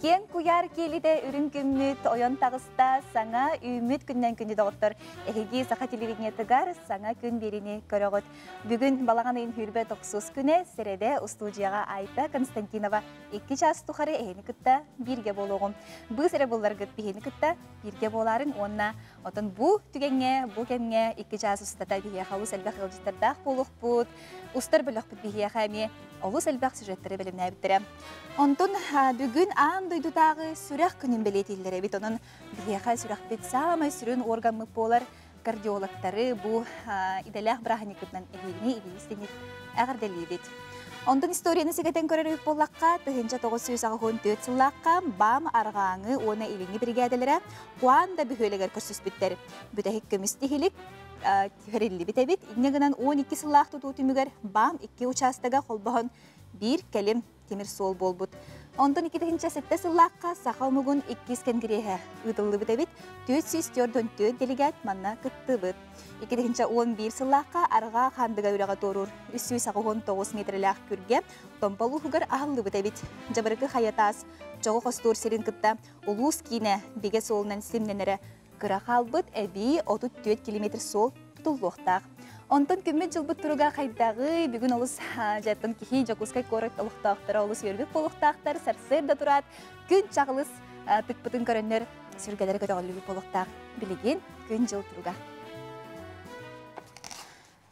Киэҥ куйаар киэлитэ үрүҥ күммүт ойон таҕыста, саҥа үүммүт күннэн күндү доҕоттор, эһиги саха телевидениетыгар саҥа күн биэриини көрөҕүт. Бүгүн балаҕан ыйын сүүрбэ тохсус күнэ Сэрэдэ устуудьуйаҕа Айта Константинова 2 чаас тухары эһини кытта бииргэ буолуоҕум. Быыс эрэ булларгыт биһини кытта бииргэ буолаарыҥ уонна отон бу түгэҥҥэ, бу кэмҥэ 2 чаас устата биһиэхэ олус элбэх ыалдьыттардаах буолуохпут. Устар бөлөхпүт биһиэхэ эмиэ олус элбэх сюжеттары бэлэмнээбиттэрэ. Онтон бүгүн аан дойдутааҕы сүрэх күнүн бэлиэтииллэр эбит. Онон биһиэхэ сүрэхпит саамай сүрүн органмыт буолар кардиологтары бу идэлээх бырааһынньыкпытынан эһиилини илиистиник эҕэрдэлиибит. Онтон историяны сэгэтэн көрөр үп буоллахха, 1984 сыллаахха БАМ арҕааҥы уонна илиҥҥи биригээдэлэрэ Куанда бөһүөлэгэр көрсүспүттэр. Бүтэһик көмүс тиһилик түһэриллибит эбит. Инньэ гынан 12 сыллаах тутуу түмүгэр БАМ икки учаастага холбоһон биир кэлим тимир суол буолбут. Онтон 2007 сыллаахха саха омугун иккис кэнгириэһэ ыытыллыбыт эбит. 444 делегат манна кыттыбыт. 2011 сыллаахха Арҕаа Хаандыга үрэҕэ туоруур 389 метрэлээх күргэ Томпо улууһугар аһыллыбыт эбит. Дьабарыкы хайа таас чоҕу хостуур сирин кытта улуус киинэ бигэ суолунан симнэнэрэ кыра хаалбыт эбии 34 километр суол тутуллуохтаах. Онтон күммүт-дьылбыт туруга хайдаҕый? Бүгүн олус дьаттан киһи Дьокуускай куорат олохтоохторо олус үөрбүт буолуохтаахтар. Сарсыарда тураат күн чаҕылыс тыкпытын көрөннөр сүргэлэрэ көтөҕүллүбүт буолуохтаах. Билигин күн-дьыл туруга.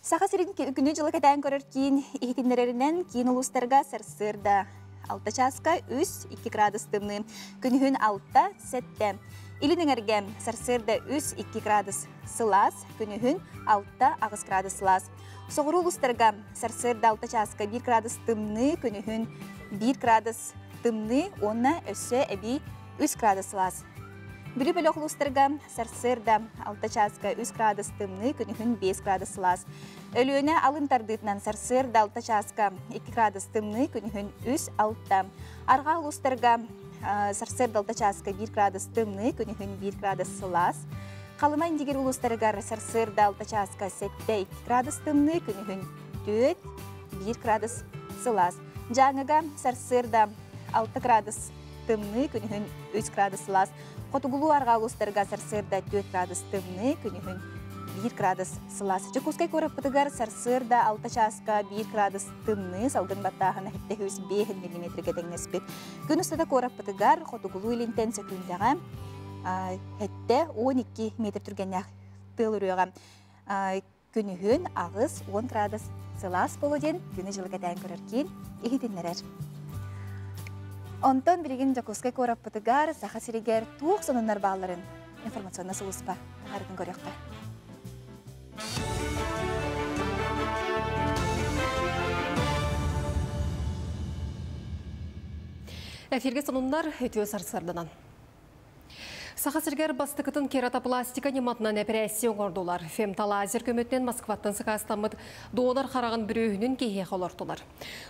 Саха сирин күнү-дьылы кэтээн көрөр киин иһитиннэрэринэн киин улуустарга сарсыарда 6 чааска 3-2 градус тымныы, күнүһүн 6-7. Илин эҥэргэ сарсыарда 3-2 градус сылаас, күнүһүн 6-8 градус сылаас. Соҕуруу улуустарга сарсыарда 6 чааска 1 градус тымныы, күнүһүн 1 градус тымныы уонна өссө эбии 3 градус сылаас. Бүлүү бөлөх улуустарга сарсыарда 6 чааска 3 градус тымныы, күнүһүн 5 градус сылаас. Өлүөнэ алын тардыытынан сарсыарда 6 чааска 2 градус тымныы, күнүһүн 3-6. Арҕаа улуустарга сарсыарда 6 чааска 1 градус тымныы, күнүһүн 1 градус сылаас. Халыма Индигир улуустарыгар сарсыарда 6 чааска 7-2 градус тымныы, күнүһүн 4 1 градус сылаас. Дьааҥыга сарсыарда 6 градус тымныы, күнүһүн 3 градус сылаас. Хотугулуу арҕаа улуустарга сарсыарда 4 градус тымныы, күнүһүн 1 градус сылаас. Дьокуускай куораппытыгар сарсыарда 6 чааска 1 градус тымныы, салгын баттааһына 705 миллиметргэ тэҥнэспит. Күн устата куораппытыгар хотугулуу илинтэн сөкүүндэҕэ 7-12 метр түргэннээх тыал үрүөҕэ. Күнүһүн 80 градус сылаас буолуо диэн күнү-дьылы кэтээн көрөр киин иһитиннэрэр. Онтон билигин Дьокуускай куораппытыгар Саха сиригэр туох сонуннар баалларын информационнай сулууспа таһаарытын көрүөххэ. Эфирге сонуннар үтүө сарсыарданан. Саха сиригэр бастакытын кератопластика ньыматынан эпэрээссийэ оҥордулар. Фемтолазер көмөтүнэн Москваттан сакаастаммыт донор хараҕын бүрүөһүнүн киһиэхэ олортулар.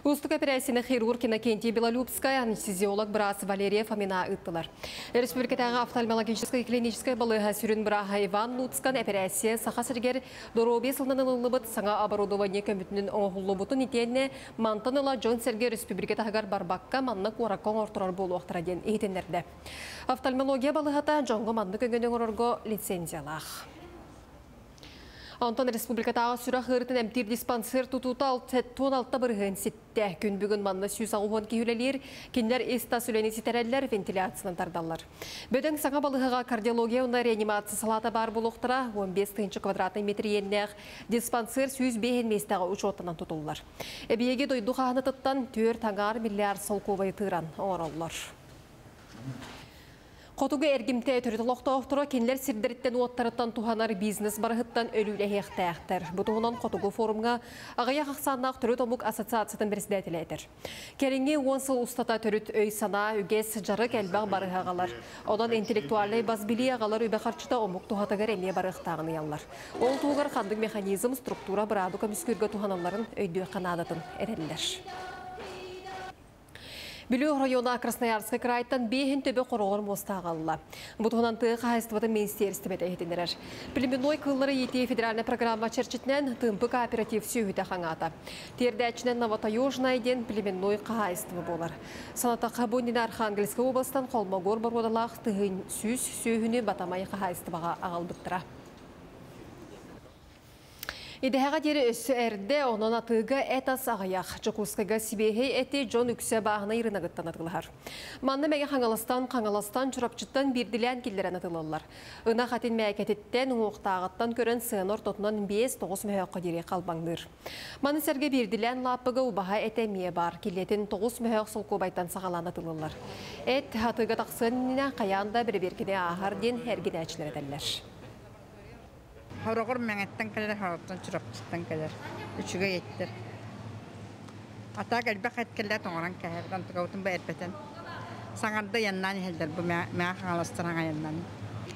Уустук эпэрээссийэни хирург Иннокентий Белолюбскай, анестезиолог быраас Валерия Фомина ыыттылар. Республикатааҕы офтальмологическай клиническай балыыһа сүрүн бырааһа Иван Луцкан эпэрээссийэ Саха сиригэр доруобуйа сылынан ылыллыбыт саҥа оборудование көмөтүнэн оҥоһуллубутун итиэннэ мантан ыла дьон-сэргэ республика таһыгар барбакка манна куоракка оҥорторор буолуохтара диэн иһитиннэрдэ. Офтальмология балыһата дьоҥҥо маннык өҥөнү оҥорорго лицензиялаах. Онтон республикатааҕы сүрэх ыарыытын эмтиир диспансер тутуута 76 бырыһыан ситтэ. Күн бүгүн манна 160 киһи үлэлиир. Кинилэр ис-тас үлэни ситэрэллэр, вентиляциянан тардаллар. Бөдөҥ саҥа балыһаҕа кардиология уонна реанимация салаата баар буолуохтара. 15 тыһыынча квадратный метр иэннээх диспансер 105 миэстэҕэ учуоттанан тутуллар. Эбийиэги дойду хаһанытыттан 4 аҥаар миллиард солкуобайы тыыран оҥороллор. Хотугу эргимтэ төрүт олохтоохторо кинилэр сирдэриттэн-уоттарыттан туһанар бизнес барыһыттан өлүүлэһиэхтээхтэр. Бу туһунан Хотугу форумҥа аҕыйах ахсааннаах төрүт омук ассоциациятын председателэ этэр. Кэлиҥҥи 10 сыл устата төрүт өй-санаа, үгэс, дьарык элбэх барыһы аҕалар. Онон интеллектуальнай бас билии аҕалар үбэ-харчыта омук туһатыгар эмиэ барыахтааҕын ыйаллар. Ол туһугар ханнык механизм, структура быраабы көмүскүүргэ туһаналларын өйдүөххэ наадатын этэллэр. Бүлүү оройуона Красноярскай кыраайтан биэһин төбө хороҕор муостаах аҕалла. Бу туһунан тыа хаһаайыстыбатын министиэристибэтэ иһитиннэрэр. Племенной кыыллары иитии федеральнай программа чэрчитинэн Тыымпы кооператив сүөһүтэ хаҥаата. Тиэрдээччинэн Новотаежная диэн племенной хаһаайыстыба буолар. Санатахха, бу иннинэ Архангельскай областан Холмогор боруодалаах 1100 сүөһүнү Батамай хаһаайыстыбаҕа аҕалбыттара. Идэһэҕэ диэри өссө эрдэ, онон атыыга эт-ас аҕыйах. Дьокуускайга сибиэһэй эти дьон үксэ бааһынай ырыынагыттан атыылаһар. Манна Мэҥэ Хаҥаластан, Хаҥаластан, Чурапчыттан биирдилээн киллэрэн атыылыыллар. Ынах этин мээкэтиттэн, уҥуохтааҕыттан көрөн сыана ортотунан 5-9 мөһөөххө диэри халбаҥныыр. Маны сэргэ биирдилээн лааппыга убаһа этэ эмиэ баар. Килиэтин 9 мөһөөх солкуобайтан саҕалаан атыылыыллар. Эт атыыга тахсыан иннинэ хайаан да бэрэбиэркэни ааһар диэн эргинээччилэр этэллэр. Хороҕор Мэҥэттэн кэлэр, Хороттон Чурапчыттан кэлэр. Үчүгэй эттэр. Атаак элбэх эт кэллэ тоҥорон кэһэр, онтукабытын бу эрбэтэн. Саҥарда айаннаан иһэллэр бу Мэҥэ Хаҥаластан аҥайаннан.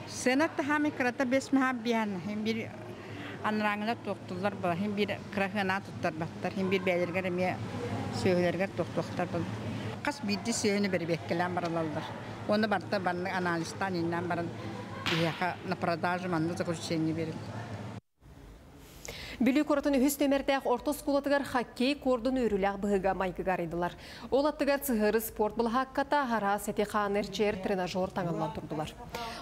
Сыана таһаамай кырата бес маһа биһан, хин биир анарааҥҥылар туохтуллар була, хин биир кыра сыанаа туттарбаттар, хин биир бэйэлэригэр эмиэ сүөһүлэригэр туохтуохтар был. Хас биирдии сүөһүнү бэрэбиэркэлээн баралаллар. Уонна барыта барны анализтаан иннээн баран биһиэхэ на продажу манна заключение берилди. Бүлүү куоратын үһүс нүөмэрдээх орто оскуолатыгар хоккей куордун үөрүүлээх быһыыга майгыга арыйдылар. Ол аттыгар сыһыары спорт былаһаакката, араас эти-хаан эрчийэр тренажер таҥыллан турдулар.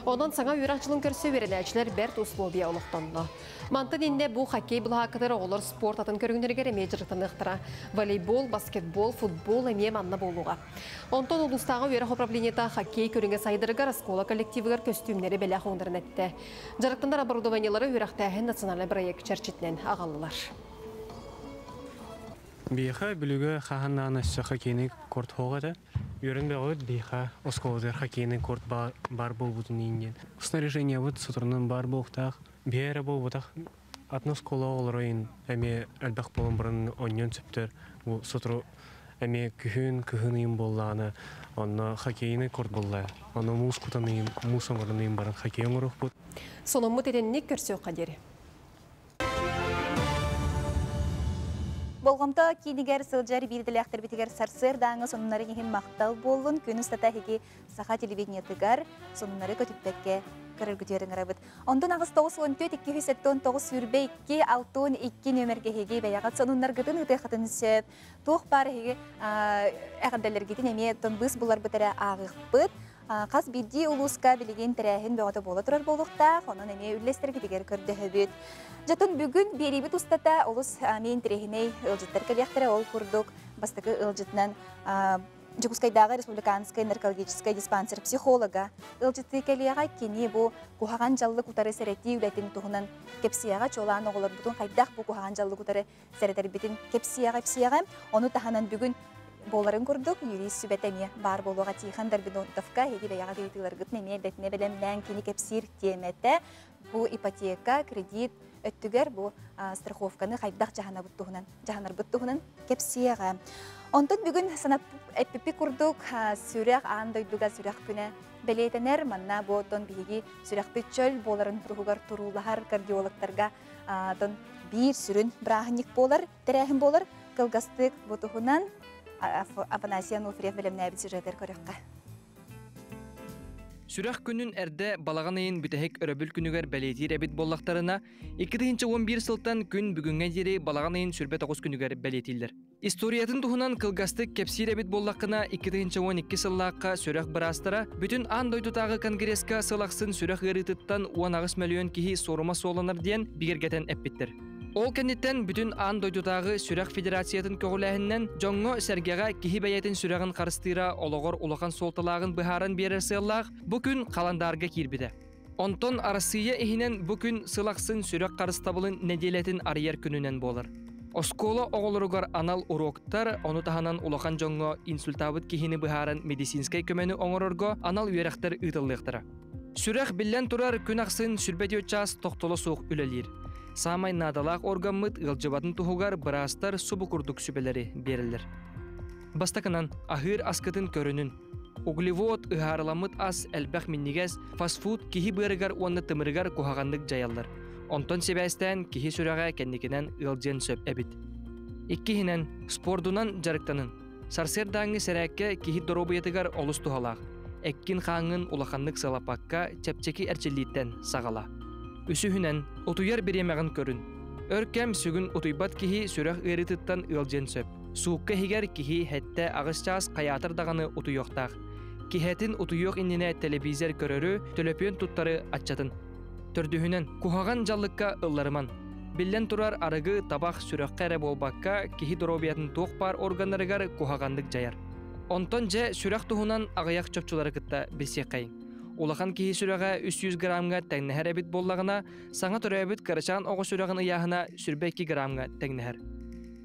Онон саҥа үөрэх дьылын көрсө үөрэнээччилэр бэрт условия олохтонно. Мантан иннэ бу хоккей былаһааккатыгар оҕолор спорт атын көрүҥнэригэр эмиэ дьарыктаныахтара. Волейбол, баскетбол, футбол эмиэ манна буолуоҕа. Онтон улуустааҕы үөрэх управлениета хоккей көрүҥэ сайдарыгар оскуола коллективыгар көстүүмнэри бэлэх уунарын эттэ. Дьарыктанар оборудованиелары үөрэхтээһин национальнай бырайыак чэрчитинэн аҕаллылар. Биһиэхэ Бүлүүгэ хаһан даҕаны өссө хоккейный корт суох этэ. Үөрэн бөҕөбүт биһиэхэ оскуолатыгар хоккейный корт баар буолбутун иһин диэн. Снаряжениебыт соторунан баар буолуохтаах. Биһи эрэ буолбатах атын оскуола оҕолоро эмиэ элбэх буолан баран оонньуон сөптөр. Бу сотору Эмиэ күһүн, кыһын ыйым буоллаҕына, онно хоккейный корт буолла. Ону муус кутан ыйым, муус оҥорон ыйым баран хоккей оҥоруохпут. Сонуммут итинник көрсүөххэ диэри. Болҕомто киинигэр сылдьар биирдэлээхтэрбитигэр сарсыардааҥы сонуннарын иһин махтал буоллун. Күн устата эһиги саха телевидениетыгар сонуннары көтүппэккэ көрөргүтүгэр ыҥырабыт. Онтон 894 279 22 62 нүөмэргэ эһиги бэйэҕит сонуннаргытын ыытыаххытын сөп. Туох баар эһиги эҕэрдэлэргитин эмиэ быыс буларбыт эрэ ааҕыахпыт. Хас биирдии улууска билигин тэрээһин бөҕөтө буола турар буолуохтаах, онон эмиэ үллэстэргитигэр көрдөһөбүт. Дьэтун бүгүн биэриибит устата олус эмиэ интэриэһинэй ыалдьыттар кэлиэхтэрэ. Ол курдук бастакы ыалдьытынан Дьокуускайдааҕы республиканскай наркологическай диспансер психолога ыалдьыттыы кэлиэҕэ. Кини бу куһаҕан дьаллык утары сэрэтии үлэтин туһунан кэпсиэҕэ, чуолаан оҕолорбутун хайдах бу куһаҕан дьаллык утары сэрэтэрбитин кэпсиэҕэ-ипсиэҕэ. Ону таһынан бүгүн буоларын курдук юрист сүбэтэ эмиэ баар буолуоҕа Тихон Дарбинонтовка эһиги бэйэҕит ыйытыыларгытын эмиэ эрдэтинэ бэлэмнээн кини кэпсиир тиэмэтэ бу ипотека, кредит өттүгэр бу страховканы хайдах дьаһанабыт туһунан дьаһанарбыт туһунан кэпсиэҕэ. Онтон бүгүн санап эппиппит курдук сүрэх аан дойдуга сүрэх күнэ бэлиэтэнэр. Манна бу оттон биһиги сүрэхпит чөл буоларын туһугар туруулаһар кардиологтарга тон биир сүрүн бырааһынньык буолар, тэрээһин буолар. Кылгастык бу туһунан Афанасий Ануфриев бэлэмнээбит сюжетер көрүөххэ. Сүрэх күнүн эрдэ балаҕан ыйын бүтэһик өрөбүл күнүгэр бэлиэтиир эбит буоллахтарына, 2011 сылтан күн бүгүҥҥэ диэри балаҕан ыйын 29 күнүгэр бэлиэтииллэр. Историятын туһунан кылгастык кэпсиир эбит буоллаххына, 2012 сыллаахха сүрэх быраастара бүтүн аан дойдутааҕы конгресска сыл ахсын сүрэх ыарыытыттан 18 мөлүйүөн киһи суорума суолланар диэн бигэргэтэн эппиттэр. Ол кэнниттэн бүтүн аан дойдутааҕы сүрэх федерациятын көҕүлээһининэн дьоҥҥо-сэргэҕэ киһи бэйэтин сүрэҕин харыстыыра олоҕор улахан суолталааҕын быһааран биэрэр сыаллаах бу күн халандаарга киирбитэ. Онтон Арассыыйа иһинэн бу күн сыл ахсын сүрэх харыстабылын нэдиэлэтин арыйар күнүнэн буолар. Оскуола оҕолоругар анал уруоктар, ону таһынан улахан дьоҥҥо инсультаабыт киһини быһааран медицинскэй көмөнү оҥорорго анал үөрэхтэр ыытыллыахтара. Сүрэх биллэн турар күн ахсын 24 чаас тохтоло суох үлэлиир. Саамай наадалаах органмыт ыалдьыбатын туһугар быраастар субу курдук сүбэлэри биэрэллэр. Бастакынан, аһыыр аскытын көрүнүн. Углевод, ыһаарыламмыт ас, элбэх минньигэс, фастфуд киһи быарыгар уонна тымырыгар куһаҕаннык дьайаллар. Онтон сибээстээн киһи сүрэҕэ кэнникинэн ыалдьыан сөп эбит. Иккиһинэн, спордунан дьарыктанын. Сарсыардааҥҥы сэрээккэ киһи доруобуйатыгар олус туһалаах. Эккин-хааҥҥын улаханнык сылаппакка чэпчэки эрчиллииттэн саҕала. Үсүһүнэн, утуйар бириэмэҕин көрүн. Өр кэм сүгүн утуйбат киһи сүрэх ыарыытыттан ыалдьыан сөп. Суукка иһигэр киһи сэттэ аҕыс чаас хайаатар даҕаны утуйуохтаах. Киһэтин утуйуох иннинэ телевизор көрөрү, төлөпүөн туттары аччатын. Төрдүһүнэн, куһаҕан дьаллыкка ылларыман. Биллэн турар, арыгы, табах сүрэххэ эрэ буолбакка, киһи доруобуйатын туох баар органнарыгар куһаҕаннык дьайар. Онтон дьэ сүрэх туһунан аҕыйах чопчулары кытта билсиэххэйиҥ. Улахан киһи сүрэҕэ 300 граммҥа тэҥнэһэр эбит буоллаҕына, саҥа төрөөбүт кырачаан оҕо сүрэҕин ыйааһына 22 граммҥа тэҥнэһэр.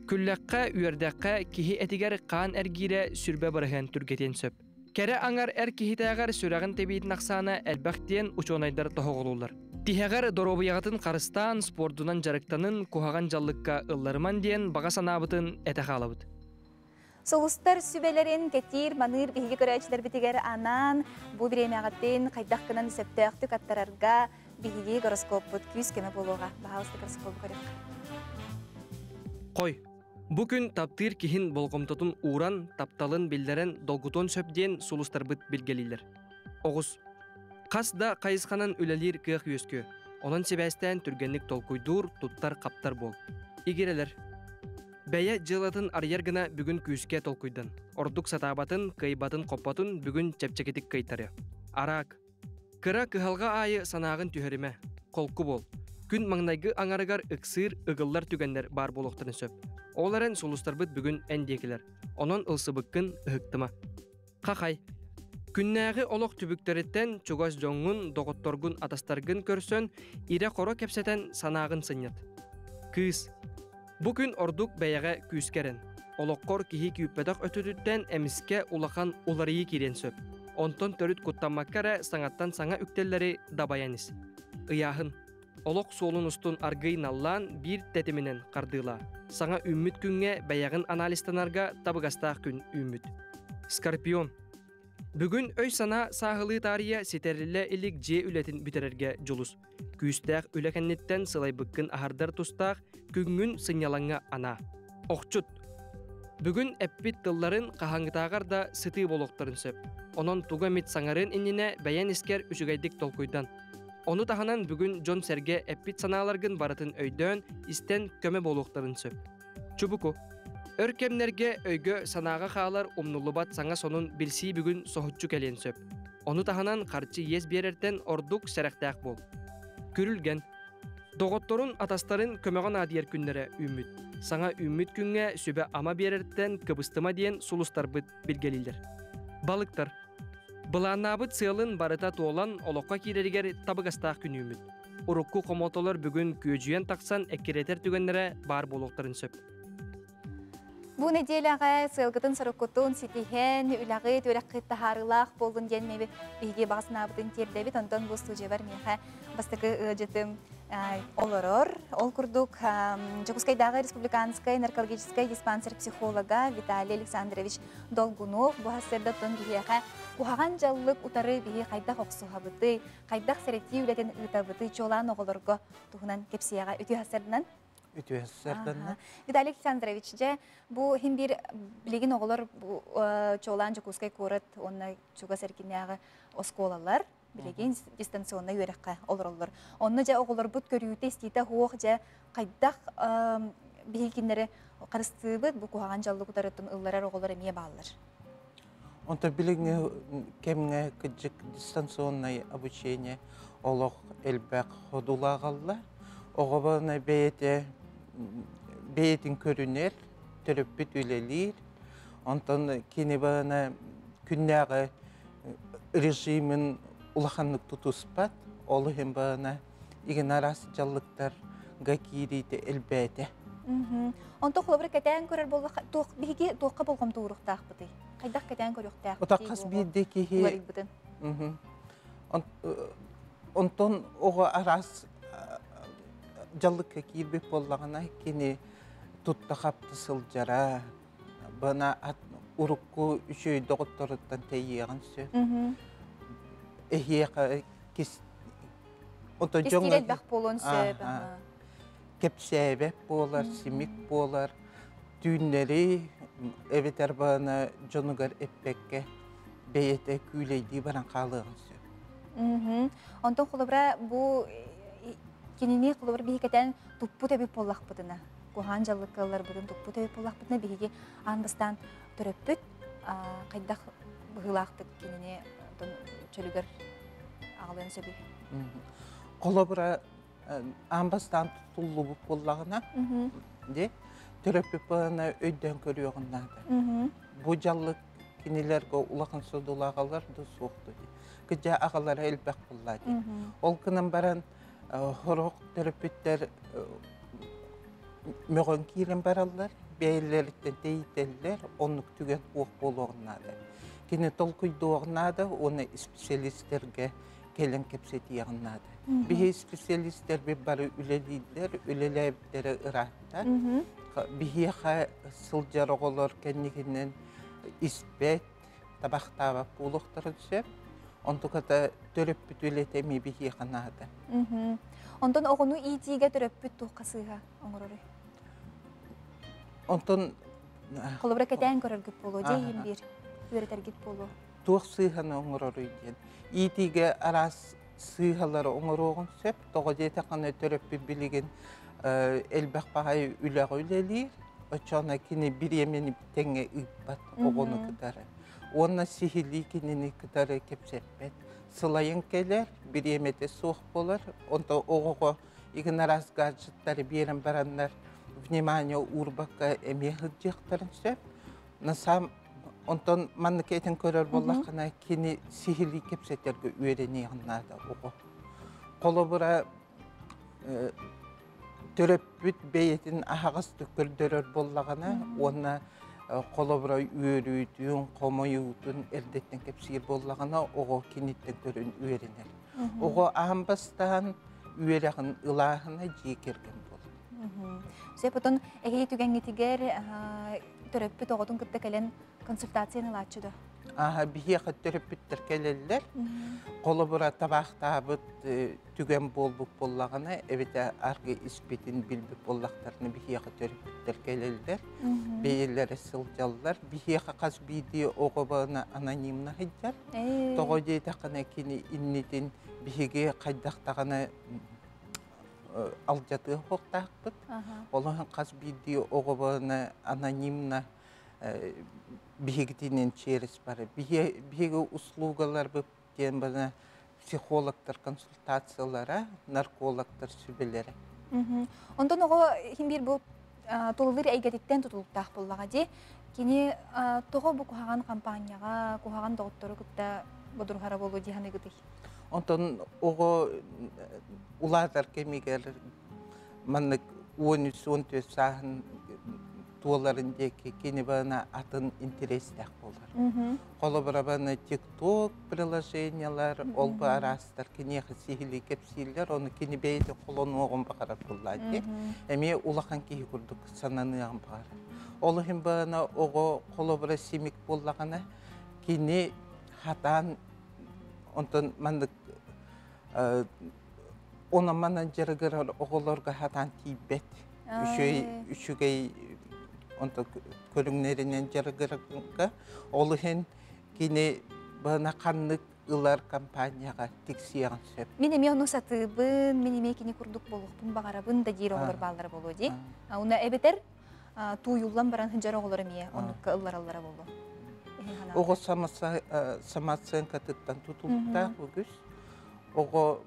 Күллэххэ, үөрдэххэ киһи этигэр хаан эргиирэ сүрбэ бырыһыан түргэтиэн сөп. Кэрэ аҥар эр киһитээҕэр сүрэҕин тэбиитин ахсаана элбэх диэн учуонайдар тоһоҕолууллар. Тиһэҕэр доруобуйаҕытын харыстаан, спордунан дьарыктанын, куһаҕан дьаллыкка ылларыман диэн баҕа санаабытын этэ хаалабыт. Сулустар сүбэлэрин кэтиир-маныыр биһиги көрөөччүлэрбитигэр анаан бу бириэмэҕитин хайдах гынан сөптөөхтүк аттарарга биһиги гороскоппут күүс-көмө буолуоҕа. Баһаалыста гороскопу көрүөххэ. Хой. Бу күн таптыыр киһин болҕомтотун ууран, тапталын биллэрэн долгутуон сөп диэн сулустарбыт билгэлииллэр. Оҕус. Хас да хайысханан үлэлиир кыах үөскүө. Онон сибээстээн түргэнник толкуйдуур, туттар-хаптар буол. Игирэлэр. Бэйэ дьыалатын арыйар гына бүгүн күүскэ толкуйдан. Ордук сатаабатын, кыайбатын-хоппотун бүгүн чэпчэкитик кыайтарыа. Араак. Кыра кыһалҕа аайы санааҕын түһэримэ, холку буол. Күн маҥнайгы аҥарыгар ыксыыр, ыгыллар түгэннэр баар буолуохтарын сөп. Ол эрэн сулустарбыт бүгүн эн диэкилэр. Онон ылсыбыккын ыһыктыма. Хахай. Күннээҕи олох түбүктэриттэн чугас дьоҥҥун, доҕотторгун, атастаргын көрсөн, ирэ-хоро кэпсэтэн санааҕын сынньат. Кыыс. Бу күн ордук бэйэҕэ күүскэ эрэн. Олоххор киһи күүппэтэх өттүтүттэн эмискэ улахан уларыйыы киириэн сөп. Онтон төрүт куттаммакка эрэ саҥаттан саҥа үктэллэри дабайан ис. Ыйааһын. Олох суолун устун аргыый наллаан биир тэтиминэн хардыылаа. Саҥа үүммүт күҥҥэ бэйэҕин анализтанарга табыгастаах күн үүммүт. Скорпион. Бүгүн өй-санаа сааһылыы таарыйа ситэриллэ илик дьиэ үлэтин бүтэрэргэ дьулус. Күүстээх үлэ кэнниттэн сылайбыккын аһардар тустаах күҥҥүн сынньалаҥҥа анаа. Охчут. Бүгүн эппит тылларын хаһааҥҥытааҕар да сытыы буолуохтарын сөп. Онон тугу эмит саҥарыан иннинэ бэйэн искэр үчүгэйдик толкуйдан. Ону таһынан бүгүн дьон-сэргэ эппит санааларгын барытын өйдөөн, истэн көмө буолуохтарын сөп. Чубуку. Өр кэмнэргэ өйгө-санааҕа хаалар умнуллубат саҥа сонун билсии бүгүн соһуччу кэлиэн сөп. Ону таһынан харчы иэс биэрэртэн ордук сэрэхтээх буол. Күрүлгэн. Доҕотторун, атастарын көмөҕө наадыйар күннэрэ үүммүт. Саҥа үүммүт күҥҥэ сүбэ-ама биэрэртэн кыбыстыма диэн сулустарбыт билгэлииллэр. Балыктар. Былааннаабыт сыалын барыта туолан олоххо киирэригэр табыгастаах күн үүммүт. Урукку хомотолор бүгүн күөдьүйэн тахсан эккирэтэр түгэннэрэ баар буолуохтарын сөп. Бу нэдиэлэҕэ сыалгытын-соруккутун ситиһэн, үлэҕит, үөрэххит таһаарыылаах буоллун диэн биһиги баҕа санаабытын тиэрдэбит. Онтон бу студиябар миэхэ бастакы ыалдьытым олорор. Ол курдук, Дьокуускайдааҕы республиканскай наркологическай диспансер психолога Виталий Александрович Долгунов бу сарсыардаттан биһиэхэ куһаҕан дьаллык утары биһи хайдах охсуһабытый, хайдах сэрэтии үлэтин ыытабытый, чуолаан оҕолорго туһунан кэпсиэҕэ. Үтүө сарсыарданан. Үтүө сарсыарданна. Виталий Александрович, дьэ, бу иһин биир билигин оҕолор чуолаан Дьокуускай куорат уонна чугас эргинээҕи оскуолалар билигин дистанционнай үөрэххэ олороллор. Онно дьэ оҕолорбут көрүүтэ-истиитэ суох дьэ хайдах биһиги кинилэри харыстыыбыт, бу куһаҕан дьаллык утарыттан ылларар оҕолор эмиэ бааллар. Онто билиҥҥи кэмҥэ кыдьык дистанционнай обучение олох элбэх ходулааҕалла. Оҕобоно бэйэтэ бэйэтин көрүнэр, төрөппүт үлэлиир. Онтон кини баҕана күннээҕи режимин улаханнык тутуспат. Ол иһин баҕана игин араас дьаллыктарга киириитэ элбээтэ. Онто холобура кэтээн көрөр буоллахха туох биһиги туохха болҕомто ууруохтаахпытый? Хайдах кэтээн көрүөхтээхпитий? Ота хас биирдии киһи уларыйбытын. Онтон оҕо араас дьаллыкка киирбит буоллаҕына кини тутта-хапта сылдьара, бына урукку үчүгэй доҕотторуттан тэйиэҕин сөп. Эһиэхэ кис Ото дьоҥҥо элбэх буолуон сөп. Кэпсээбэт буолар, симик буолар, түүннэри Эбэтэр баҕана дьонугар эппэккэ бэйэтэ күүлэйдии баран хаалыаҕын сөп. Онтон холобура бу кинини холобура биһи кэтэн туппут эбит буоллахпытына, куһаан дьаллыкка ылларбытын туппут эбит буоллахпытына, биһиги аан бастаан төрөппүт хайдах быһыылаахтык кинини чөлүгэр аҕалыан сөбүй? Холобура аан бастаан тутуллубут буоллаҕына, де төрөппүт баҕана өйдөөн көрүөҕүн наада. Бу дьаллык кинилэргэ улахан содулааҕалар да суох дии. Кыдьа аҕалара элбэх буолла дии. Ол гынан баран хорох төрөппүттэр мөҕөн киирэн бараллар, бэйэлэриттэн тэйитэллэр, оннук түгэн суох буолуоҕун наада. Кини толкуйдуоҕун наада уонна специалистэргэ кэлэн кэпсэтиэҕин наада. Биһи специалистэрбит бары үлэлииллэр, үлэлээбиттэрэ ыраатта. Биһиэхэ сылдьар оҕолор кэнникинэн испэт, табахтаабат буолуохтарын сөп. Онтуката төрөппүт үлэтэ эмиэ биһиэхэ наада. Онтон оҕону иитиигэ төрөппүт туохха сыыһа оҥороруй? Онтон Холобура кэтээн көрөргүт буолуо, дьэ иһин биир үөрэтэргит буолуо. Туох сыыһаны оҥороруй диэн. Иитиигэ араас сыыһалары оҥоруоҕун сөп. Тоҕо диэтэххинэ төрөппүт билигин элбэх баҕайы үлэҕэ үлэлиир. Оччоҕуна кини бириэмэни тэҥҥэ ыыппат оҕону кытары. Уонна сиһилии кинини кытары кэпсэппэт. Сылайан кэлэр, бириэмэтэ суох буолар. Онто оҕоҕо игин араас гаджеттары биэрэн бараннар внимание уурбакка эмиэ сылдьыахтарын сөп. На самом Онтон маннык этин көрөр буоллаххына, кини сиһилии кэпсэтэргэ үөрэниэҕин наада оҕо. Холобура, төрөппүт бэйэтин аһаҕастык көрдөрөр буоллаҕына уонна холобура үөрүүтүн, хомойуутун эрдэттэн кэпсиир буоллаҕына, оҕо киниттэн көрөн үөрэнэр. Оҕо аан бастаан үөрэҕин ылааһына дьиэ кэргэн буолар. Сөп, отон эһиги түгэҥҥитигэр төрөппүт оҕотун кытта кэлэн консультацияны ылааччы да? Аха, биһиэхэ төрөппүттэр кэлэллэр. Холобура табаахтаабыт түгэн буолбут буоллаҕына, эбэтэ аргы испитин билбит буоллахтарына биһиэхэ төрөппүттэр кэлэллэр. Бэйэлэрэ сылдьаллар. Биһиэхэ хас биирдии оҕо баҕана анонимно сылдьар. Тоҕо диэтэххинэ кини иннитин биһиги хайдах даҕаны алдьатыа суохтаахпыт. Ол хас биирдии оҕобону анонимно биһигитинэн через бары. Биһиги услугаларбыт диэн бана психологтар консультациялара, наркологтар сүбэлэрэ. Онтон оҕо хим биир бу тулалыыр эйгэтиттэн тутулуктаах буоллаҕа дии. Кини тоҕо бу куһаҕан компанияҕа, куһаҕан доҕоттору кытта бодуруһара буолуо дии саныыгытый? Онтон оҕо улаатар кэмигэр маннык 13-14 сааһын туоларын диэки кини бана атын интэриэстээх буолар. Холобура бана TikTok приложениялар, ол бу араастар киниэхэ сиһилии кэпсииллэр, ону кини бэйэтэ холонуоҕун баҕарар буоллаа дии. Эмиэ улахан киһи курдук сананыаҕын баҕарар. Ол иһин бана оҕо холобура симик буоллаҕына, кини хатаан онтон маннык онон-манан дьарыгырар оҕолорго хатаан тиийбэт. Үчүгэй үчүгэй онто көрүҥнэринэн дьарыгырарга ол иһин кини бана ханнык ылар компанияҕа тиксиэҕин сөп. Мин эмиэ ону сатыыбын, мин эмиэ кини курдук буолуохпун баҕарабын да диир оҕолор бааллара буолуо дии. Уна эбэтэр тууйуллан баран сылдьар оҕолор эмиэ оннукка ыллараллара буолуо. Оҕо самооценкатыттан тутулуктаах үгүс. Оҕо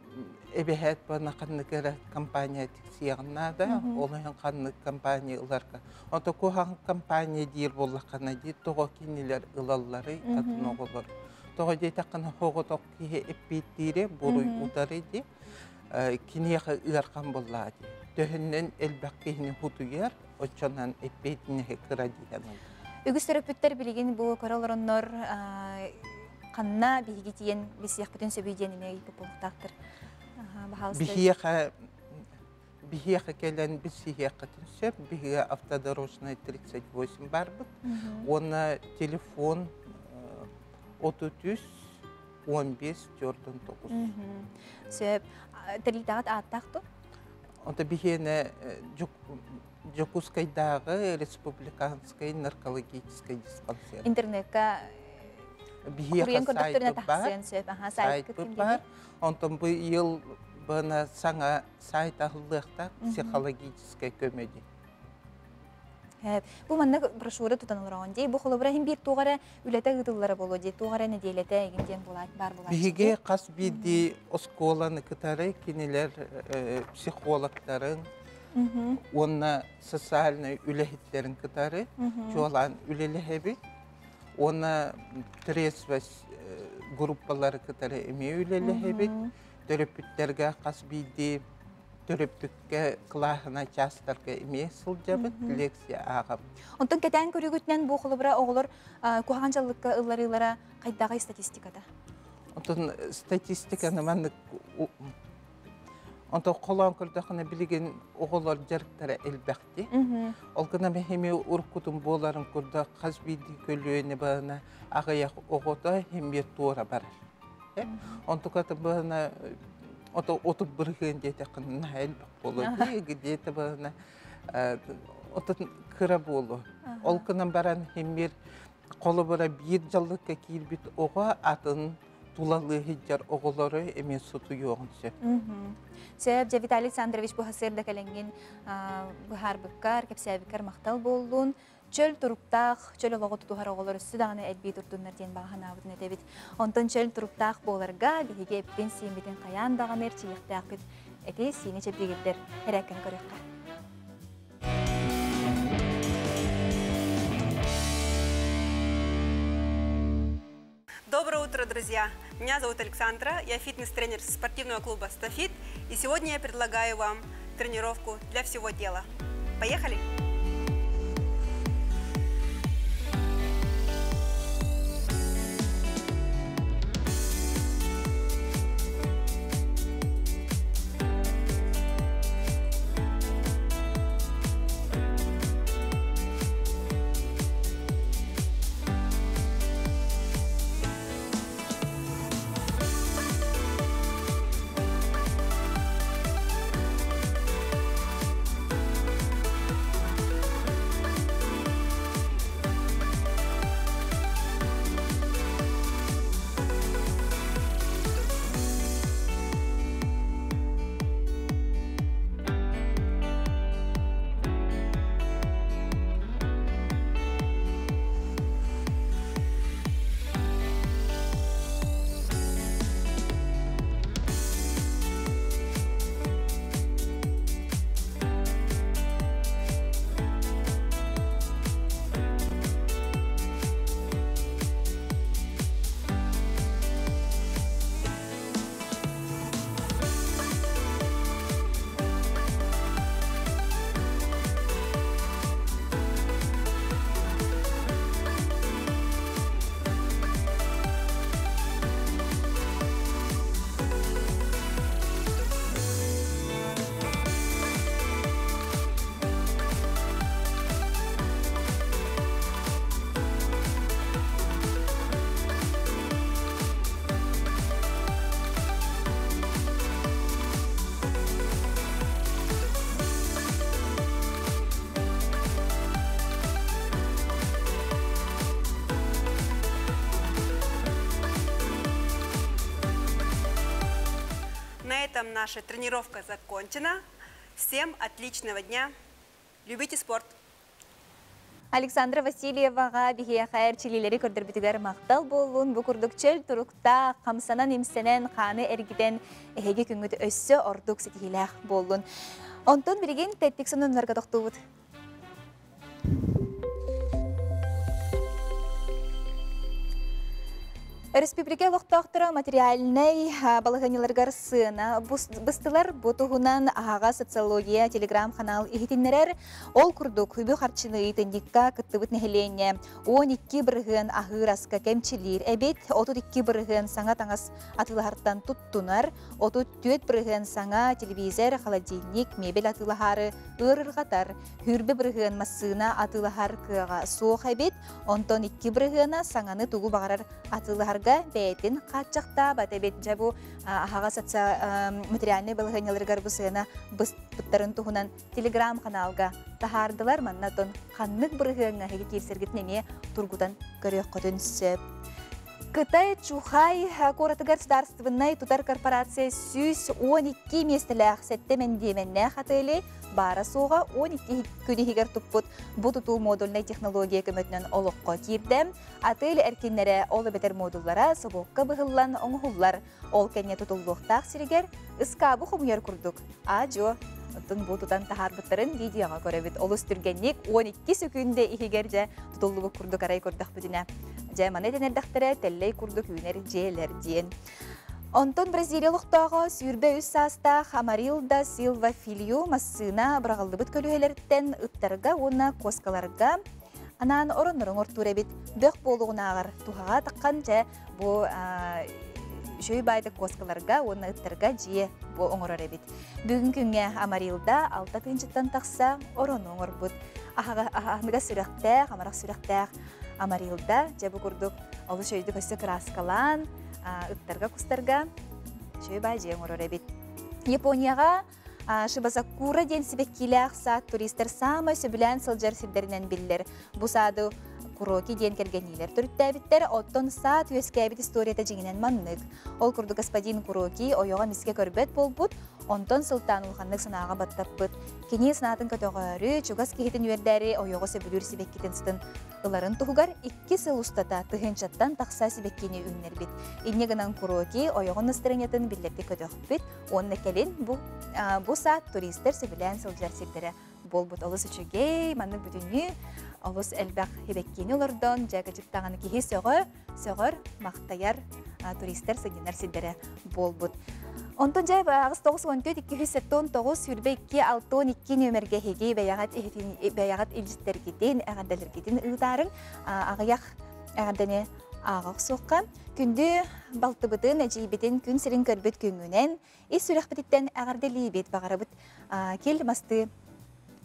эбэһээт бана ханнык эрэ компания тиксиэҕин наада, ол иһин ханнык компания ыларга. Ото куһаҕан компания диир буоллаххына дии, тоҕо кинилэр ылалларый атын оҕолор. Тоҕо диэтэххинэ оҕотох киһи эппиэттиирэ, буруй утары дии. Киниэхэ ыархан буоллаҕа дии. Төһөннөн элбэх киһини хутуйар, оччонон эппиэтинэһи кыра диэн. Үгүс төрөппүттэр билигин бу көрө олороннор ханна биһиги тиийэн билсиэхпитин сөбүй диэн эмиэ ыйыппыт буолуохтаахтар. Биһиэхэ биһиэхэ кэлэн билсиһиэххитин сөп. Биһигэ автодорожная 38 барбыт. Уонна телефон 33 15 49. Сөп. Тэрилтэҕит ааттаах дуо? Онто биһиэнэ Дьокуускайдааҕы республиканскай наркологическай диспансер. Интернетка Биһиэхэ сайтпыт баар. Сайтпыт баар. Онтон бу ил бына саҥа сайт аһыллыахтаах психологическай көмө диэн. Бу манна брошюра тутан олороҕун дии. Бу холобура иһин биир туох эрэ үлэтэ ыытыллара буолуо дии. Туох эрэ нэдиэлэтэ игин диэн бар буолааччы. Биһиги хас биирдии оскуоланы кытары кинилэр психологтарын уонна социальнай үлэһиттэрин кытары чуолаан үлэлэһэбит. Уонна трезвость группалары кытары эмиэ үлэлэһэбит. Төрөппүттэргэ хас биирдии төрөппүккэ кылааһына чаастарга эмиэ сылдьабыт, лекция ааҕабыт. Онтон кэтээн көрүүгүтүнэн бу холобура оҕолор куһаҕан дьаллыкка ылларыылара хайдаҕый статистиката? Онтон статистиканы маннык Онтон холоон көрдөххүнэ билигин оҕолор дьарыктара элбэхти. Ол гынан эми уруккутун буоларын курдук хас биирдии көлүөнэ баҕана аҕыйах оҕото эмиэ туора барар. Онтуката баҕана ото отут бырыһыан диэтэххинэ наһаа элбэх буолуо дии где-то баҕана отут кыра буолуо. Ол гынан баран эмиэ холобура биир дьаллыкка киирбит оҕо атын тулалыы сылдьар оҕолору эмиэ сутуйуоҕун сөп. Сөп, дьэ Виталий Александрович бу сырда кэлэҥҥин быһаарбыккар, кэпсээбиккэр махтал буоллун. Чөл туруктаах, чөл олоҕу тутуһар оҕолор өссө даҕаны элбии турдуннар диэн баҕа санаабытын этэбит. Онтон чөл туруктаах буоларга биһиги эппитин-сииммитин хайаан даҕаны эрчийиэхтээхпит. Эти сиини чэбдигирдэр эрээккэни көрүөххэ. Доброе утро, друзья! Меня зовут Александра, я фитнес-тренер спортивного клуба «Стафит», и сегодня я предлагаю вам тренировку для всего тела. Поехали! На этом наша тренировка закончена. Всем отличного дня. Любите спорт! Александра Васильеваҕа биһиэхэ эрчиллиилэри көрдөрбүтүгэр махтал буоллун. Бу курдук чөл туруктаах, хамсанан-имсэнэн, хааны эргитэн эһиги күҥҥүт өссө ордук ситиһиилээх буоллун. Онтон билигин тэттик сонуннарга тохтуубут. Республика олохтоохторо материальнай балаһыанньаларыгар сыана быстылар. Бу туһунан аһаҕас социология телеграм-канал иһитиннэрэр. Ол курдук, үбү-харчыны ыйытынньыкка кыттыбыт нэһилиэнньэ 12% аһыыр аска кэмчилиир эбит, 32% саҥа таҥас атыылаһартан туттунар, 34% саҥа телевизор, холодильник, мебель атыылаһаары ыарырҕатар. 20% массыына атыылаһар кыаҕа суох эбит, онтон 2%-а саҥаны тугу баҕарар атыылаһарга бэйэтин хааччахтаабат эбит. Дьэ бу аһаҕас материальнай балаһыанньаларыгар бу сыана быспыттарын туһунан телеграм-каналга таһаардылар. Манна оттон ханнык бырыһыаҥҥа эһиги киирсэргитин эмиэ тургутан көрүөххүтүн сөп. Кытай Чухай куоратыгар судаарыстыбыннай тутар корпорация 112 миэстэлээх сэттэ мэндиэмэннээх отели баара-суоҕа 12 күн иһигэр туппут. Бу тутуу модульнай технология көмөтүнэн олоххо киирдэ. Отель эркиннэрэ, ол эбэтэр модуллара собуокка быһыллан оҥоһуллар. Ол кэннэ тутуллуохтаах сиригэр ыскаабы хомуйар курдук аа-дьуо оттон бу тутан таһаарбыттарын видеоҕа көрөбүт. Олус түргэнник 12 сөкүүндэ иһигэр дьэ тутуллубут курдук арай көрдөхпүтүнэ. Дьэ маны этэн эрдэхтэрэ тэллэй курдук үүнэр дьиэлэр диэн. Онтон Бразилия олохтооҕо 23 саастаах Амарилда Силва Филью массыына быраҕыллыбыт көлүөһэлэриттэн ыттарга уонна куоскаларга анаан ороннорун ортуур эбит. Бөх буолуҕунааҕар туһаҕа таххан дьэ бу үчүгэй баайдык куоскаларга уонна ыттарга дьиэ бу оҥорор эбит. Бүгүн күҥҥэ Амарилда алта тыһыынчаттан тахса орону оҥорбут. Аһыныгас сүрэхтээх, амарах сүрэхтээх Амарилда дьэ бу курдук олус өйдүк өссө кырааскалаан ыттарга, кустарга үчүгэй баай дьиэ оҥорор эбит. Японияҕа Шибазакура диэн сибэккиилээх саад туристар саамай сөбүлээн сылдьар сирдэринэн биллэр. Бу саады Куроки диэн кэргэнниилэр төрүттээбиттэр, оттон саад үөскээбит историята дьиҥинэн маннык. Ол курдук господин Куроки ойоҕо эмискэ көрбөт буолбут, онтон сылтаан улаханнык санааҕа баттаппыт. Кини санаатын көтөҕөөрү, чугас киһитин үөрдээри ойоҕо сөбүлүүр сибэккитин сытын ыларын туһугар икки сыл устата тыһыынчаттан тахса сибэккини үүннэрбит. Инньэ гынан Куроки ойоҕун настырыанньатын биллэрдик көтөхпүт уонна кэлин бу, бу саад туристар сөбүлээн сылдьар сирдэрэ буолбут. Олус үчүгэй, маннык бүтүннүү олус элбэх сибэккини олордон, дьэ кычыктаҕаны киһи сөҕө, сөҕөр, махтайар туристар сынньанар сирдэрэ буолбут. Онтон дьэ 994 279 22 62 нүөмэргэ эһиги бэйэҕит бэйэҕит илдьиттэргитин, эҕэрдэлэргитин ыытаарыҥ. Аҕыйах эҕэрдэни ааҕа охсуохха. Күндү балтыбытын, эдьиийбитин күн сирин көрбүт күҥҥүнэн ис сүрэхпититтэн эҕэрдэлиибит. Баҕарабыт кил масты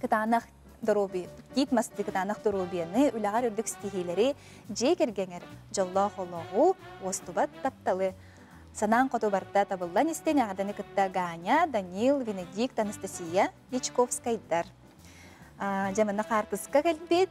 кытаанах доруобуйа, тиит масты кытаанах доруобуйаны, үлэҕэр үрдүк ситиһиилэри, дьиэ кэргэҥэр дьоллоох олоҕу, уостубат тапталы санаан хоту барта табыллан истэн эҕэрдэни кытта Ганя, Данил, Венедикт, Анастасия Дьячковскайдар. Дьэ манна хаартыска кэлбит,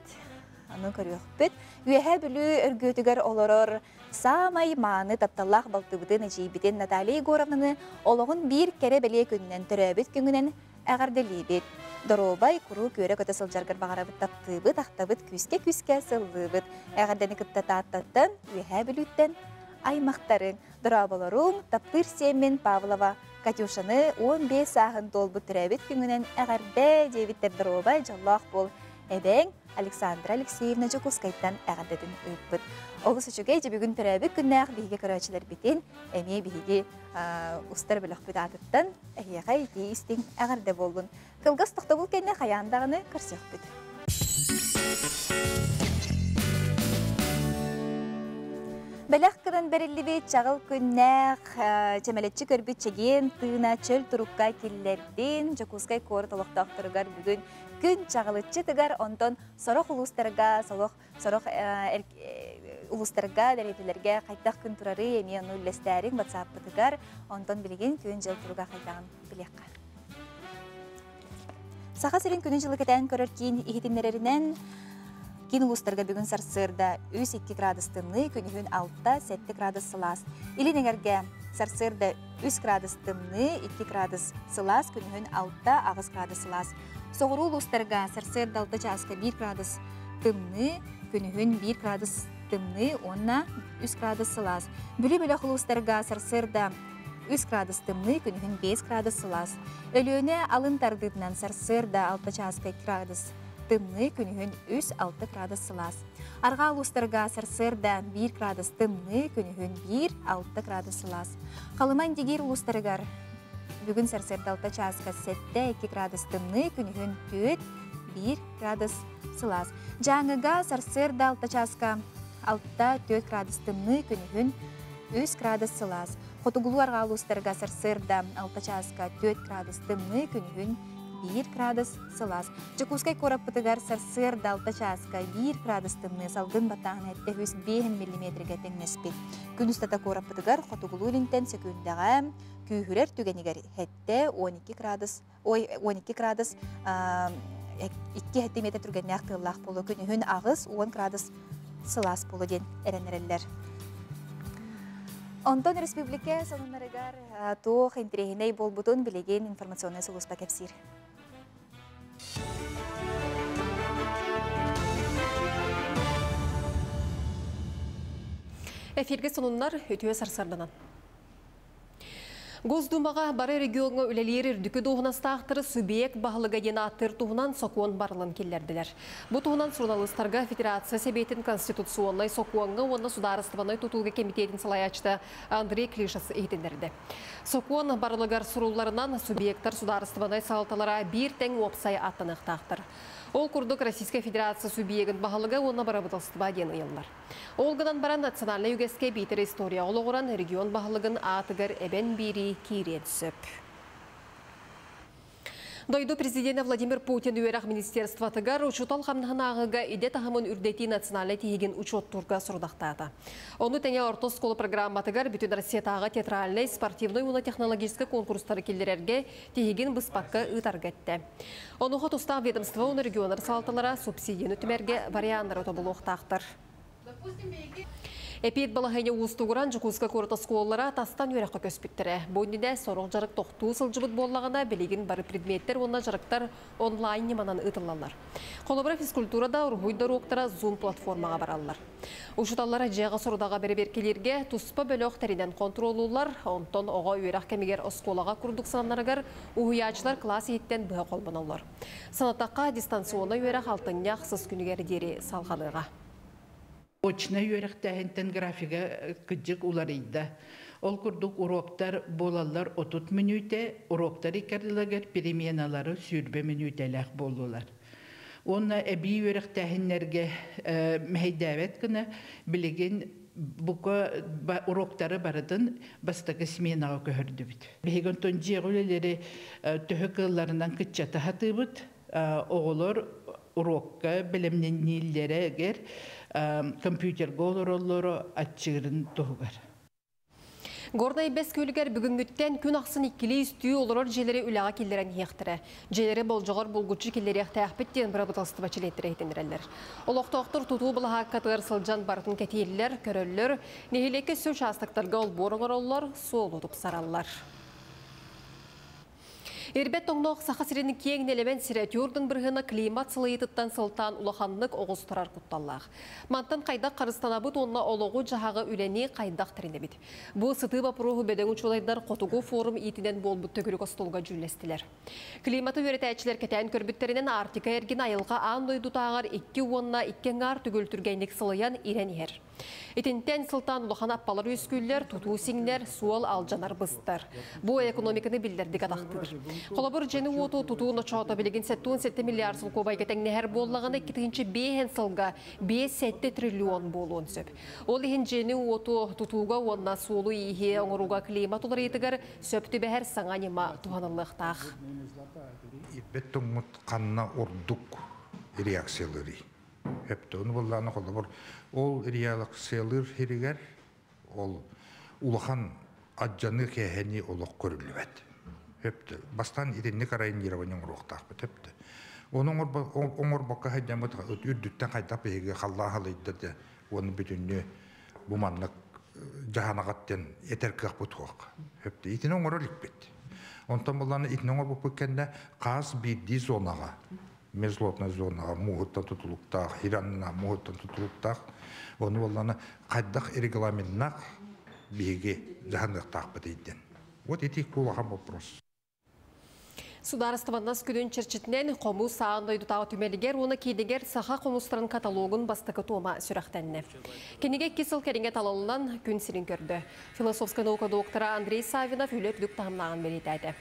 аны көрүөхпүт. Үөһээ Бүлүү Өргүөтүгэр олорор саамай мааны тапталлаах балтыбытын, эдьиийбитин Наталья Егоровнаны олоҕун биир кэрэ-бэлиэ күнүнэн төрөөбүт күҥүнэн эҕэрдэлиибит. Доруобай, куруук үөрэ-көтө сылдьаргар баҕарабыт, таптыыбыт, ахтабыт, күүскэ-күүскэ сыллыыбыт. Эҕэрдэни кытта Тааттаттан, Үөһээ Бүлүүттэн аймахтарыҥ, дорооболоруҥ, таптыыр сиэммин Павлова Катюшаны 15 сааһын туолбут төрөөбүт күҥүнэн эҕэрдэ диэбиттэр доруобай, дьоллоох буол. Эбээҥ Александра Алексеевна Дьокуускайтан эҕэрдэтин ыыппыт. Олус үчүгэй дьэ бүгүн төрөөбүт күннээх биһиги көрөөччүлэрбитин эмиэ биһиги устар бөлөхпүт аатыттан эһиэхэ итии истиҥ эҕэрдэ буоллун. Кылгас тохтобул кэннэ хайаан даҕаны көрсүөхпүт. Бэлэх гынан бэриллибит чаҕыл күннээх, чэмэлэччи көрбүт чэгиэн тыына чөл турукка киллэрдин. Дьокуускай куорат олохтоохторугар бүгүн күн чаҕылыччы тыгар, онтон сорох улуустарга, сорох сорох улуустарга, дэриэбинэлэргэ хайдах күн турарый эмиэ ону үллэстээриҥ WhatsApp-пытыгар, онтон билигин күн-дьыл туруга хайдаҕын билиэххэ. Саха сирин күнү-дьылы кэтээн көрөр киин иһитиннэрэринэн, киин улуустарга бүгүн сарсыарда 3-2 градус тымныы, күнүһүн 6-7 градус сылаас. Илин эҥэргэ сарсыарда 3 градус тымныы, 2 градус сылаас, күнүһүн 6-8 градус сылаас. Соҕуруу улуустарга сарсыарда 6 чааска 1 градус тымныы, күнүһүн 1 градус тымныы уонна 3 градус сылаас. Бүлүү бөлөх улуустарга сарсыарда 3 градус тымныы, күнүһүн 5 градус сылаас. Өлүөнэ алын тардыытынан сарсыарда 6 чааска 2 градус тымныы, күнүһүн 3-6 градус сылаас. Арҕаа улуустарга сарсыарда 1 градус тымныы, күнүһүн 1-6 градус сылаас. Халыма Индигиир улуустарыгар бүгүн сарсыарда 6 чааска 7-2 градус тымныы, күнүһүн 4-1 градус сылаас. Дьааҥыга сарсыарда 6 чааска 6-4 градус тымныы, күнүһүн 3 градус сылаас. Хотугулуу арҕаа улуустарга сарсыарда 6 чааска 4 градус тымныы, күнүһүн 1 градус сылаас. Дьокуускай куораппытыгар сарсыарда алта чааска 1 градус тымныы салгын баттааһына 705 миллиметргэ тэҥнэспит. Күн устата куораппытыгар хотугулуу-илинтэн сөкүүндэҕэ күүһүрэр түгэнигэр 7 12 градус ой 12 градус 2 сантиметр түргэннээх тыаллаах буолуо күнүһүн 8-10 градус сылаас буолуо диэн эрэнэрэллэр. Онтон республика сонуннарыгар туох интэриэһинэй буолбутун билигин информационнай сулууспа кэпсиир. Эфиргэ сонуннар үтүө сарсарданан. Госдумаҕа бары региоҥҥа үлэлиир үрдүкү дуоһунастаахтары субъект баһылыга диэн ааттыыр туһунан сокуон барылын киллэрдилэр. Бу туһунан суруналыыстарга Федерация Сэбиэтин Конституционнай сокуоҥҥа уонна судаарыстыбаннай тутууга кэмитиэтин салайааччыта Андрей Клишас иһитиннэрдэ. Сокуон барылыгар сурулларынан субъектар судаарыстыбаннай салалталара биир тэҥ уопсай ааттаныахтаахтар. Ол курдук Российскай Федерация субъегын баһылыга уонна бырабыыталыстыба диэн ыйыллар. Ол гынан баран национальнай үгэскэ биитэр историяҕа олоҕуран регион баһылыгын аатыгар эбэн биэрии киириэн сөп. Дойду президенэ Владимир Путин үөрэх министерствотыгар учуутал хамнаһын ааҕыыга идэ таһымын үрдэтии национальнай тиһигин учуоттуурга сорудахтаата. Ону тэҥэ орто оскуола программатыгар Бүтүн Россиятааҕы театральнай, спортивнай уонна технологическай конкурстары киллэрэргэ тиһигин быспакка ыытарга эттэ. Онуоха тустаах ведомство уонна регионнар салалталара субсидияны түмэргэ варианнары тобулуохтаахтар. Эпиэт балаһыанньа уустугуран Дьокуускай куорат оскуолалара тастан үөрэххэ көспүттэрэ. Бу иннинэ сорох дьарык тохтуу сылдьыбыт буоллаҕына, билигин бары предметтэр уонна дьарыктар онлайн ньыманан ыытыллаллар. Холобура, физкультура да, уруһуй да уруоктара Zoom платформаҕа бараллар. Учууталлара дьиэҕэ сорудаҕа бэрэбиэркэлииргэ туспа бөлөх тэринэн хонтуруоллууллар, онтон оҕо үөрэх кэмигэр оскуолаҕа курдук сананарыгар уһуйааччылар кылаас иһиттэн быһа холбоноллор. Санатахха, дистанционнай үөрэх алтынньы ахсыс күнүгэр диэри салҕаныаҕа. Очнай үөрэхтээһинтэн графига кыдьык уларыйда. Ол курдук уроктар буолаллар 30 мүнүүтэ, уроктар иккардылагар переменалары 20 мүнүүтэлээх буоллулар. Уонна эбии үөрэхтээһиннэргэ мэһэйдээбэт гына билигин бука уроктары барытын бастакы сменаҕа көһөрдүбүт. Биһиги онтон дьиэҕэ үлэлэри төһө кыалларынан кыччата сатыыбыт. Оҕолор урокка бэлэмнэнииллэригэр компьютерга олороллоро аччыырын туһугар. Горнай Бэс күөлүгэр бүгүҥҥүттэн күн ахсын иккилии-үстүү олорор дьиэлэри үлэҕэ киллэрэн иһиэхтэрэ. Дьиэлэри болдьоҕор булгуччу киллэриэхтээхпит диэн бырабыыталыстыба чилиэттэрэ иһитиннэрэллэр. Олохтоохтор тутуу былаһааккатыгар сылдьан барытын кэтииллэр, көрөллөр, нэһилиэккэ өссө учаастактарга олбуор оҥороллор, суолу тупсараллар. Ирбэт тоҥноох Саха сирин киэҥ нэлэмэн сирэ түөрдүн бырыһыана климат сылыйыытыттан сылтаан улаханнык оҕустарар кутталлаах. Мантан хайдах харыстанабыт уонна олоҕу-дьаһаҕы үлэни хайдах тэринэбит? Бу сытыы боппуруоһу бөдөҥ учуонайдар Хотугу форум иитинэн буолбут төгүрүк остуолга дьүүллэстилэр. Климаты үөрэтээччилэр кэтээн көрбүттэринэн Арктика эргин айылҕа аан дойдутааҕар икки уонна икки аҥаар төгүл түргэнник сылыйан ирэн иһэр. Итинтэн сылтаан улахан аппалар үөскүүллэр, тутуу сиҥнэр, суол алдьанар быстар. Бу экономиканы биллэрдик атахтыыр. Холобур, дьиэни-уоту тутуу ночоото билигин 77 миллиард солкуобайга тэҥнэһэр буоллаҕына, 2005 сылга 5-7 триллион буолуон сөп. Ол иһин дьиэни-уоту тутууга уонна суолу-ииһи оҥорууга климат уларыйыытыгар сөп түбэһэр саҥа ньыма туһаныллыахтаах. Ирбэт тоҥмут ханна ордук реакциялыырый? Өптөөн буоллаҕына холобур ол реакциялыыр сиригэр ол улахан адьаны кээһэни олох көрүллүбэт. Өптө бастаан итинник районирование оҥоруохтаахпыт өптө. Ону оҥорбокко сылдьаммыт үрдүттэн хайдах биһиги халлаан халыйда да уонна бүтүннүү бу маннык дьаһанаҕат диэн этэр кыахпыт суох. Өптө итини оҥоро иликпит. Онтон буллаҕына итини оҥорбуппут кэннэ хас биирдии зонаҕа мерзлотная зонаҕа мууһуттан тутулуктаах, Иранна мууһуттан тутулуктаах. Ону буоллаҕына хайдах регламеннаах биһиги дьаһаныахтаахпыт диэн. Вот ити улахан вопрос. Судаарыстыбаннас күнүн чэрчитинэн хомус аан дойдутааҕы түмэлигэр уонна киинигэр саха хомустарын каталогун бастакы туома сүрэхтэннэ. Кинигэ икки сыл кэриҥэ талыллан күн сирин көрдө. Философскай наука доктора Андрей Савинов үлэ үрдүк таһымнааҕын бэлиэтээтэ.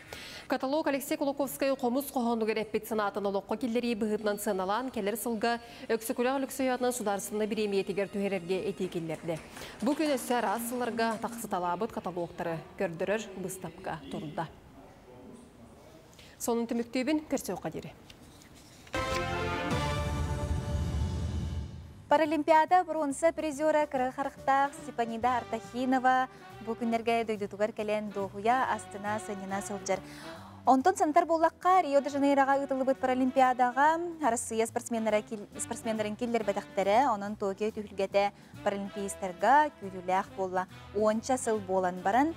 Каталог Алексей Кулаковскай хомус хоһоонугар эппит санаатын олоххо киллэрии быһыытынан сыаналаан кэлэр сылга Өксөкүлээх Өлөксөй аатынан судаарыстыбаннай бириэмийэтигэр түһэрэргэ этии киллэрдэ. Бу күн өссө араас сылларга тахсыталаабыт каталогтары көрдөрөр быыстапка турда. Сонун түмүктүүбүн көрсүөххэ диэри. Паралимпиада бронза призера кыра харахтаах Степанида Артахинова бу күннэргэ дойдутугар кэлэн дуоһуйа, астына, сынньана сылдьар. Онтон сантар буоллахха, Рио-де-Жанейроҕа ыытыллыбыт Паралимпиадаҕа Арассыыйа спортсменнарын киллэрбэтэхтэрэ, онон Токио түһүлгэтэ паралимпиецтарга күүтүүлээх буолла. Уонча сыл буолан баран,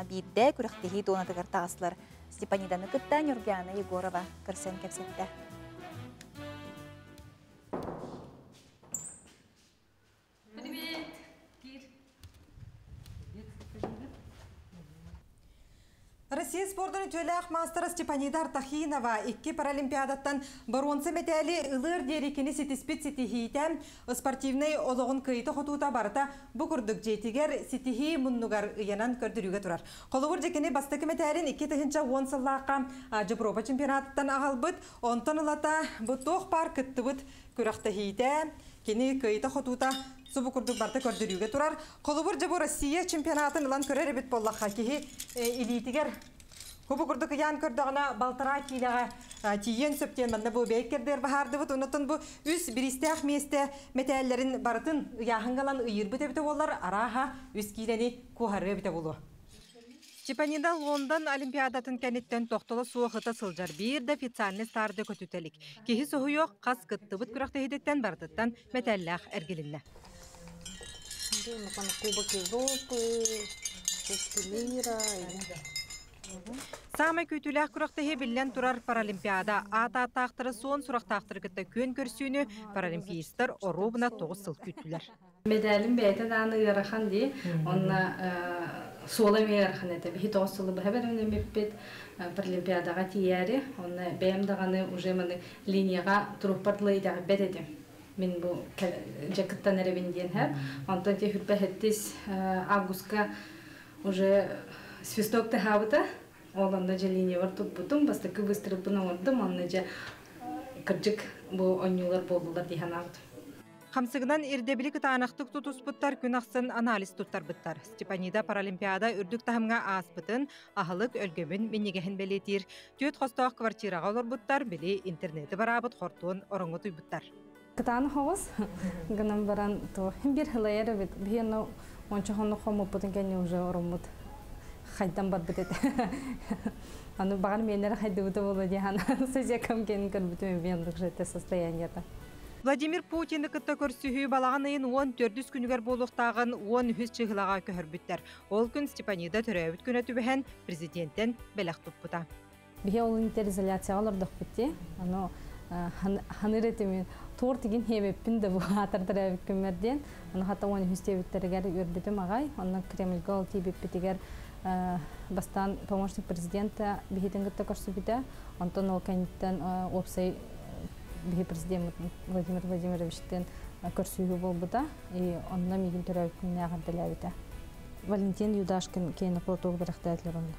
биирдэ күрэхтэһии туонатыгар таҕыстылар. Степаниданы кытта Нюргиана Егорова көрсөн кэпсэттэ. Привет! Кир. Россия спордун үтүөлээх маастара Степанида Артахинова икки паралимпиадаттан боруонса мэтээли ылыар диэри кини ситиспит ситиһиитэ, спортивнай олоҕун кыайыыта-хотуута барыта бу курдук дьиэтигэр ситиһии муннугар ыйанан көрдөрүүгэ турар. Холобур, дьэ кини бастакы мэтээлин 2010 сыллаахха Дьобуруопа чемпионатыттан аҕалбыт, онтон ылата бу туох баар кыттыбыт күрэхтэһиитэ, кини кыайыыта-хотуута субу курдук барыта көрдөрүүгэ турар. Холобур, дьэ бу Россия чемпионатын ылан көрөр эбит буоллахха, киһи илиитигэр Хубу курдук ыйаан көрдөҕүнэ балтараа киилэҕэ тиийиэн сөп диэн манна бу бэйкердер баһаардыбыт. Оннотон бу үс бириистээх миэстэ мэтээллэрин барытын ыйааһыҥҥа ылан ыйыырбыт эбитэ буоллар, арааһа үс киилэни куоһарыа эбитэ буолуо. Степанида Лондон Олимпиадатын кэнниттэн тохтоло суох ыта сылдьар биир да официальнай старды көтүтэ илик. Киһи соһуйуох хас кыттыбыт күрэхтэһиититтэн барытыттан мэтээллээх эргилиннэ. Кубок Европы, Кубки мира. Саамай күүтүүлээх күрэхтэһии биллэн турар Паралимпиада. Аат ааттаахтары суон сурахтаахтары кытта күөн көрсүүнү паралимпиецтар оруобуна тоҕус сыл күүттүлэр. Медалим бэйэтэ даҕаны ыарахан дии. Онно суола эмиэ ыарахан этэ. Биһи тоҕус сылы быһа бэлэмнэммиппит Паралимпиадаҕа тиийээри. Онно бэйэм даҕаны уже маны линияҕа турукпар дылы итэҕэйбэт этим. Мин бу дьэ кыттан эрэбин диэн һэр. Онтон те хүрбэ хэттис августка уже свисток таһаабыта. Ол онно дьэ линиябар турбутум, бастакы выстрелбын оҥордум, онно дьэ кырдьык бу онньуулар буоллулар дии санаабытым. Хамсыгынан ирдэбили кытаанахтык тутуспуттар күн ахсын анализ туттарбыттар. Степанида Паралимпиада үрдүк таһымҥа ааспытын, аһылык өлгөмүн минньигэһин бэлиэтиир. Түөрт хостоох квартираҕа олорбуттар, били интернети бараабыт хортуон ороҥҥо утуйбуттар. Кытаанах оҕус гынан баран то биир ылайар эбит. Биһиэнэ онча хонно хоммуппутун кэннэ уже ороммут хайдан барбыт этэ. Аны баҕар миэннэрэ хайдыбыта буолуо диэн созекам кэнин көрбүтүм эбиэн это состояниета. Владимир Путины кытта көрсүһүү балаҕан ыйын уон төрдүс күнүгэр буолуохтааҕын уон үһүс чыһылаҕа көһөрбүттэр. Ол күн Степанида төрөөбүт күнэ түбэһэн президенттэн бэлэх туппута. Биһи ол интеризоляцияҕа олордохпут дии. Ону ханыр этим торт игин хиэбэппин да бу аатар төрөөбүт күммэр диэн. Ону хата уон үһүс диэбиттэригэр үөрбүтүм аҕай. Онно Кремльга ол тиийбиппитигэр бастаан помощник президента биһитин кытта көрсүбүтэ. Онтон ол кэнниттэн уопсай биһи президеммит Владимир Владимировичтыын көрсүһүү буолбута. И онно миигин төрөөбүт күннээх эрдэлээбитэ. Валентин Юдашкин киэнэ платок бэрэхтээтилэр онно.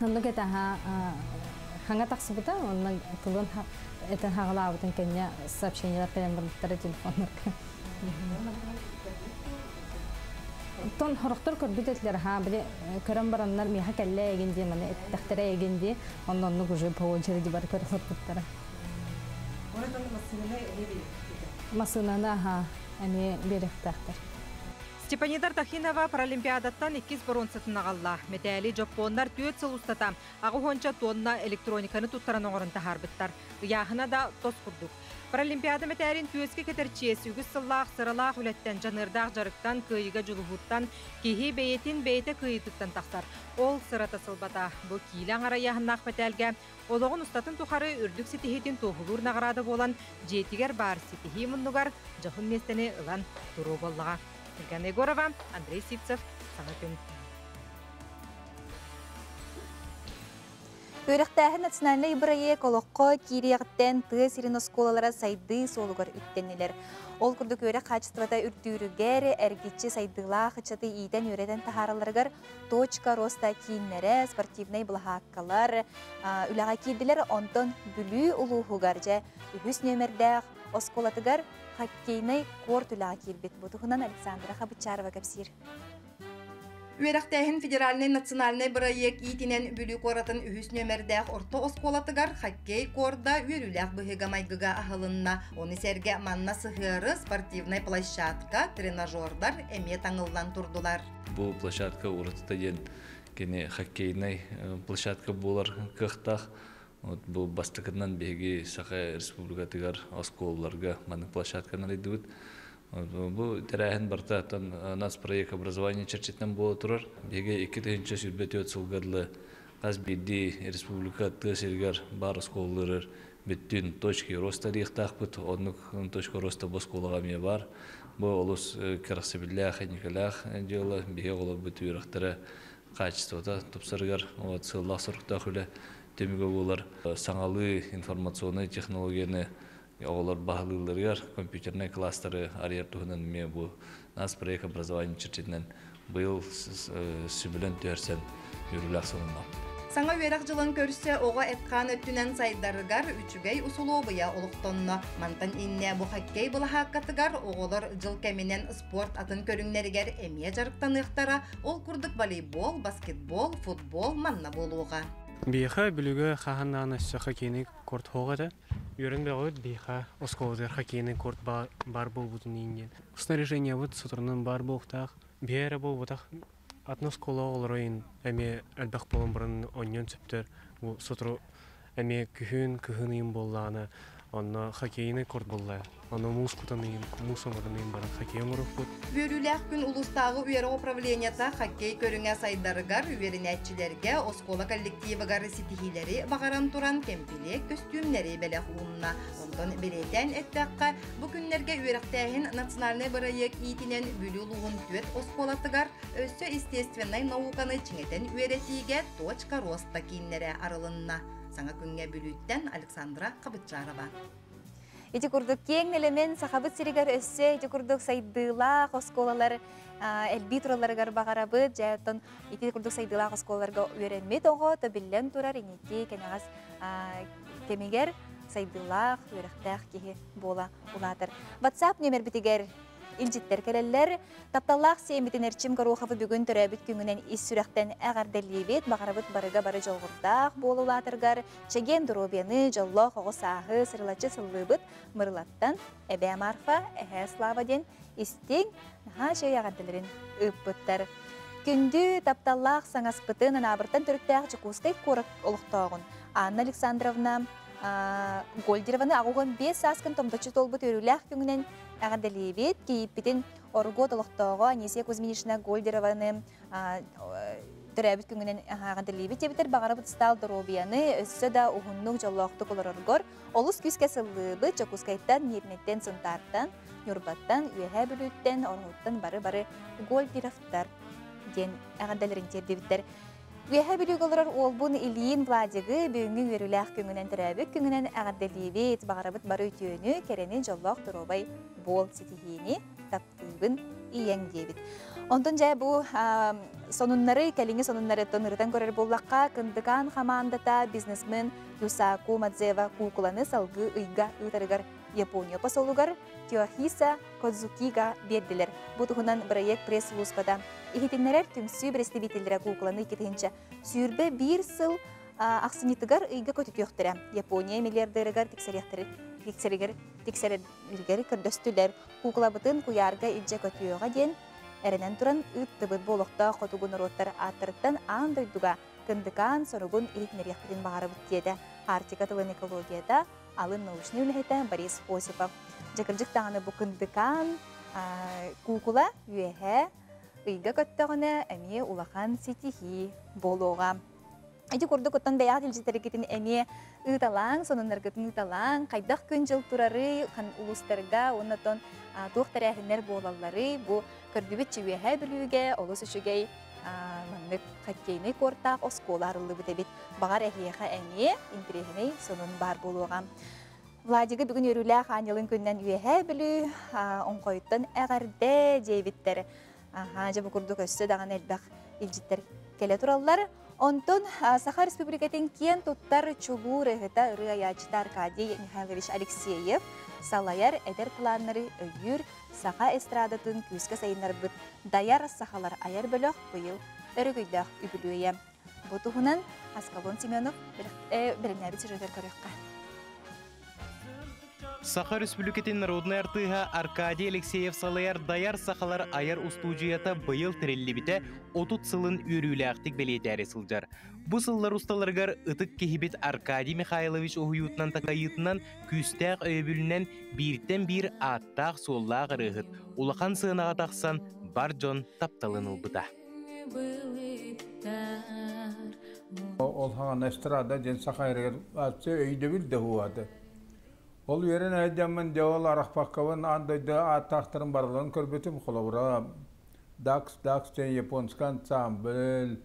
Оннук этэ хаҥа тахсыбыта, онно тылын этэн хаҕалаабытын кэннэ сообщениелар кэлэн барбыттара телефоннарга. Оттон хорохтор көрбүт этилэр, ха, били көрөн бараннар миэхэ кэллэ эгин дии, маны эттэхтэрэ эгин дии, онно оннук уже по очереди бары көрө олорбуттара. Массыынаны аха эмиэ биэриэхтээхтэр. Степанида Артахинова Паралимпиадаттан иккис боруонсатын аҕалла. Мэтээли дьоппуоннар түөрт сыл устата аҕыс тонна электрониканы туттаран оҥорон таһаарбыттар. Ыйааһына да тос курдук. Паралимпиада мэтээлин түөскэ кэтэр чиэс үгүс сыллаах сыралаах үлэттэн, дьаныардаах дьарыктан, кыайыыга дьулуһууттан, киһи бэйэтин бэйэтэ кыайыытыттан тахсар. Ол сырата сылбата. Бу киилэ аҥара ыйааһыннаах мэтээлгэ олоҕун устатын тухары үрдүк ситиһиитин туоһулуур наҕараада буолан, дьиэтигэр баар ситиһии муннугар дьоһун миэстэни ылан туруо буоллаҕа. Ульяна Егорова, Андрей Сивцев, Саҥа күн. Үөрэхтээһин национальнай бырайыак олоххо киириэҕиттэн тыа сирин оскуолалара сайдыы суолугар үктэннилэр. Ол курдук үөрэх хаачыстыбата үрдүүрүгэр, эргиччи сайдыылаах ыччаты иитэн-үөрэтэн таһааралларыгар точка роста кииннэрэ, спортивнай былаһааккалар үлэҕэ киирдилэр. Онтон Бүлүү улууһугар дьэ үһүс нүөмэрдээх оскуолатыгар хоккейнай корт үлэҕэ киирбит. Бу туһунан Александра Хабычарова кэпсиир. Үөрэхтээһин федеральнай национальнай бырайыак иитинэн Бүлүү куоратын үһүс нүөмэрдээх орто оскуолатыгар хоккей корда үөрүүлээх быһыыга-майгыга аһылынна. Ону сэргэ манна сыһыары спортивнай площадка, тренажердар эмиэ таҥыллан турдулар. Бу площадка уратыта диэн кини хоккейнай площадка буолар кыахтаах. Вот бу бастакынан биһиги Саха Республикатыгар оскуолаларга маннык площадканы арыйдыбыт. Бу тэрээһин барыта нацпроект образование чэрчитинэн буола турар. Биһиги 2024 сылга дылы хас биирдии республика тыа сиригэр баар оскуолаларыгар бүттүүн точки роста арыйыахтаахпыт. Оннук точка роста бу оскуолаҕа эмиэ баар. Бу олус кэрэхсэбиллээх, инникилээх дьыала. Биһиги оҕолорбут үөрэхтэрэ хаачыстыбата тупсарыгар вот сыаллаах-соруктаах үлэ түмүгэ буолар. Саҥалыы информационнай технологияны оҕолор баһылыылларыгар компьютернай класстары арыйар туһунан эмиэ бу нацпроект образование чэрчитинэн быйыл сөбүлэн түһэрсэн үөрүүлээх сонунна. Саҥа үөрэх дьылын көрсө оҕо эт-хаан өттүнэн сайдарыгар үчүгэй усулуобуйа олохтонно. Мантан иннэ бу хоккей былаһааккатыгар оҕолор дьыл кэминэн спорт атын көрүҥнэригэр эмиэ дьарыктаныахтара. Ол курдук волейбол, баскетбол, футбол манна буолуоҕа. Биһиэхэ Бүлүүгэ хаһан даҕаны өссө хоккейнай корт суох этэ. Үөрэн бөҕөбүт биһиэхэ оскуолатыгар хоккейнай корт баар буолбутун иһин диэн. Снаряжениебыт соторунан баар буолуохтаах. Биһи эрэ буолбатах, атын оскуола оҕолоро эмиэ элбэх буолан баран оонньуон сөптөр. Бу сотору эмиэ күһүн, кыһын ыйын буоллаҕына, онно хоккейнай корт буолла. Ону муус кутан ыйын, муус оҥорон ыйын баран хоккей оҥоруохпут. Үөрүүлээх күн улуустааҕы үөрэх управлениета хоккей көрүҥэ сайдарыгар үөрэнээччилэргэ, оскуола коллективыгар ситиһиилэри баҕаран туран кэмпилиэк көстүүмнэри бэлэх уунна. Онтон бэлиэтээн эттэххэ, бу күннэргэ үөрэхтээһин национальнай бырайыак иитинэн Бүлүү улууһун түөрт оскуолатыгар өссө естественнай науканы чиҥэтэн үөрэтиигэ «Точка роста» кииннэрэ арылынна. Саҥа күҥҥэ Бүлүүттэн Александра Хабытчарова. Ити курдук киэҥ нэлэмэн Сахабыт сиригэр өссө ити курдук сайдыылаах оскуолалар элбии туралларыгар баҕарабыт. Дьэ, оттон ити курдук сайдыылаах оскуолаларга үөрэммит оҕо биллэн турар инники кэнэҕэс кэмигэр сайдыылаах, үөрэхтээх киһи буола улаатар. WhatsApp нүөмэрбитигэр илдьиттэр кэлэллэр. Тапталлаах сиэммитин Эрчим Гороховы бүгүн төрөөбүт күҥүнэн ис сүрэхтэн эҕэрдэлиибит. Баҕарабыт барыга бары дьолҕурдаах буолулаатаргар чэгиэн доруобуйаны, дьоллоох оҕо сааһы сырылаччы сыллыыбыт. Мырылаттан Эбээ Марфа, Эһээ Слава диэн истиҥ, наһаа үчүгэй эҕэрдэлэрин ыыппыттар. Күндү тапталлаах саҥаспытын Анаабыртан төрүттээх Дьокуускай куорат олохтооҕун Анна Александровна Гольдерованы 85 сааскын томточчу туолбут үөрүүлээх күҥүнэн эҕэрдэлиибит. Кийииппитин Оргуот олохтооҕо Анисия Кузьминична Гольдерованы төрөөбүт күҥүнэн эҕэрдэлиибит диэбитэр баҕарабыт ыстаал доруобуйаны өссө да уһуннук дьоллоохтук олороргор олус күүскэ сыллыыбыт Дьокуускайтан, Миирнэйтэн, Сунтаартан, Ньурбаттан, Үөһээ Бүлүүттэн, Ороһуттан бары-бары Гольдеровтар диэн эҕэрдэлэрин тиэрдибиттэр. Үөһээ Бүлүүгэ олорор уолбун Ильин Владигы бүгүҥҥү үөрүүлээх күҥүнэн төрөөбүт күҥүнэн эҕэрдэлиибит. Баҕарабыт бары үтүөнү, кэрэни, дьоллоох доруобай буол ситиһиини таптыыбын ийэҥ диэбит. Онтон дьэ бу сонуннары, кэлиҥҥи сонуннары ырытан көрөр буоллахха, Кындыкаан хамаандата бизнесмен Юсаку Мадзева куукуланы салгыы ыйга ыытарыгар Япония посолугар Киохиса Кодзукига биэрдилэр. Бу туһунан бырайыак пресс-сулууспата иһитиннэрэр түмсүү бэрэстэбиитэллэрэ куукуланы 2021 сыл ахсынньытыгар ыйга көтүтүөхтэрэ. Япония миллиардерыгар тиксэригэр тиксэрэригэр көрдөстүлэр. Куукулабытын куйаарга илдьэ көтүөҕэ диэн эрэнэн туран ыыттыбыт. Бу олохтоох хотугу норуоттар ааттарыттан аан дойдуга Кындыкаан соругун иһитиннэриэхпитин баҕарабыт диэтэ Арктика тылын экологията алын научнай үлэһитэ Борис Осипов. Дьэ кырдьык даҕаны бу Кындыкаан куукула үөһэ ыйга көттөҕүнэ эмиэ улахан ситиһии буолуоҕа. Ити курдук оттон бэйэҕит илдьитэргитин эмиэ ыыталааҥ, сонуннаргытын ыыталааҥ, хайдах күн-дьыл турарый, улуустарга уонна оттон туох тэрээһиннэр буолалларый, бу көрдүбүт Үөһээ Бүлүүгэ олус үчүгэй маннык хоккейнай куортаах оскуола арыллыбыт эбит. Баҕар эһиэхэ эмиэ интэриэһинэй сонун баар буолуоҕа. Владигы бүгүн үөрүүлээх аанньалын күнүнэн Үөһээ Бүлүү оҥхойуттан эҕэрдэ диэбиттэр. Аха, дьэ бу курдук өссө даҕаны элбэх илдьиттэр кэлэ тураллар. Онтон Саха Республикатын киэн туттар чулуу ырыаһыта ырыа айааччыта Аркадий Михайлович Алексеев салайар эдэр талааннары өйүүр саха эстрадатын күүскэ сайыннарбыт Дайар сахалар айар бөлөх быйыл өрөгөйдөөх үбүлүөйэ. Бу туһунан Аскалон Семенов бэлэмнээбит сюжетер көрүөххэ. Саха Республикатын народнай артыыһа Аркадий Алексеев салайар Дайар сахалар айар устуудьуйата быйыл тэриллибитэ 30 сылын үөрүүлээхтик бэлиэтээри сылдьар. Бу сыллар усталарыгар ытык киһибит Аркадий Михайлович уһуйуутунан такайыытынан күүстээх өйөбүлүнэн бииртэн биир ааттаах-суоллаах ырыаһыт улахан сыанаҕа тахсан бар дьон тапталын ылбыта. Ол хаҕана эстрада диэн саха эригэр өйдөбүл да хуаты. Ол үөрэн айдаммын дьэ ол арахпаккабын аан дойду ааттаахтарын барыларын көрбүтүм. Холобура, Дакс Дакс диэн японскай ансамбль,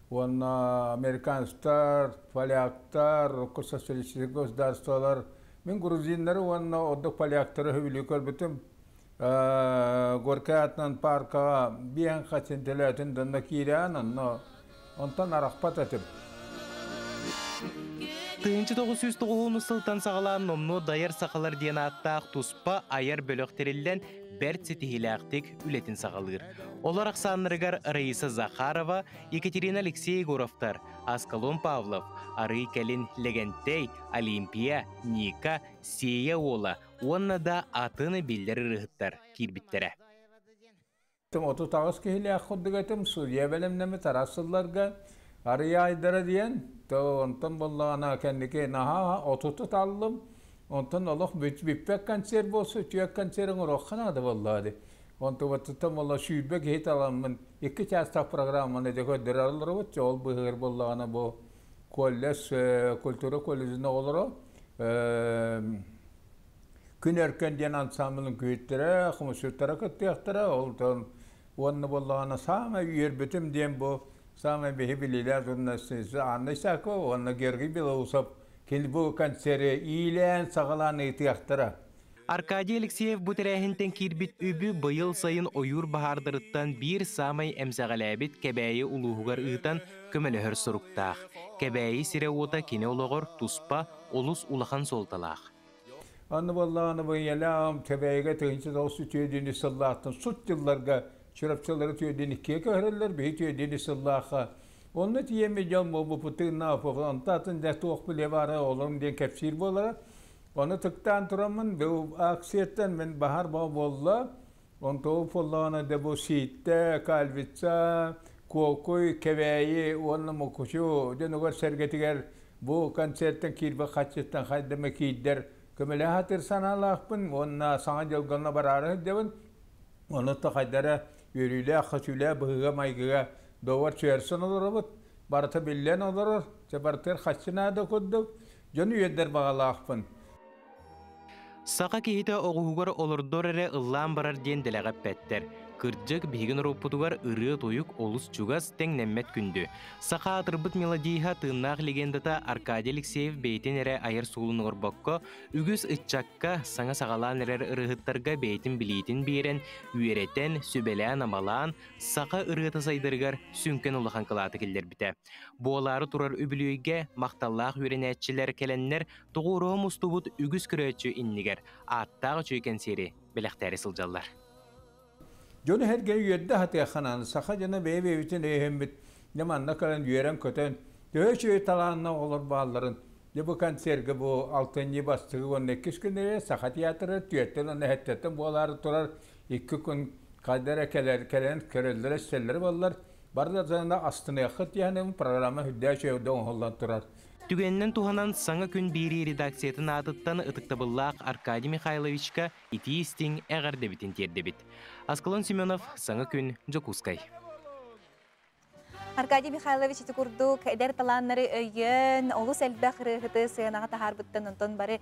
уонна американецтар, поляктар, социалистическай государстволар. Мин грузиннары уонна ордук поляктары сөбүлүү көрбүтүм. Горькай аатынан паркаҕа биэһин хачин төлөөтүн донно киирээн, онно онтон арахпат этим. 1990 сылтан саҕалаан номнуо Дайар сахалар диэн ааттаах туспа айар бөлөх тэриллэн бэрт ситиһиилээхтик үлэтин саҕалыыр. Олор ахсааннарыгар Раиса Захарова, Екатерина Алексей Егоровтар, Аскалон Павлов, арый кэлин Лэгэнтэй, Олимпия, Ника, Сиэйэ уола уонна да атын биллэр ырыаһыттар киирбиттэрэ. 38 киһилээх курдук этим, судья бэлэмнэммит араас сылларга Арыйа Айдара диэн, то онтон буоллаҕына кэнники наһаа отуту таллым, онтон олох бүппэт концерт буолсу, үтүө концерт оҥоруохха наада буоллаҕа дии. Онтубуттан буолла 20 киһи таламмын 2 чаастаах программаны дьэ көрдөрөр олоробут, ол быһыгар буоллаҕына бу колледж, культура колледжын оҕолоро Күн Өркөн диэн ансамблын күүттэрэ, хомусчуттара кыттыахтара. Ол уонна буоллаҕына саамай үөрбүтүм диэн бу саамай биһи билиилээх журналист Анна Исакова уонна Георгий Белоусов кини бу концеры иилээн-саҕалаан ыытыахтара. Аркадий Алексеев бу тэрээһинтэн киирбит үбү быйыл сайын ойуур баһаардарыттан биир саамай эмсэҕэлээбит Кэбээйи улууһугар ыытан көмөлөһөр соруктаах. Кэбээйи сирэ-уота кини олоҕор туспа олус улахан суолталаах. Аны буоллаҕына бу ийэлээх Кэбээйигэ 1904 сыллаахтан сут дьылларга Чурапчылары түөрдүн иккигэ көһөрөллөр, биһи түөрдүн сыллаахха. Онно тиийэммит дьон буолбуппут тыыннаах онто атын дьэ туох билиэ баара олорум диэн кэпсиир буолара. Ону тыктаан тураммын бу акцияттан мин баһар баҕа буолла. Онто буоллаҕына да бу Сииттэ, Кальвица, Куокуй, Кэбээйи уонна Мукучу дьонугар сэргэтигэр бу концертан киирбит хаччыттан хайдама киирдэр көмөлөһө сатыыр санаалаахпын уонна саҥа дьылга бараары сылдьабын. Ону то хайдара үөрүүлээх, хөтүүлээх быһыыга-майгыга доҕор чуйарсан олоробут. Барыта биллэн олорор, чэ барытыгар хаччы наада курдук. Дьону үөрдэр баҕалаахпын. Саха киһитэ оҕуһугар олордор эрэ ыллаан барар диэн дэлэҕэ эппэттэр. Кырдьык, биһиги норуоппутугар ырыа-тойук олус чугас, тэҥнэммэт күндү. Саха аатырбыт мелодииһа тыыннаах легендата Аркадий Алексеев бэйэтин эрэ айар суолун оҥорбокко, үгүс ыччакка, саҥа саҕалаан эрэр ырыаһыттарга бэйэтин билиитин биэрэн, үөрэтэн, сүбэлээн-амалаан, саха ырыата сайдарыгар сүҥкэн улахан кылааты киллэрбитэ. Буолаары турар үбүлүөйгэ махталлаах үөрэнээччилэр кэлэннэр тоҕуоруһа мустубут үгүс көрөөччү иннигэр ааттаах үчүгэй кэнсиэри бэлэхтээри сылдьаллар. Дьону сэргэ үөрдэ сатыахханаан саха дьоно бэйэ-бэйэбитин өйөһөммүт дьэ манна кэлэн үөрэн-көтөн төһө үчүгэй талааннаах оҕолор баалларын дьэ бу концерга бу алтынньы бастакы уонна иккис күннэригэр Саха театра түөртэн уонна сэттэтэн буолаары турар икки күн хайда эрэ кэлэр кэлэн көрөллөрө-истэллэрэ буоллар бары да астыныаххыт диэн программа үрдээх үчүгэй оҥоһуллан турар. Түгэнинэн туһанан Саҥа күн биэрии редакциятын аатыттан ытыктабыллаах Аркадий Михайловичка итии-истиҥ эҕэрдэбитин тиэрдэбит. Аскалон Семенов, Саҥа күн, Дьокуускай. Аркадий Михайлович ити курдук эдэр талааннары өйөөн, олус элбэх ырыаһыты сыанаҕа таһаарбыттан онтон бары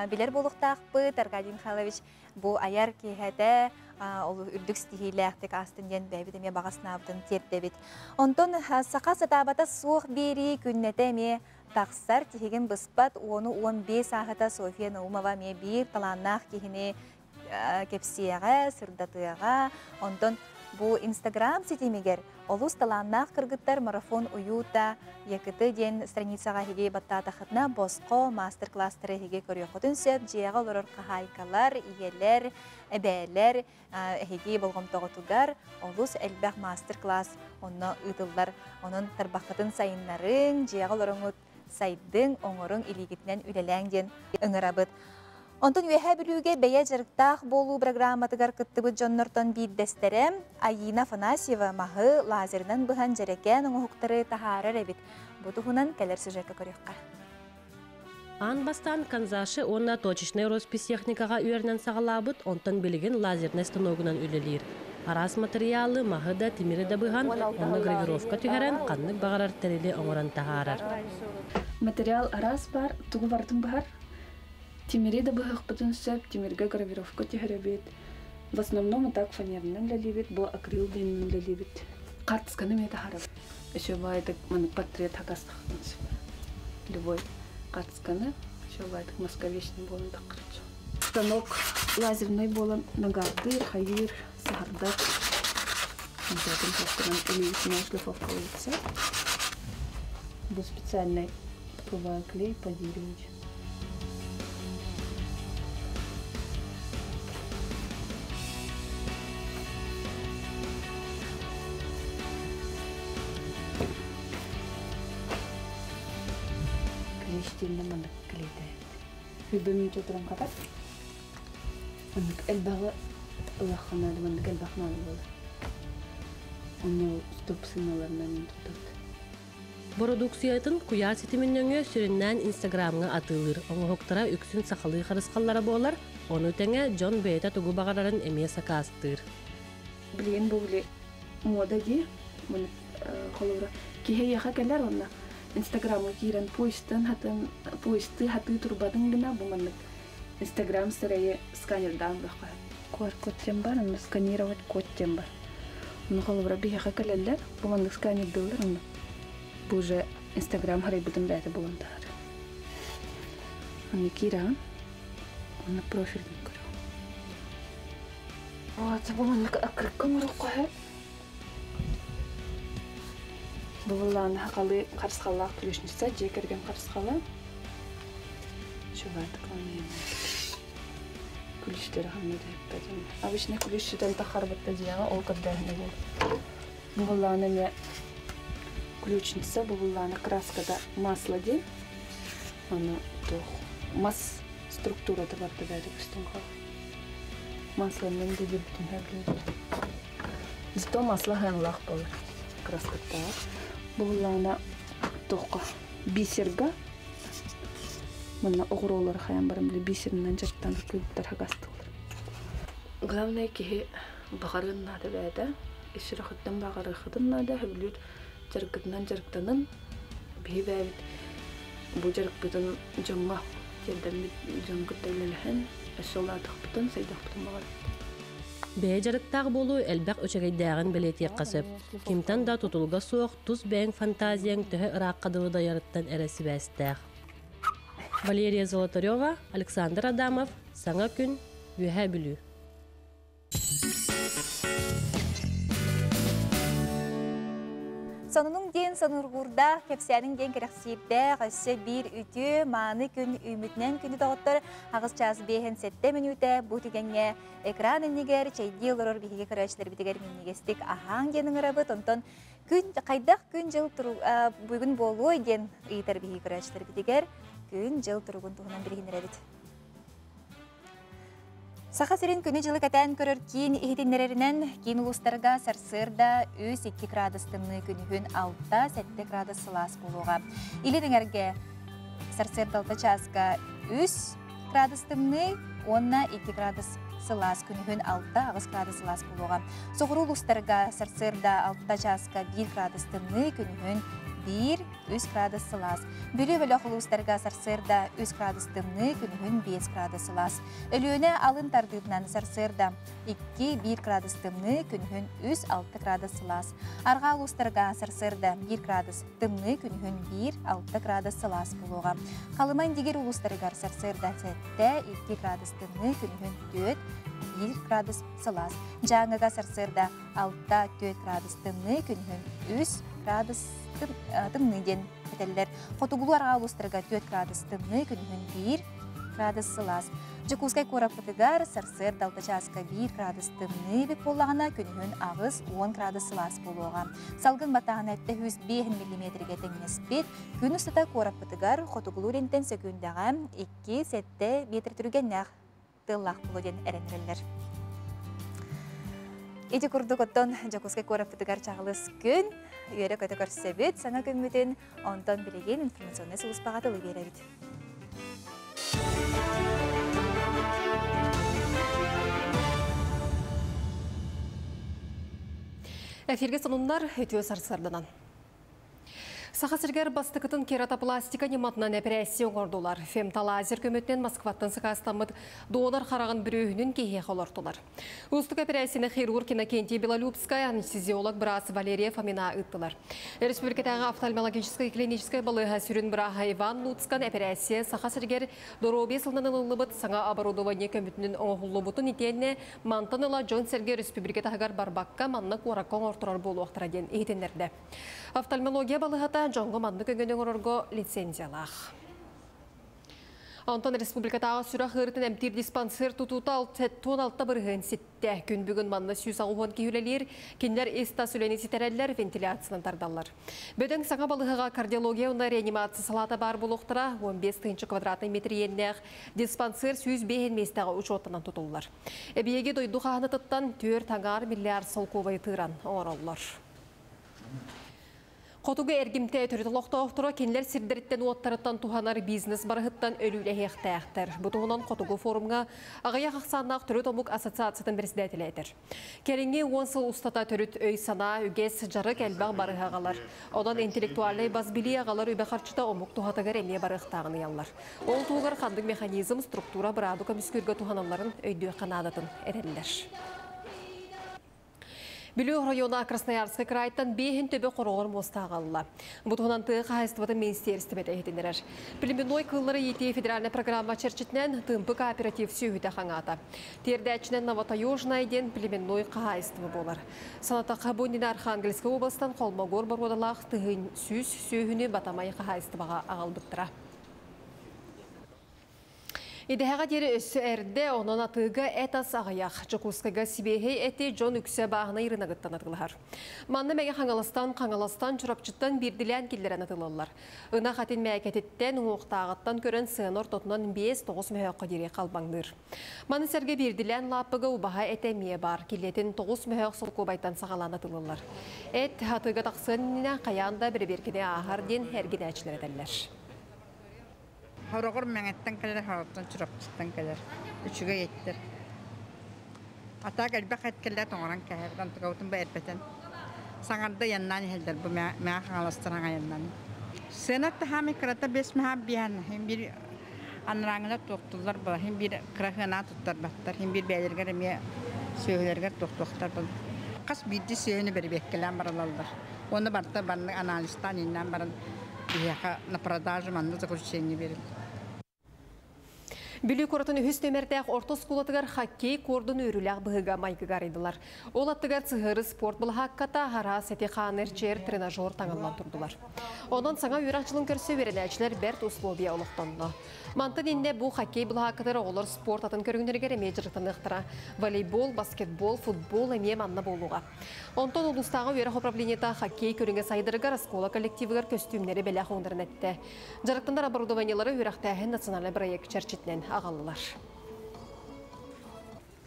билэр буолуохтаахпыт. Аркадий Михайлович бу айар киэһэтэ ол үрдүк ситиһиилээхтик аастын диэн бэйэбит эмиэ баҕа санаабытын тиэрдэбит. Онтон саха сатаабата суох биэрии күннэтэ эмиэ тахсар, тиһигин быспат 10-15 ааһыта Софья Наумова эмиэ биир талааннаах киһини кэпсиэҕэ, сырдатыаҕа. Онтон Бу Инстаграм ситимигэр олус талааннаах кыргыттар марафон уюта якыты диэн страницаҕа эһиги баттаатахытына босхо мастер-класстары эһиги көрүөххүтүн сөп. Дьиэҕэ олорор хаһаайкалар, ийэлэр, эбээлэр эһиги болҕомтоҕутугар олус элбэх мастер-класс онно ыытыллар. Онон тарбаххытын сайыннарыҥ, дьиэҕэ олороҥут сайдыҥ, оҥоруҥ, илиигитинэн үлэлээҥ диэн ыҥырабыт. Онтон Үөһээ Бүлүүгэ бэйэ дьарыктаах буолуу программатыгар кыттыбыт дьоннортон биирдэстэрэ Айина Афанасьева маһы лазерынан быһан дьэрэкээн оҥоһуктары таһаарар эбит. Бу туһунан кэлэр сюжекка көрүөххэ. Аан бастаан канзаши уонна точечнай роспись техникаҕа үөрэнэн саҕалаабыт, онтон билигин лазернай станогунан үлэлиир. Араас матырыйаалы, маһы да, тимири да быһан, онно гравировка түһэрэн, ханнык баҕарар тэрили оҥорон таһаарар. Материал араас баар, тугу барытын быһар. Тимири да быһыахпытын сөп, тимиргэ гравировка түһэрэбит. В основном так фанерынан үлэлиибит, бу акрил диэнинэн үлэлиибит. Хаартысканы эмиэ таһаарабыт. Еще баайдык маннык портрет хакастахтан сөп. Любой хаартысканы еще баайдык московечный буолан таххарчу. Станок лазерный буолан нагардыыр, хайыыр, саһардар. Обязательно илиитинэн шлифовкалыйса. Бу специальный ПВА клей по дереву. Клещтииннэ маннык клейдээбит. Хүбүмүн туран хатар. Маннык элбэҕи ылахха наада, маннык элбэх наада буолар. Онно стоп сыналарынан туттабыт. Бородууксуйатын куйаар ситимин нөҥүө сүрүннээн Инстаграмҥа атыылыыр. Оҥоһуктара үксүн сахалыы харысхаллара буолар, ону тэҥэ дьон бэйэтэ тугу баҕарарын эмиэ сакаастыыр. Билигин бу били муода дии. Холобура, киһи эйиэхэ кэлэр уонна Инстаграмҥа киирэн поезтан хатын поезтыы хатыы турбатын гына бу маннык Инстаграм сирэйи сканердаан бөххө. QR-код диэн бар, онно сканировать код диэн бар. Ону холобура биһиэхэ кэлэллэр, бу маннык сканердыыллар, онно бу уже Инстаграм харайбытын бэйэтэ булан таһар. Онно киирэҕин, онно профилин көрөҕүн. Вот, бу маннык аккырыкка оҥоруохха сөп. Бу былааны хахалы харысхаллаах ключница, дьиэ кэргэн харысхала. Күлүстэрэ ханна да эппэтим. Обычно күлүс сүтэн тахарбытта дьиэҕэ ол көрдөөһүнэ буолар. Бу былааны эмиэ ключница, бу былааны краската масло диэн. Аны туох мас структурата барда бэйэтэ көстөн хаалар. Масланан да диэбитин сөбүлүүбүт. Зато масло ханлаах буолар краскаттаах. Бу былаана туохха бисерга Манна оҕуруолары хайан баран били бисеринэн дьарыктанар кыргыттар хагастылар. Главное киһи баҕарыан наада бэйэтэ. Ис сүрэхиттэн баҕарыаххытын наада, сөбүлүүр дьарыккытынан дьарыктанын. Биһи бэйэбит бу дьарыкпытын дьоҥҥо тиэрдэммит дьон кытта үлэлэһэн, өссө улаатыахпытын, сайдыахпытын баҕарабыт. Бэйэ дьарыктаах буолуу элбэх үчүгэйдээҕин бэлиэтиэххэ сөп. Кимтэн да тутулуга суох тус бэйэҥ фантазияҥ төһө ыраахха дылы дайарыттан эрэ сибээстээх. Валерия Золотарева, Александр Адамов, Саҥа күн, Үөһээ Бүлүү. Сонунуҥ диэн сонургуурдаах, кэпсээниҥ диэн кэрэхсиирдээх, өссө биир үтүө, мааны күн үүммүтүнэн күнү доҕоттор аҕыс чаас биэһэн сэттэ мүнүүтэ бу түгэҥҥэ экран иннигэр чэйдии олорор биһиги көрөөччүлэрбитигэр минньигэстик аһааҥ диэн ыҥырабыт. Онтон күн хайдах күн-дьыл бүгүн буолуой диэн ыйытар биһиги көрөөччүлэрбитигэр күн-дьыл туругун туһунан билиһиннэрэбит. Саха сирин күнү-дьылы кэтээн көрөр киин иһитиннэрэринэн, киин улуустарга сарсыарда 3-2 градус тымныы күнүһүн 6-7 градус сылаас буолуоҕа. Илин эҥэргэ сарсыарда 6 чааска 3 градус тымныы уонна 2 градус сылаас күнүһүн 6-8 градус сылаас буолуоҕа. Соҕуруу улуустарга сарсыарда 6 чааска 1 градус тымныы күнүһүн 1-3 градус сылаас. Бүлүү бөлөх улуустарга сарсыарда 3 градус тымныы, күнүһүн 5 градус сылаас. Өлүөнэ алын тардыытынан сарсыарда 2-1 градус тымныы, күнүһүн 3-6 градус сылаас. Арҕаа улуустарга сарсыарда 1 градус тымныы, күнүһүн 1-6 градус сылаас буолуоҕа. Халыма Индигир улуустарыгар сарсыарда 7-2 градус тымныы, күнүһүн 4 1 градус сылаас. Дьааҥыга сарсыарда 6-4 градус тымныы, күнүһүн 3 градус тымныы диэн этэллэр. Хотугулуу арҕаа улуустарга 4 градус тымныы, күнүһүн 1 градус сылаас. Дьокуускай куораппытыгар сарсыарда 6 чааска 1 градус тымныы эбит буоллаҕына, күнүһүн 8-10 градус сылаас буолуоҕа. Салгын баттааһына 705 миллиметргэ тэҥнэспит. Күн устата куораппытыгар хотугулуу-илинтэн сөкүүндэҕэ 2-7 метр түргэннээх тыаллаах буолуо диэн эрэнэрэллэр. Ити курдук оттон Дьокуускай куораппытыгар чаҕылыс күн, үөрэ-көтө көрсөбүт саҥа күммүтүн, онтон билигин информационнай сулууспаҕа тылы биэрэбит. Эфиргэ сонуннар үтүө сарсыарданан. Саха сиригэр бастакытын кератопластика ньыматынан эпэрээссийэ оҥордулар. Фемтолазер көмөтүнэн Москваттан сакаастаммыт донор хараҕын бүрүөһүнүн киһиэхэ олортулар. Уустук эпэрээссийэни хирург Иннокентий Белолюбскай, анестезиолог быраас Валерия Фомина ыыттылар. Республикатааҕы офтальмологическай клиническай балыыһа сүрүн бырааһа Иван Луцкан эпэрээссийэ Саха сиригэр доруобуйа сылынан ылыллыбыт саҥа оборудование көмөтүнэн оҥоһуллубутун итиэннэ мантан ыла дьон-сэргэ республика таһыгар барбакка манна куоракка оҥорторор буолуохтара диэн иһитиннэрдэ. Офтальмология балыһата дьоҥҥо маннык өҥөнү оҥорорго лицензиялаах. Онтон республикатааҕы сүрэх ыарыытын эмтиир диспансер тутуута 76 бырыһыан ситтэ. Күн бүгүн манна 160 киһи үлэлиир. Кинилэр ис-тас үлэни ситэрэллэр, вентиляциянан тардаллар. Бөдөҥ саҥа балыһаҕа кардиология уонна реанимация салаата баар буолуохтара. 15 тыһыынча квадратный метр иэннээх диспансер 105 миэстэҕэ учуоттанан тутуллар. Эбийиэги дойду хаһаанатыттан 4,5 миллиард солкуобайы тыыран оҥороллор. Хотугу эргимтэ төрүт олохтоохторо кинилэр сирдэриттэн-уоттарыттан туһанар бизнес барыһыттан өлүүлэһиэхтээхтэр. Бу туһунан Хотугу форумҥа аҕыйах ахсааннаах төрүт омук ассоциациятын председателэ этэр. Кэлиҥҥи уон сыл устата төрүт өй-санаа, үгэс, дьарык элбэх барыһы аҕалар. Онон интеллектуальнай бас билии аҕалар үбэ-харчыта омук туһатыгар эмиэ барыахтааҕын ыйаллар. Ол туһугар ханнык механизм, структура быраабы көмүскүүргэ туһаналларын өйдүөххэ наадатын этэллэр. Бүлүү оройуона Красноярскай кыраайтан биэһин төбө хороҕор муоста аҕалла. Бу туһунан тыа хаһаайыстыбатын министиэристибэтэ иһитиннэрэр. Племенной кыыллары иитии федеральнай программа чэрчитинэн Тыымпы кооператив сүөһүтэ хаҥаата. Тиэрдээччинэн Новотаежная диэн племенной хаһаайыстыба буолар. Санатахха, бу иннинэ Архангельскай областан Холмогор боруодалаах тыһыын 100 сүөһүнү Батамай хаһаайыстыбаҕа аҕалбыттара. Идэһэҕэ диэри өссө эрдэ, онон атыыга эт-ас аҕыйах. Дьокуускайга сибиэһэй эти дьон үксэ бааһынай ырыынагыттан атыылаһар. Манна Мэҥэ Хаҥаластан, Хаҥаластан, Чурапчыттан биирдилээн киллэрэн атыылыыллар. Ынах этин мээкэтиттэн, уҥуохтааҕыттан көрөн сыана ортотунан 5-9 мөһөөххө диэри халбаҥныыр. Маны сэргэ биирдилээн лааппыга убаһа этэ эмиэ баар. Килиэтин 9 мөһөөх солкуобайтан саҕалаан атыылыыллар. Эт атыыга тахсыан иннинэ хайаан да бэрэбиэркэни ааһар диэн эргинээччилэр этэллэр. Хороҕор Мэҥэттэн кэлэр, Хороттон Чурапчыттан кэлэр. Үчүгэй эттэр. Атаак элбэх эт кэллэ тоҥорон кэһэр, онтукабытын бу эрбэтэн. Саҥарда айаннаан иһэллэр бу Мэҥэ Хаҥаластар айаннаан. Сыана таһаамай кырата бес маһа биһан, хин биир анарааҥҥылар туохтуллар була, хин биир кыра сыанаа туттарбаттар, хин биир бэйэлэригэр эмиэ сүөһүлэригэр туохтуохтар был. Хас биирдии сүөһүнү бэрэбиэркэлээн баралаллар. Уонна барыта баннык анализтаан иннээн баран биһиэхэ на продажу манна заключение берилди. Бүлүү куоратын үһүс нүөмэрдээх орто оскуолатыгар хоккей куордун үөрүүлээх быһыыга майгыга арыйдылар. Ол аттыгар сыһыары спорт былаһаакката, араас эти-хаан эрчийэр тренажер таҥыллан турдулар. Онон саҥа үөрэх дьылын көрсө үөрэнээччилэр бэрт условия олохтонно. Мантан иннэ бу хоккей былаһааккатыгар оҕолор спорт атын көрүҥнэригэр эмиэ дьарыктаныахтара. Волейбол, баскетбол, футбол эмиэ манна буолуоҕа. Онтон улуустааҕы үөрэх управлениета хоккей көрүҥэ сайдарыгар оскуола коллективыгар көстүүмнэри бэлэх уунарын эттэ. Дьарыктанар оборудованиелары үөрэхтээһин национальнай бырайыак чэрчитинэн аҕаллылар.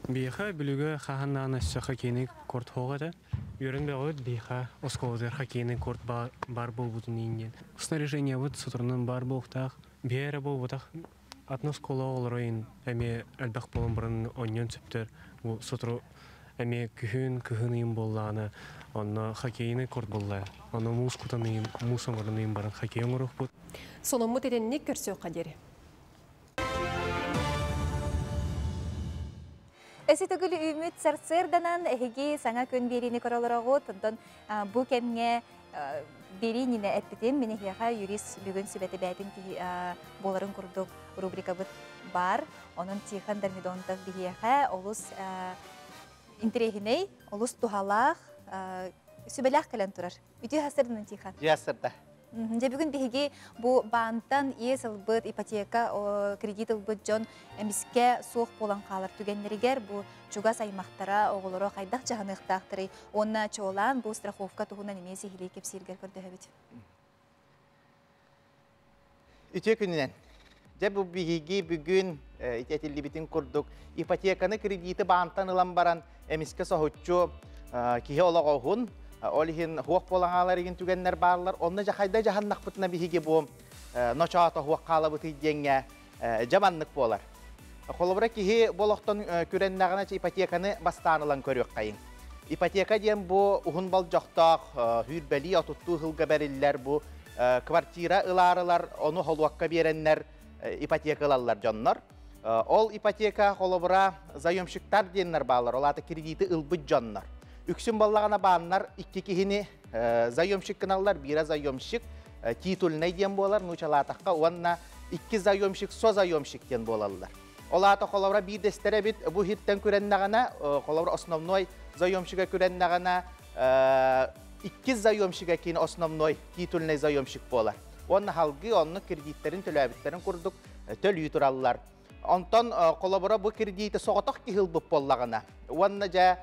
Биһиэхэ Бүлүүгэ хаһан даҕаны өссө хоккейный корт суох этэ. Үөрэн бөҕөбүт биһиэхэ оскуолатыгар хоккейный корт баар буолбутун иһин диэн. Снаряжениебыт соторунан баар буолуохтаах. Биһи эрэ буолбатах атын оскуола оҕолоро эмиэ элбэх буолан баран оонньуон сөптөр. Бу сотору эмиэ күһүн, кыһын ыйым буоллаҕына, онно хоккейный корт буолла. Ону муус кутан ыйым, муус оҥорон ыйым баран хоккей оҥоруохпут. Сонуммут итинник көрсүөххэ диэри. Өссө төгүл үүмүт сарсыарданан эһиги саҥа күн биэриини көрө олороҕут. Онтон бу кэмҥэ Биэрии иннинэ эппитим, мин эһиэхэ юрист бүгүн сүбэтэ бээтин буоларын курдук рубрикабыт бар. Онон Тихон Дормидонтов биһиэхэ олус интэриэһинэй, олус туһалаах, сүбэлээх кэлэн турар. Үтүө сарсыарданан, Тихон. Үтүө сарсыарда. Дьэ бүгүн биһиги бу баантан иэс ылбыт, ипотека, кредит ылбыт дьон эмискэ суох буолан хаалар түгэннэригэр бу чугас аймахтара, оҕолоро хайдах дьаһаныахтаахтарый уонна чуолаан бу страховка туһунан эмиэ сиһилии кэпсииргэр көрдөһөбүт. Үтүө күнүнэн. Дьэ бу биһиги бүгүн итэтиллибитин курдук ипотеканы кредити баантан ылан баран эмискэ соһуччу киһи олоҕо уһун, ол иһин хуох буолан хаалар игин түгэннэр бааллар. Онно дьэ хайда дьаһаннахпытына биһиги бу ночоото хуох хаалабытый диэҥҥэ дьэ маннык буолар. Холобура киһи бу олохтон күрэннэҕинэ ипотеканы бастаан ылан көрүөххэйиҥ. Ипотека диэн бу уһун болдьохтоох хүүрбэлии отуттуу сылга бэриллэр бу квартира ылаарылар, ону холуокка биэрэннэр ипотека ылаллар дьоннор. Ол ипотека холобура заемщиктар диэннэр бааллар, ол аата кредиты ылбыт дьоннор. Үксүн баллаҕына бааннар икки киһини заемщик гыналлар, биирэ заемщик титульный диэн буолар, нуучалаатахха, уонна икки заемщик созаемщик диэн буолаллар. Ол аата холобура биирдэстэрэ эбит бу хиртэн күрэннэҕинэ, холобура основной заемщига күрэннэҕинэ, иккис заемщига кини основной титульный заемщик буолар. Уонна халгыы онно кредиттерин төлөөбүттэрин курдук төлүү тураллар. Онтон холобура бу кредити соҕотох киһи ылбыт буоллаҕына, уонна дьэ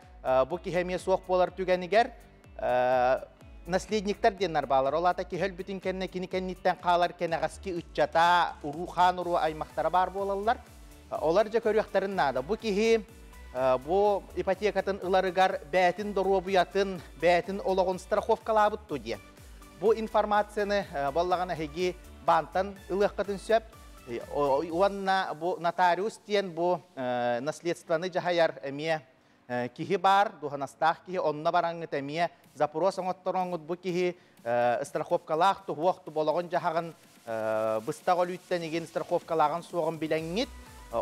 бу киһи эмиэ суох буолар түгэнигэр наследниктар диэннэр баалар. Ол аата киһи өлбүтүн кэннэ кини кэнниттэн хаалар кэнэҕэски ыччата, уруу хаан уруу аймахтара баар буолаллар. Олар дьэ көрүөхтэрин наада. Бу киһи бу ипотекатын ыларыгар бээтин доруобуйатын, бээтин олоҕун страховкалаабыт ту диэн. Бу информацияны боллаҕына эһиги баантан ылыаххытын сөп. Уонна бу нотариус диэн бу наследствоны дьаһайар эмиэ киһи баар, дуһанастаах киһи, онно бараҥҥыт эмиэ запрос оҥоттороҥҥут бу киһи страховкалаах туһуох туболоҕун дьаһаҕын быстах өлүүттэн игин страховкалааҕын суоҕун билэҥҥит,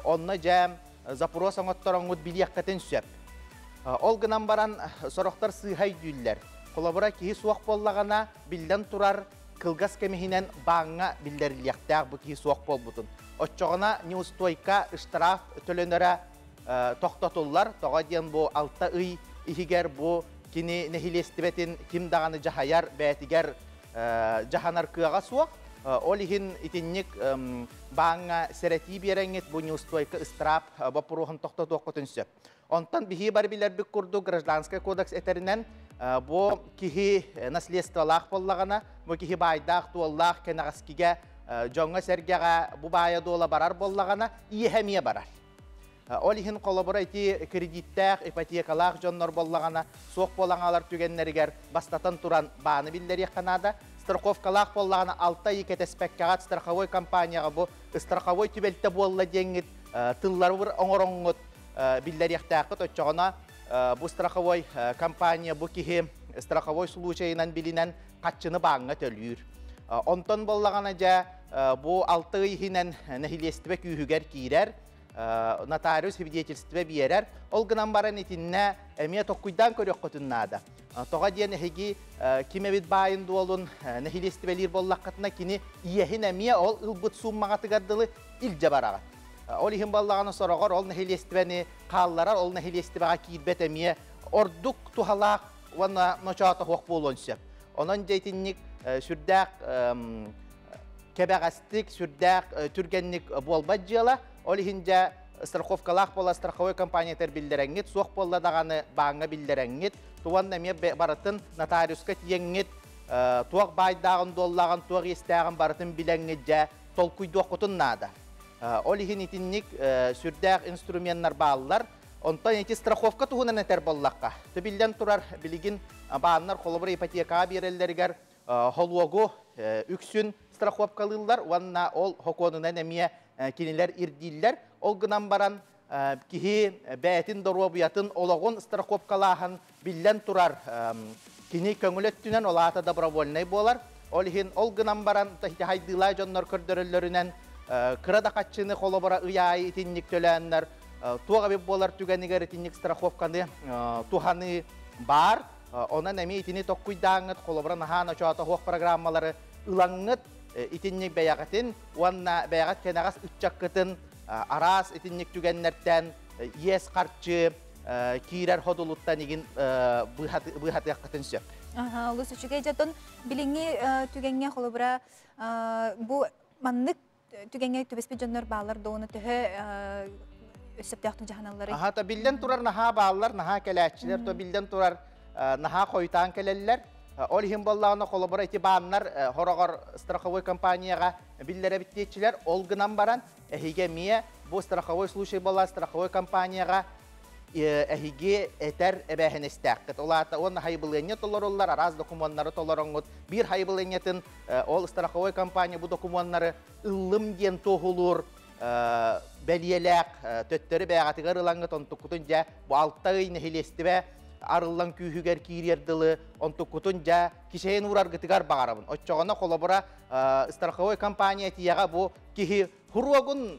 онно дьэ запрос оҥоттороҥҥут билиэххитин сөп. Ол гынан баран сорохтор сыыһа өйдүүллэр. Холобура киһи суох буоллаҕына, биллэн турар, кылгас кэмиһинэн бааҥҥа биллэриллиэхтээх бу киһи суох буолбутун. Оччоҕуна неустойка, штраф төлөнөрө тохтотуллар. Тоҕо диэн бу 6 ый иһигэр бу кини нэһилиэстибэтин ким даҕаны дьаһайар, бэйэтигэр дьаһанар кыаҕа суох. Ол иһин итинник бааҥҥа сэрэтии биэрэҥҥит бу неустойка ыстыраап боппуруоһун тохтотуоххутун сөп. Онтон биһи бар билэрбит курдук гражданскай кодекс этэринэн бу киһи наследстволаах буоллаҕына, бу киһи баайдаах, туоллаах, кэнэҕэскигэ дьоҥҥо-сэргэҕэ бу баайа дуола барар буоллаҕына, иэһэ эмиэ барар. Ол иһин холобура ити кредиттээх, ипотекалаах дьоннор буоллаҕына, суох буолаҥалар түгэннэригэр бастатан туран бааны биллэриэххэ наада. Страховкалаах буоллаҕына 6 ый кэтэспэккэҕэ страховой компанияҕа бу страховой түбэлтэ буолла диэҥҥит тыллары оҥороҥҥут биллэриэхтээххит. Оччоҕуна бу страховой компания бу киһи страховой случайынан билинэн хаччыны бааҥҥа төлүүр. Онтон буоллаҕына дьэ бу 6 ый иһинэн нэһилиэстибэ күүһүгэр киирэр, нотариус свидетельство биэрэр. Ол гынан баран итиннэ эмиэ токкуйдаан көрүөххүтүн наада. Тоҕо диэн эһиги ким эбит баайын дуолун нэһилиэстибэлиир буоллаххытына кини иэһин эмиэ ол ылбыт сууммаҕатыгар дылы илдьэ бараҕыт. Ол иһин буоллаҕына сороҕор ол нэһилиэстибэни хаалларар, ол нэһилиэстибэҕэ киирбэт эмиэ ордук туһалаах уонна ночоото суох буолуон сөп. Онон дьэ итинник сүрдээх кэбэҕэстик, сүрдээх түргэнник буолбат дьыала. Ол иһин дьэ страховкалаах буола страховой компаниятар биллэрэҥҥит, суох буолла даҕаны бааҥҥа биллэрэҥҥит, туонна эмиэ барытын нотариуска тиийэҥҥит, туох баайдааҕын, дуоллааҕын, туох иэстээҕин барытын билэҥҥит дьэ толкуйдуоххутун наада. Ол иһин итинник сүрдээх инструменнар бааллар. Онтон ити страховка туһунан этэр буоллахха, биллэн турар билигин бааннар холобура ипотекаҕа биэрэллэригэр холуогу үксүн страховкалыыллар уонна ол хокуонунан эмиэ кинилэр ирдииллэр. Ол гынан баран киһи бэйэтин доруобуйатын олоҕун страховкалааһын биллэн турар кини көҥүл өттүнэн ол аата добровольнай буолар. Ол иһин ол гынан баран хайдыылаа дьоннор көрдөрөллөрүнэн кыра да хаччыны холобура ый аайы итинник төлөөннөр туох эбит буолар түгэнигэр итинник страховканы туһаныы баар. Онон эмиэ итини токкуйдааҥҥыт, холобура наһаа ночоото суох программалары ылаҥҥыт, итинник бэйэҕитин уонна бэйэҕит кэнэҕэс ыччаккытын араас итинник түгэннэртэн иэс харчы киирэр ходулуттан игин быыһатыаххытын сөп. Олус үчүгэй дьон билиҥҥи түгэҥҥэ холобура бу маннык түгэҥҥэ түбэспит дьоннор бааллар доуну төһө сөптөөхтүк дьаһаналлары? Аха, то биллэн турар наһаа бааллар, наһаа кэлээччилэр, то биллэн турар наһаа хойутаан кэлэллэр. Ол иһин боллаҕына холобура ити бааннар хороҕор страховой компанияҕа биллэрэбит диэччилэр, ол гынан баран эһиги эмиэ бу страховой случай буолла страховой компанияҕа эһиги этэр эбээһинэстээххит. Ол аата уонна хайыбылыанньа толоруллар, араас докумуоннары толороҥҥут. Биир хайыбылыанньатын ол страховой компания бу докумуоннары ыллым диэн туоһулуур бэлиэлээх төттөрү бэйэҕитигэр ылаҥҥыт онтуккутун дьэ бу алта ый нэһилиэстибэ арыллан күүһүгэр киириэр дылы онтуккутун дьэ кичэйэн уураргытыгар баҕарабын. Оччоҕуна холобура страховой компания тиийэҕэ бу киһи хуруогун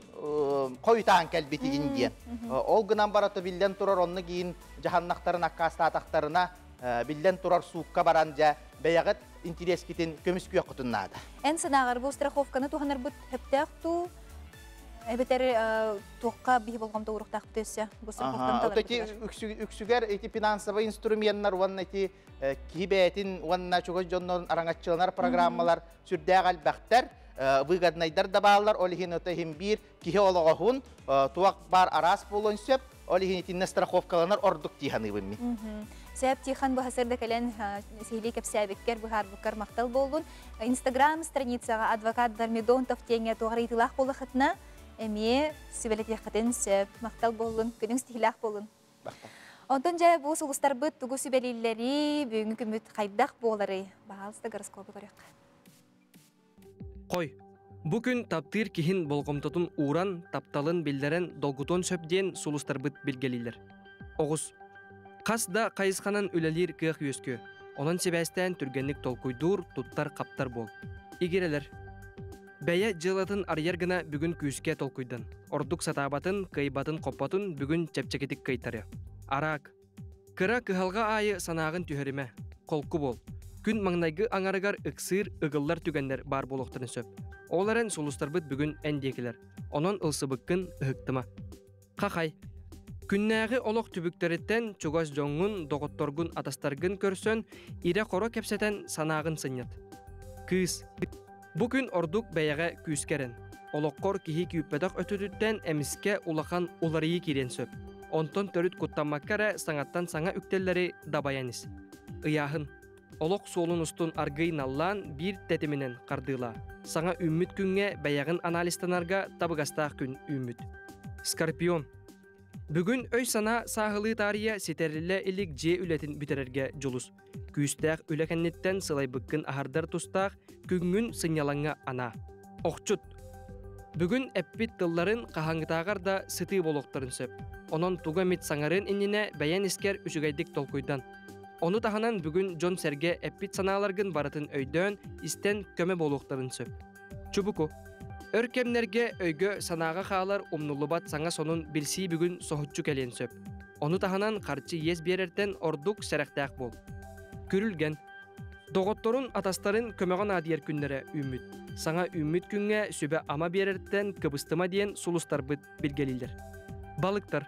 хойутаан кэлбитигин диэн. Ол гынан барата биллэн турар онно киин дьаһаннахтарын аккаастаатахтарына биллэн турар суукка баран дьэ бэйэҕит интириэскитин көмүскүөххүтүн наада. Эн санааҕар бу страховканы туһанарбыт хөптөөх туу эбэтэр туохха биһи болҕомто уруохтаахпыт өссө бу страховканы таларбытыгар? Үксүгэр ити финансовый инструменнар уонна ити киһи бэйэтин уонна чугас дьоннорун араҥаччыланар программалар сүрдээх элбэхтэр, выгоднайдар да бааллар, ол иһин ото иһин биир киһи олоҕоһун туох баар араас буолуон сөп, ол иһин итиннэ страховкаланар ордук дии саныыбын мин. Сөп, Тихон быһасырда кэлэн сиһилии кэпсээбиккэр, быһаарбыккар махтал буоллун. Инстаграм страницаҕа адвокат Дармидонтов диэҥҥэ туох ыйытыылаах буоллаххытына, эмиэ сүбэлэтиэххитин сөп. Махтал буоллун, күнүҥ ситиһиилээх буоллун. Онтон дьэ бу сулустарбыт тугу сүбэлииллэрий, бүгүҥҥү күммүт хайдах буоларый? Баһаалыста гороскобу көрүөххэ. Хой. Бу күн таптыыр киһин болҕомтотун ууран, тапталын биллэрэн долгутуон сөп диэн сулустарбыт билгэлииллэр. Оҕус. Хас да хайысханан үлэлиир кыах үөскүө. Онон сибээстээн түргэнник толкуйдуур, туттар-хаптар буол. Игирэлэр. Бэйэ дьыалатын арыйар гына бүгүн күүскэ толкуйдан. Ордук сатаабатын, кыайбатын-хоппотун бүгүн чэпчэкитик кыайтарыа. Араак. Кыра кыһалҕа аайы санааҕын түһэримэ, холку буол. Күн маҥнайгы аҥарыгар ыксыыр, ыгыллар түгэннэр баар буолуохтарын сөп. Ол эрэн сулустарбыт бүгүн эн диэкилэр. Онон ылсыбыккын ыһыктыма. Хахай. Күннээҕи олох түбүктэриттэн чугас дьоҥҥун, доҕотторгун, атастаргын көрсөн, ирэ-хоро кэпсэтэн санааҕын сынньат. Кыыс. Бу күн ордук бэйэҕэ күүскэ эрэн. Олоххор киһи күүппэтэх өттүтүттэн эмискэ улахан уларыйыы киириэн сөп. Онтон төрүт куттаммакка эрэ саҥаттан саҥа үктэллэри дабайан ис. Ыйааһын. Олох суолун устун аргыый наллаан биир тэтиминэн хардыылаа. Саҥа үүммүт күҥҥэ бэйэҕин анализтанарга табыгастаах күн үүммүт. Скорпион. Бүгүн өй-санаа сааһылыы таарыйа ситэриллэ илик дьиэ үлэтин бүтэрэргэ дьулус. Күүстээх үлэ кэнниттэн сылайбыккын аһардар тустаах күҥҥүн сынньалаҥҥа анаа. Охчут. Бүгүн эппит тылларын хаһааҥҥытааҕар да сытыы буолуохтарын сөп. Онон тугу эмит саҥарыан иннинэ бэйэн искэр үчүгэйдик толкуйдан. Ону таһынан бүгүн дьон-сэргэ эппит санааларгын барытын өйдөөн, истэн көмө буолуохтарын сөп. Чубуку. Өр кэмнэргэ өйгө-санааҕа хаалар умнуллубат саҥа сонун билсии бүгүн соһуччу кэлиэн сөп. Ону таһынан харчы иэс биэрэртэн ордук сэрэхтээх буол. Күрүлгэн. Доҕотторун, атастарын көмөҕө наадыйар күннэрэ үүммүт. Саҥа үүммүт күҥҥэ сүбэ-ама биэрэртэн кыбыстыма диэн сулустарбыт билгэлииллэр. Балыктар.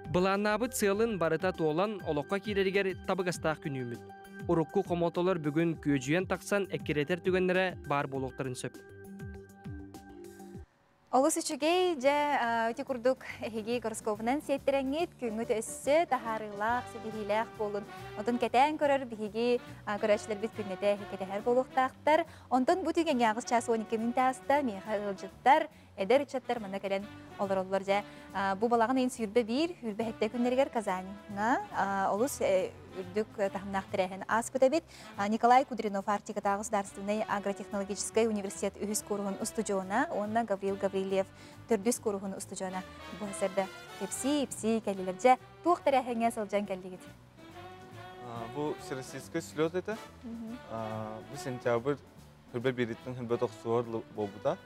Былааннаабыт сыалын барыта туолан, олоххо киирэригэр табыгастаах күн үүммүт. Урукку хомотолор бүгүн күөдьүйэн тахсан эккирэтэр түгэннэрэ баар буолуохтарын сөп. Олус үчүгэй, дьэ, ити курдук эһиги гороскобунан сиэттэрэҥҥит, күҥҥүт өссө таһаарыылаах, ситиһиилээх буолун. Онтон кэтээн көрөр биһиги көрөөччүлэрбит күннэтэ кэтэһэр буолуохтаахтар. Онтон бу түгэҥҥэ аҕыс чаас 12 мүнүүтэ ааста, миэхэ ыалдьыттар, Эдэр ыччаттар манна кэлэн олороллор дьэ. Бу балаҕан ыйын 21, 27 күннэригэр Казаньҥа олус үрдүк таһымнаах тэрээһин ааспыт эбит. Николай Кудринов Арктикатааҕы государственнай агротехнологическай университет үһүс кууруһун устудьуона уонна Гаврил Гаврильев төрдүс кууруһун устудьуона бу сэрдэ кэпсии-ипсии кэллилэр. Дьэ, туох тэрээһиҥҥэ сылдьан кэллигит? Бу всероссийскай слет этэ. Бу сентябрь Хүрбэ биириттэн хүрбэ тохсугар буолбута.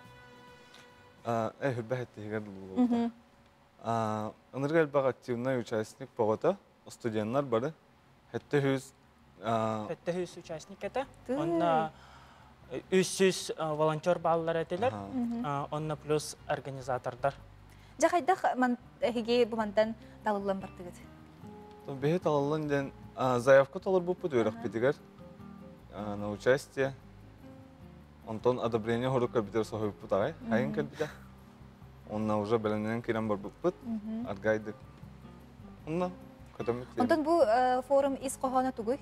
Хүрбэ хэттиһигэр буолбута. Ынырык элбэх активнай участник бөҕөтө, студеннар бары. Хэтте хүс Сэттэ участник этэ. Онно 300 волонтер бааллар этилэр. Онно плюс организатордар. Дьэ хайдах эһиги бу мантан талыллан бардыгыт? Биһи талыллан диэн заявка толорбуппут үөрэхпитигэр на участие. Онтон одобрение хорук кэлбитигэр соһуйбуппут аҕай. Хайын кэлбитэ. Онно уже бэлэмнэнэн киирэн барбыппыт. Аргайдык. Онно көтөммүт. Онтон бу форум ис хоһооно тугуй?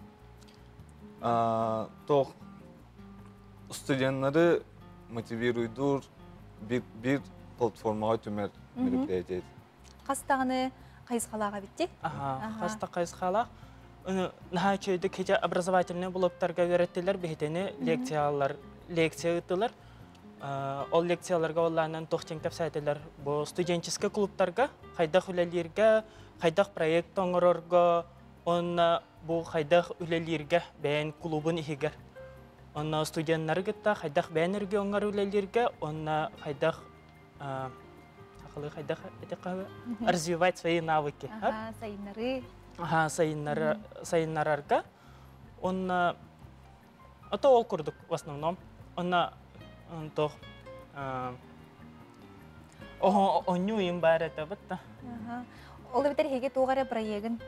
Тоох студенттары мотивируйдуур биир платформаҕа түмэр мероприятие. Хас даҕаны хайысхалаах эбитти? Хас да хайысхалаах. Наһаа үчүгэйдик хитэ образовательный блоктарга үөрэттилэр, биһитини лекциялар, лекция ыыттылар. Ол лекцияларга оллаанан туох дьиҥ кэпсээтилэр. Бу студенческий клубтарга хайдах үлэлииргэ, хайдах проект оҥорорго, уонна бу хайдах үлэлииргэ бэйэн клубун иһигэр. Онно студеннары кытта хайдах бэйэн региоҥҥар үлэлииргэ, уонна хайдах сахалыы хайдах развивать свои навыки. Ага, сайыннары. Ага, сайыннары, сайыннарарга. Онно ото ол курдук в основном. Онно тох оонньуу им баар этэ бытта. Ол эбэтэр эһиги туох эрэ проегын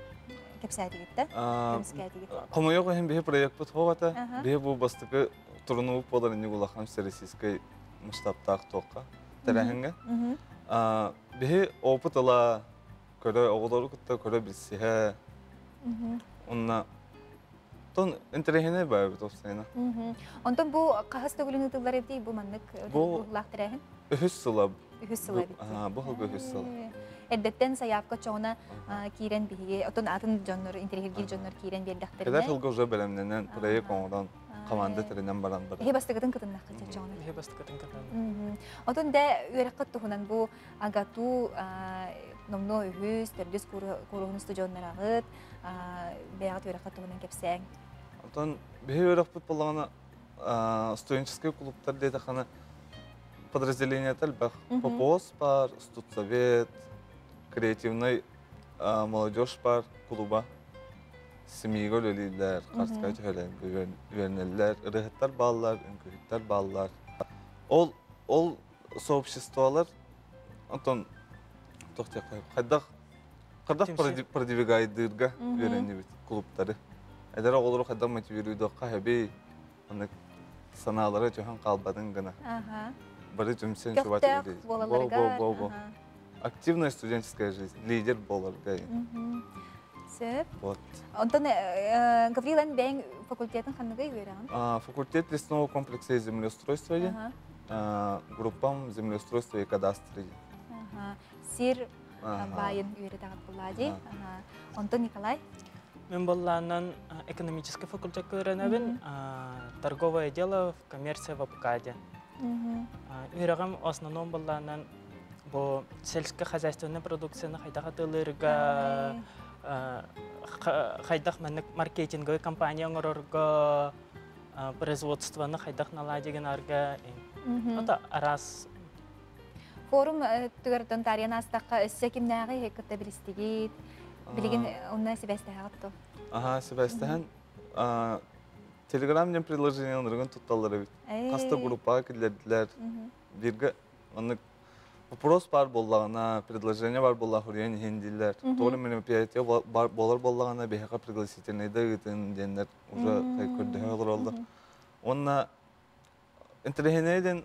кэпсээтигит да? Көмүскээтигит. Хомойуох иһин биһи проекпыт суох этэ. Биһи бу бастакы турунуубут буолар инник улахан всероссийскай масштабтаах туохха тэрээһиҥҥэ. Биһи опыт ыла көрө оҕолору кытта көрө билсиһэ. Онна тон интэриэһинэй баайбыт опсайна. Онтон бу хаһыс төгүлүн ыытыллар эбитий бу маннык Бу быһыылаах тэрээһин? Үһүс сыла. Үһүс сыла эбит. Бу сылга үһүс сыл. Эрдэттэн сайаапка чоҕуна киирэн биһиги, отон атын дьоннор, интэриэһиргиир дьоннор киирэн биэрдэхтэринэ. Кэлэр сылга уже бэлэмнэнэн, проект оҥорон, команда тэринэн баран барар. Эһи бастакытын кытыннаххыт чоҕуна. Эһи бастакытын кытынна. Отон дэ үөрэххит туһунан бу АГАТУ номнуо үһүс, төрдүс кууруһун устудьуоннараҕыт, бэйэҕит үөрэххит туһунан кэпсээҥ. Отон биһи үөрэхпит буоллаҕына студенческий клубтар диэтэххинэ подразделение элбэх. ППОС бар, студсовет, креативный молодежь бар клуба. Семьига үлэлииллэр, харчыга түһэлэн үөрэнэллэр, ырыаһыттар бааллар, үҥкүүһүттэр бааллар. Ол ол сообществолар онтон туох диэххэ хайдах хайдах продвигайдыырга үөрэннибит клубтары. Эдэр оҕолору хайдах мотивируйдуохха хэбий, аны санаалара түһэн хаалбатын гына. Бары түмсэн Көхтөөх буолаларыгар. Бо, бо, бо. Активная студенческая жизнь, лидер буоларга. Сөп. Вот. Онтон Гаврил эн бэйэҥ факультетын ханныгый үөрэҕин? Факультет лесного комплекса и землеустройства диэн. Группам землеустройство и кадастр диэн. Сир баайын үөрэтэҕит буоллаа дии. Онтон Николай? Мен боллаанан экономический факультетка үөрэнэбин, торговое дело в коммерция в АПК диэн. Үөрэҕим в основном боллаанан бу сельскохозяйственная продукцияны хайдах атыылыырга, хайдах маннык маркетинговый компания оҥорорго, производствоны хайдах наладигынарга, ото араас. Форум түгэртэн таарыйан аастахха өссө кимнээҕи кытта билистигит? Билигин онно сибээстэһэҕит дуо? Аха, сибээстэһэн Телеграм диэн приложение ынырыгын тутталлар эбит. Хаста группаҕа киллэрдилэр. Бииргэ маннык вопрос баар буоллаҕына, предложение баар буоллаҕына хуруйан иһин дииллэр. Тоҕо мероприятие буолар буоллаҕына биһиэхэ пригласительныйда ыытын диэннэр уже көрдөһө олороллор. Уонна интэриэһинэй диэн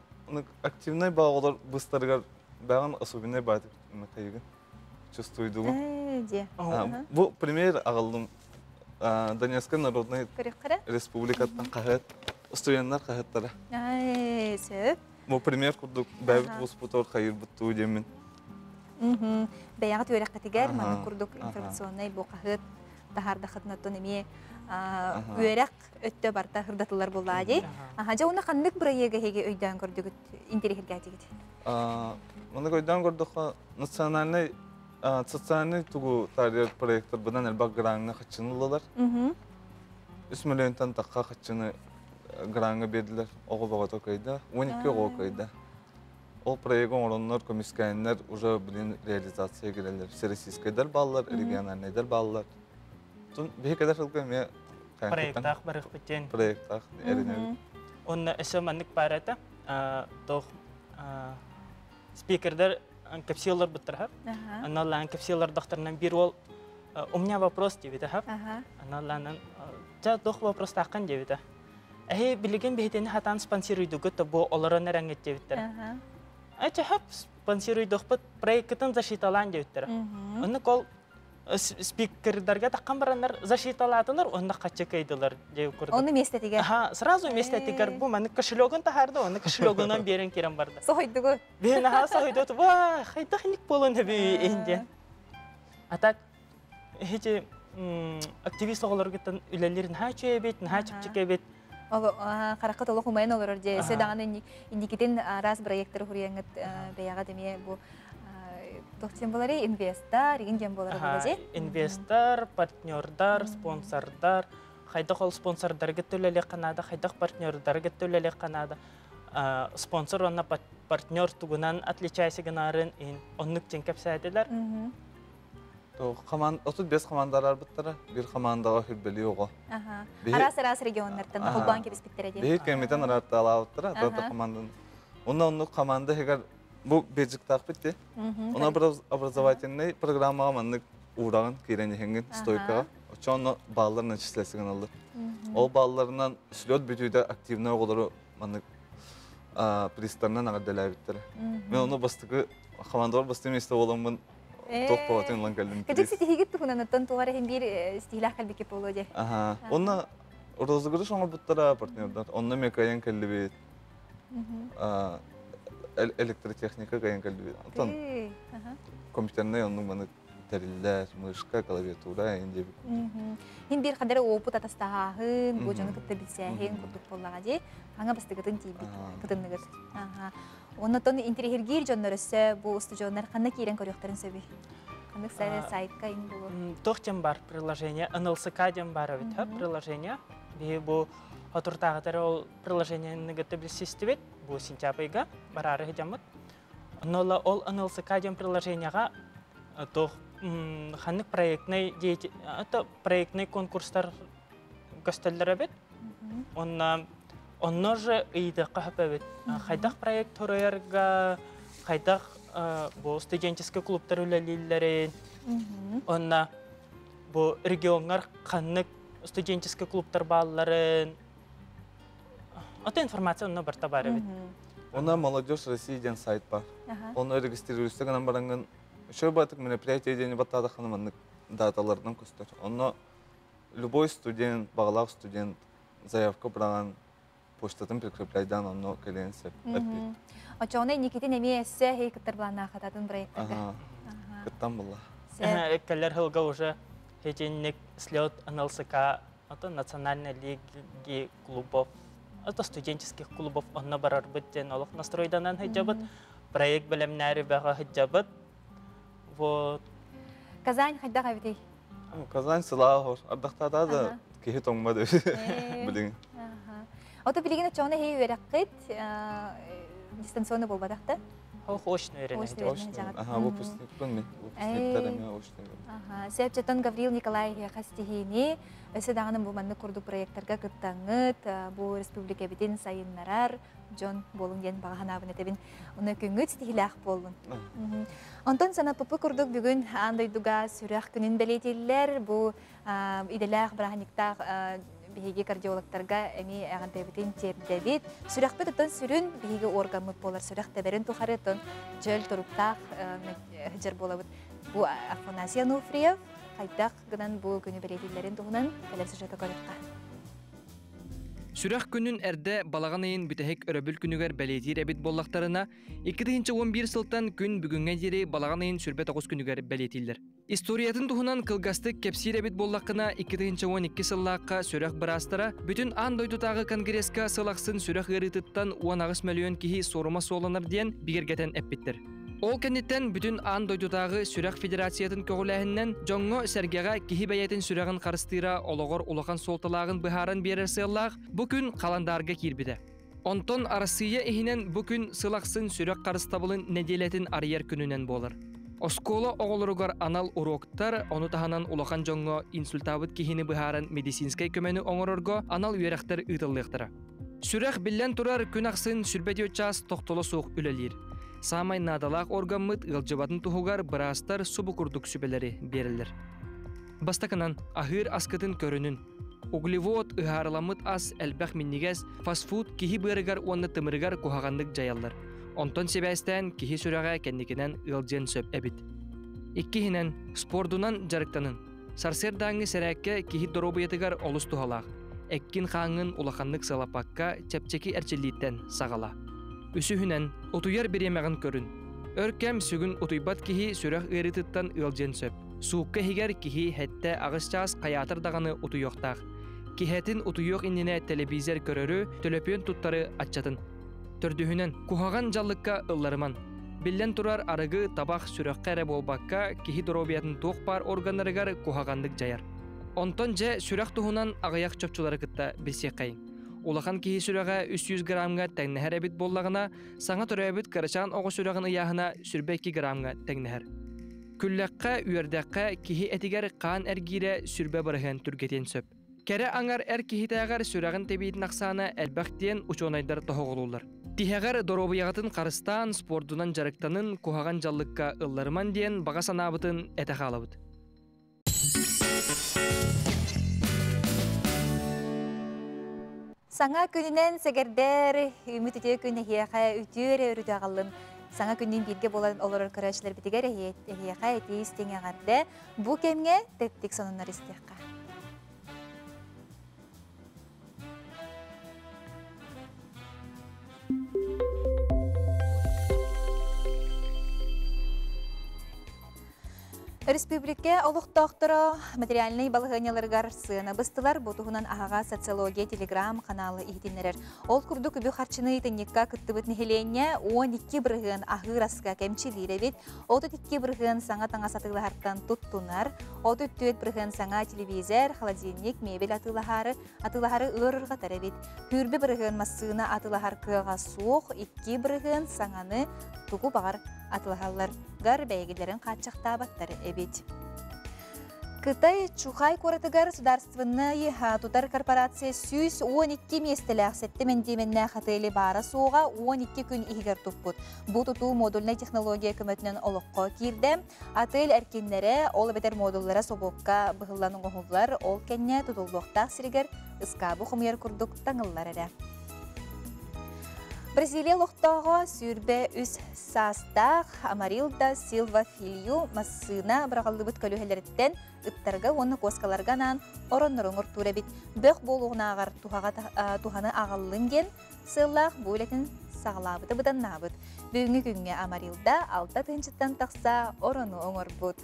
активнай баҕалар быстарыгар бэҕэн особенный баатык хайыгын чувствуйдугун. Бу пример аҕаллым Донецкай Народнай Республикаттан хаһыат, студенттар хаһыаттара. Сөп. Бу пример курдук бэйэбит вуспутугар хайырбыт туу диэммин. Бэйэҕит үөрэххитигэр маннык курдук информационнай бу хаһыат таһаардахытынаттан эмиэ үөрэх өттө барта ырдатылар буоллаа дии. Аха, дьэ уна ханнык бырайыага эһиги өйдөөн көрдүгүт, интэриэһиргээтигит? Маннык өйдөөн көрдөххө, национальный социальный тугу таарыйар проекттар быдан элбэх граҥҥа хаччыны ыллылар. Үс миллионтан тахха хаччыны граҥҥа биэрдилэр. Оҕо бөҕөтө кыайда. 12 оҕо кыайда. Ол проегы оҥороннор, көмүскээннэр уже блин реализация кэлэллэр. Всероссийскайдар бааллар, региональнайдар бааллар. Тун биһи кэлэр сылга эмиэ Проекттаах барыахпыт диэн. Проекттаах эрэнэбит. Онно өссө маннык баар этэ. Туох спикердер кэпсии олорбуттар. Аналлаан кэпсии олордохторунан биир уол у меня вопрос диэбитэ. Аналлаанан ча туох вопростааххын диэбитэ. Эһи билигин биһитини хатаан спонсируйдугут бу олорон эрэҥҥит диэбиттэр. Эчэ хөп спонсируйдухпут проеккытын защиталаан диэбиттэр. Оннук ол спикердарга таххан бараннар защиталаатылар, онно хаччы кыйдылар дии курдук. Оны местетигер. Аха, сразу местетигер бу маны кошелегын тахарды, оны кошелегынан берен кирен барды. Сохойдугу. Бен аха сохойдут, ва, хайдах ник болон хэби инде. А так, эти активист оҕолоргуттан үлэлиир наһаа үчүгэй эбит, наһаа чэпчэки эбит. Харахха толох умайан олорор дьэ өссө даҕаны инникитин араас проекттары хуруйаҥҥыт бэйэҕэ эмиэ бу туох диэн буоларый инвестор игин диэн буолара буолла дьэ Инвестор, партнердар, спонсордар, хайдах ол спонсордарга төлөлүөххэ наада, хайдах партнердарга төлөлүөххэ наада. Спонсор уонна партнер тугунан отличайся гынарын оннук диэн кэпсээтилэр. Команд 35 командалар арбыттара, бир командаға хүрбели оҕо. Араас-араас регионнартан холбоон кэбиспиттэрэ дии. Биһи кэмитен араартаалаабыттара, да командан. Онно оннук команда хегер бу бежиктаахпыт ти. Она образовательный программаға маннык уурагын киирэн иһэҥҥин стойкаҕа. Оччоҕо баллар начислесигин аллар. Ол балларынан слет бүтүүтэ активный оҕолору маннык пристарынан аҕарделээбиттэрэ. Мен ону бастакы командалар бастакы месте буоламмын туох буолатын ылан кэллим. Кыдык ситиһигит туһунан оттон тугар иһин биир стилях кэлбикки буолуо дии. Аха. Онно розыгрыш оҥорбуттара партнердар. Онно мен кыайан кэллибит. Электротехника кыайан кэллибит. Онтон компьютерный оннук маны тэриллэр, мышка, клавиатура эҥин диэбит. Хин биир хадары опыт атастаһааһын, бу дьону кытта билсээһин курдук буоллаҕа дии. Хаҥа бастыгытын тиийбит кытынныгыт. Оннотон интириһиргиир дьоннор өссө бу устудьуоннар ханна киирэн көрүөхтэрин сөбүй? Ханнык сайтка ин булу? Туох диэн бар приложение, НЛСК диэн бар эбит, приложение. Биһи бу хотуртааҕытар ол приложениены кытта билсистибит, бу сентябрьга бараары сыдьаммыт. Онно ол НЛСК диэн приложениеҕа туох ханнык проектный это проектный конкурстар көстөллөр эбит. Онно онно же ыйытыахха сөп эбит. Хайдах проект туруйарга, хайдах бу студенческий клубтар үлэлииллэрин, онно бу регионҥар ханнык студенческий клубтар баалларын, ото информация онно барта бар эбит. Онно Молодежь России диэн сайт бар. Онно регистрируйся гынан бараҥҥын, еще батык мероприятие диэни баттаатаххына маннык даталарынан көстөр. Онно любой студент, бағалаах студент заявка быраҕан почтатын прикрепляйдаан онно кэлиэн сөп. Очоҕуна инникитин эмиэ эссе хей кыттар былааннаахататын проекттарга. Кыттан булла. Кэлэр сылга уже хетинник слет НЛСК, это национальной лиги клубов, это студенческих клубов онно барарбыт диэн олох настройданан сылдьабыт, проект бэлэмнээри бөҕө сылдьабыт. Вот. Казань хайдах эбитий? Казань сылаа ардахтаата да киһи тоҥмот билигин. Ото билигин очоҕуна эһи үөрэххит дистанционно буолбатах да? Очно үөрэнэ. Аха, выпускникпын мен. Выпускниктар эмиэ очно. Аха, Сөпчөтөн Гаврил Николаевич хастиһиини өссө даҕаны бу маннык курдук проекттарга кыттаҥҥыт, бу республикабитин сайыннарар дьон буолуҥ диэн баҕа санаабын этэбин. Уну күҥҥүт ситиһилээх буоллун. Онтон санаппыппыт курдук бүгүн аан дойдуга сүрэх күнүн бэлиэтииллэр. Бу идэлээх бырааһынньыктаах биһиги кардиологтарга эмиэ эҕэрдэбитин тиэрдэбит. Сүрэхпит оттон сүрүн биһиги органмыт буолар сүрэх тэбэрин тухары оттон чөл туруктаах сылдьар буолабыт. Бу Афанасий Ануфриев хайдах гынан бу күнү бэлиэтииллэрин туһунан кэлэр сюжета көрүөххэ. Сүрэх күнүн эрдэ балаҕан ыйын бүтэһик өрөбүл күнүгэр бэлиэтиир эбит буоллахтарына, 2011 сылтан күн бүгүҥҥэ диэри балаҕан ыйын 29 күнүгэр бэлиэтииллэр. Историятын туһунан кылгастык кэпсиир эбит буоллаххына, 2012 сыллаахха сүрэх быраастара бүтүн аан дойдутааҕы конгресска сыл ахсын сүрэх ыарыытыттан 18 мөлүйүөн киһи суорума суолланар диэн бигэргэтэн эппиттэр. Ол кэнниттэн бүтүн аан дойдутааҕы сүрэх федерациятын көҕүлээһининэн дьоҥҥо-сэргэҕэ киһи бэйэтин сүрэҕин харыстыыра олоҕор улахан суолталааҕын быһааран биэрэр сыаллаах бу күн халандаарга киирбитэ. Онтон Арассыыйа иһинэн бу күн сыл ахсын сүрэх харыстабылын нэдиэлэтин арыйар күнүнэн буолар. Оскуола оҕолоругар анал уроктар, ону таһынан улахан дьоҥҥо инсультаабыт киһини быһааран медицинскэй көмөнү оҥорорго анал үөрэхтэр ыытыллыахтара. Сүрэх биллэн турар күн ахсын 24 чаас тохтоло суох үлэлиир. Саамай наадалаах органмыт ыалдьыбатын туһугар быраастар субу курдук сүбэлэри биэрэллэр. Бастакынан, аһыыр аскытын көрүнүн. Углевод, ыһаарыламмыт ас, элбэх минньигэс, фастфуд киһи быарыгар уонна тымырыгар куһаҕаннык дьайаллар. Онтон сибээстээн киһи сүрэҕэ кэнникинэн ыалдьыан сөп эбит. Иккиһинэн, спордунан дьарыктанын. Сарсыардааҥҥы сэрээккэ киһи доруобуйатыгар олус туһалаах. Эккин-хааҥҥын улаханнык сылаппакка чэпчэки эрчиллииттэн саҕала. Үсүһүнэн, утуйар бириэмэҕин көрүн. Өр кэм сүгүн утуйбат киһи сүрэх ыарыытыттан ыалдьыан сөп. Суукка иһигэр киһи сэттэ-аҕыс чаас хайаатар даҕаны утуйуохтаах. Киһэтин утуйуох иннинэ тэлэбиизэр көрөрү, төлөпүөн туттары аччатын. Төрдүһүнэн, куһаҕан дьаллыкка ылларыман. Биллэн турар, арыгы, табах сүрэххэ эрэ буолбакка, киһи доруобуйатын туох баар органнарыгар куһаҕаннык дьайар. Онтон дьэ сүрэх туһунан аҕыйах чопчулары кытта билсиэххэйиҥ. Улахан киһи сүрэҕэ 300 граммҥа тэҥнэһэр эбит буоллаҕына, саҥа төрөөбүт кырачаан оҕо сүрэҕин ыйааһына 22 граммҥа тэҥнэһэр. Күллэххэ, үөрдэххэ киһи этигэр хаан эргиирэ сүрбэ бырыһыан түргэтиэн сөп. Кэрэ аҥар эр киһитээҕэр сүрэҕин тэбиитин ахсаана элбэх диэн учуонайдар тоһоҕолууллар. Тиһэҕэр доруобуйаҕытын харыстаан, спордунан дьарыктанын, куһаҕан дьаллыкка ылларыман диэн баҕа санаабытын этэ хаалабыт. Саҥа күнүнэн сэгэрдэр, үмүт үтүө күн эһиэхэ үтүө эрэ өрүтэ аҕаллын. Саҥа күннүүн бииргэ буолан олорор көрөөччүлэрбитигэр эһиэхэ этии истиҥ эҕэрдэ. Бу кэмҥэ тэттик сонуннар истиэххэ. Республика олохтоохторо материальнай балаһыанньаларыгар сыана быстылар. Бу туһунан аһаҕас социология телеграм-каналы иһитиннэрэр. Ол курдук үбү харчыны итинникка кыттыбыт нэһилиэнньэ 12% аһыыр аска кэмчилиир эбит. 32% саҥа таҥас атыылаһартан туттунар, 34% саҥа телевизор, холодильник, мебель атыылаһаары атыылаһары ыарырҕатар эбит. 20% массыына атыылаһар кыаҕа суох, 2% саҥаны тугу баҕар атылаһаллар гар бэйэгилэрин хааччахтаабаттар эбит. Кытай Чухай куоратыгар судаарственнай тутар корпорация 112 миэстэлээх сэттэ мэндиэмэннээх отели баара-суоҕа 12 күн иһигэр туппут. Бу тутуу модульнай технология көмөтүнэн олоххо киирдэ. Отель эркиннэрэ, ол эбэтэр модуллара собуокка быһыллан оҥоһуллар, ол кэннэ тутуллуохтаах сиригэр ыскаабы хомуйар курдук таҥыллар эрэ. Бразилия олохтооҕо 23 саастаах Амарилда Силва Филью массыына быраҕыллыбыт көлүөһэлэриттэн ыттарга уонна куоскаларга анаан ороннору оҥортуур эбит. Бөх буолуоҕунааҕар туһаны аҕаллын диэн сыаллаах бу үлэтин саҕалаабыта быданнаабыт. Бүгүҥҥү күҥҥэ Амарилда алта тыһыынчаттан тахса орону оҥорбут.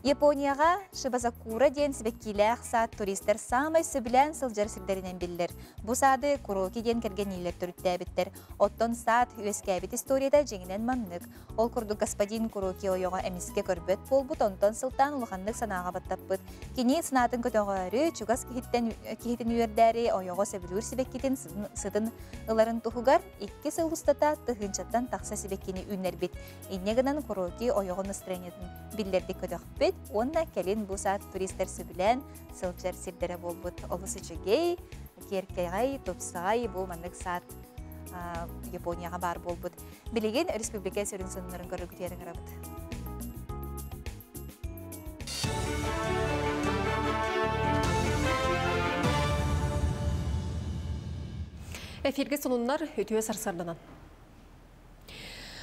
Японияҕа Шибазакура диэн сибэккиилээх саад туристар саамай сөбүлээн сылдьар сирдэринэн биллэр. Бу саады Куроки диэн кэргэниилэр төрүттээбиттэр. Оттон саад үөскээбит историята дьиҥинэн маннык. Ол курдук господин Куроки ойоҕо эмискэ көрбөт буолбут, онтон сылтаан улаханнык санааҕа баттаппыт. Кини санаатын көтөҕөөрү, чугас киһиттэн киһитин үөрдээри ойоҕо сөбүлүүр сибэккитин сытын ыларын туһугар икки сыл устата тыһыынчаттан тахса сибэккини үүннэрбит. Инньэ гынан Куроки ойоҕун настроениетын биллэрдик көтөхпүт уонна кэлин бу саад туристар сөбүлээн сылдьар сирдэрэ буолбут. Олус үчүгэй, киэркэҕэй, тупсаҕай бу маннык саад Японияҕа баар буолбут. Билигин республика сүрүн сонуннарын көрөргүтүгэр ыҥырабыт. Эфирге сонуннар үтүө сарсарданан.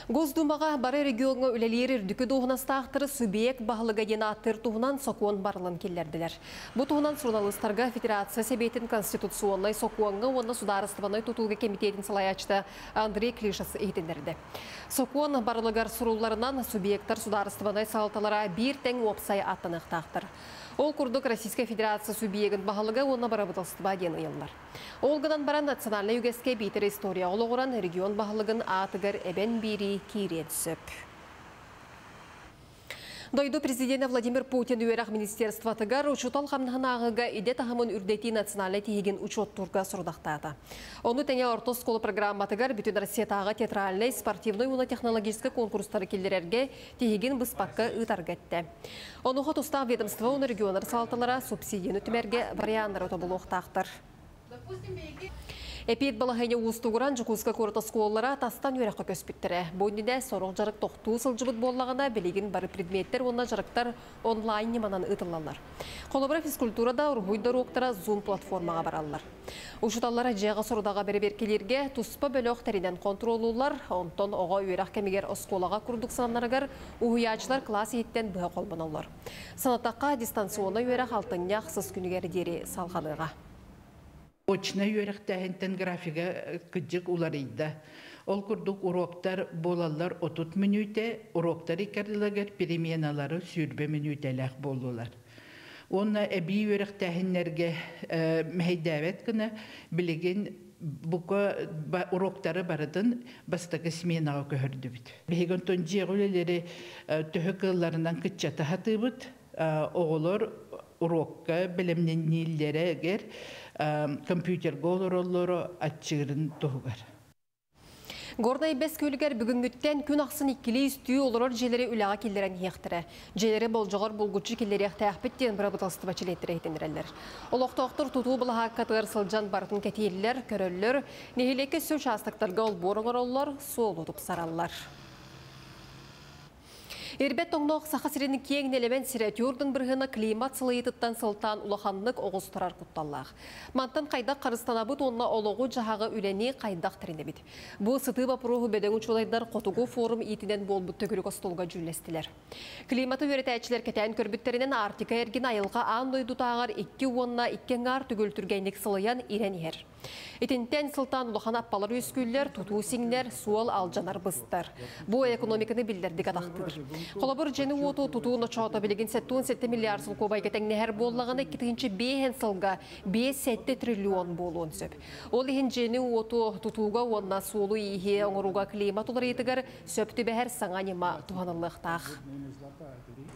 Госдумаҕа бары региоҥҥа үлэлиир үрдүкү дуоһунастаахтары субъект баһылыга диэн ааттыыр туһунан сокуон барылын киллэрдилэр. Бу туһунан суруналыыстарга Федерация Сэбиэтин Конституционнай сокуоҥҥа уонна судаарыстыбаннай тутууга кэмитиэтин салайааччыта Андрей Клишас иһитиннэрдэ. Сокуон барылыгар сурулларынан субъектар судаарыстыбаннай салалталара биир тэҥ уопсай ааттаныахтаахтар. Ол курдук Российскай Федерация субъегын баһылыга уонна бырабыыталыстыба диэн ыйыллар. Ол гынан баран национальнай үгэскэ биитэр историяҕа олоҕуран регион баһылыгын аатыгар эбэн биэрии киириэн сөп. Дойду президенэ Владимир Путин үөрэх министерствотыгар учуутал хамнаһын ааҕыыга идэ таһымын үрдэтии национальнай тиһигин учуоттуурга сорудахтаата. Ону тэҥэ орто оскуола программатыгар Бүтүн Россиятааҕы театральнай, спортивнай уонна технологическай конкурстары киллэрэргэ тиһигин быспакка ыытарга эттэ. Онуоха тустаах ведомство уонна регионнар салалталара субсидияны түмэргэ варианнары тобулуохтаахтар. Эпиэт балаһыанньа уустугуран Дьокуускай куорат оскуолалара тастан үөрэххэ көспүттэрэ. Бу иннинэ сорох дьарык тохтуу сылдьыбыт буоллаҕына, билигин бары предметтэр уонна дьарыктар онлайн ньыманан ыытыллаллар. Холобура, физкультура да, уруһуй да уруоктара Zoom платформаҕа бараллар. Учууталлар дьиэҕэ сорудаҕа бэрэбиэркэлииргэ туспа бөлөх тэринэн хонтуруоллууллар, онтон оҕо үөрэх кэмигэр оскуолаҕа курдук сананарыгар уһуйааччылар кылаас иһиттэн быһа холбоноллор. Санатахха, дистанционнай үөрэх алтынньы ахсыс күнүгэр диэри салҕаныаҕа. Очнай үөрэхтээһинтэн графига кыдьык уларыйда. Ол курдук уроктар буолаллар 30 мүнүүтэ, уроктар иккардыларыгар переменалары 20 мүнүүтэлээх буоллулар. Уонна эбии үөрэхтээһиннэргэ мэһэйдээбэт гына билигин бука уроктары барытын бастакы сменаҕа көһөрдүбүт. Биһиги онтон дьиэҕэ үлэлэри төһө кыалларынан кыччата сатыыбыт. Оҕолор урокка бэлэмнэнииллэригэр компьютерга олороллоро аччыырын туһугар. Горнай Бэс күөлүгэр бүгүҥҥүттэн күн ахсын иккилии үстүү олорор дьиэлэри үлэҕэ киллэрэн иһиэхтэрэ. Дьиэлэри болдьоҕор булгуччу киллэриэхтээхпит диэн бырабыыталыстыба чилиэттэрэ иһитиннэрэллэр. Олохтоохтор тутуу былаһааккатыгар сылдьан барытын кэтииллэр, көрөллөр, нэһилиэккэ өссө учаастактарга олбуор оҥороллор, суолу тупсараллар. Ирбэт тоҥноох Саха сирин киэҥ нэлэмэн сирэ түөрдүн бырыһыана климат сылыйыытыттан сылтаан улаханнык оҕустарар кутталлаах. Мантан хайдах харыстанабыт уонна олоҕу-дьаһаҕы үлэни хайдах тэринэбит? Бу сытыы боппуруоһу бөдөҥ учуонайдар Хотугу форум иитинэн буолбут төгүрүк остуолга дьүүллэстилэр. Климаты үөрэтээччилэр кэтээн көрбүттэринэн Арктика эргин айылҕа аан дойдутааҕар икки уонна икки аҥаар төгүл түргэнник сылыйан ирэн иһэр. Итинтэн сылтаан улахан аппалар үөскүүллэр, тутуу сиҥнэр, суол алдьанар быстар. Бу экономиканы биллэрдик атахтыыр. Холобур, дьиэни-уоту тутуу ночоото билигин 77 миллиард солкуобайга тэҥнэһэр буоллаҕына, 2005 сылга 5-7 триллион буолуон сөп. Ол иһин дьиэни-уоту тутууга уонна суолу-ииһи оҥорууга климат уларыйыытыгар сөп түбэһэр саҥа ньыма туһаныллыахтаах.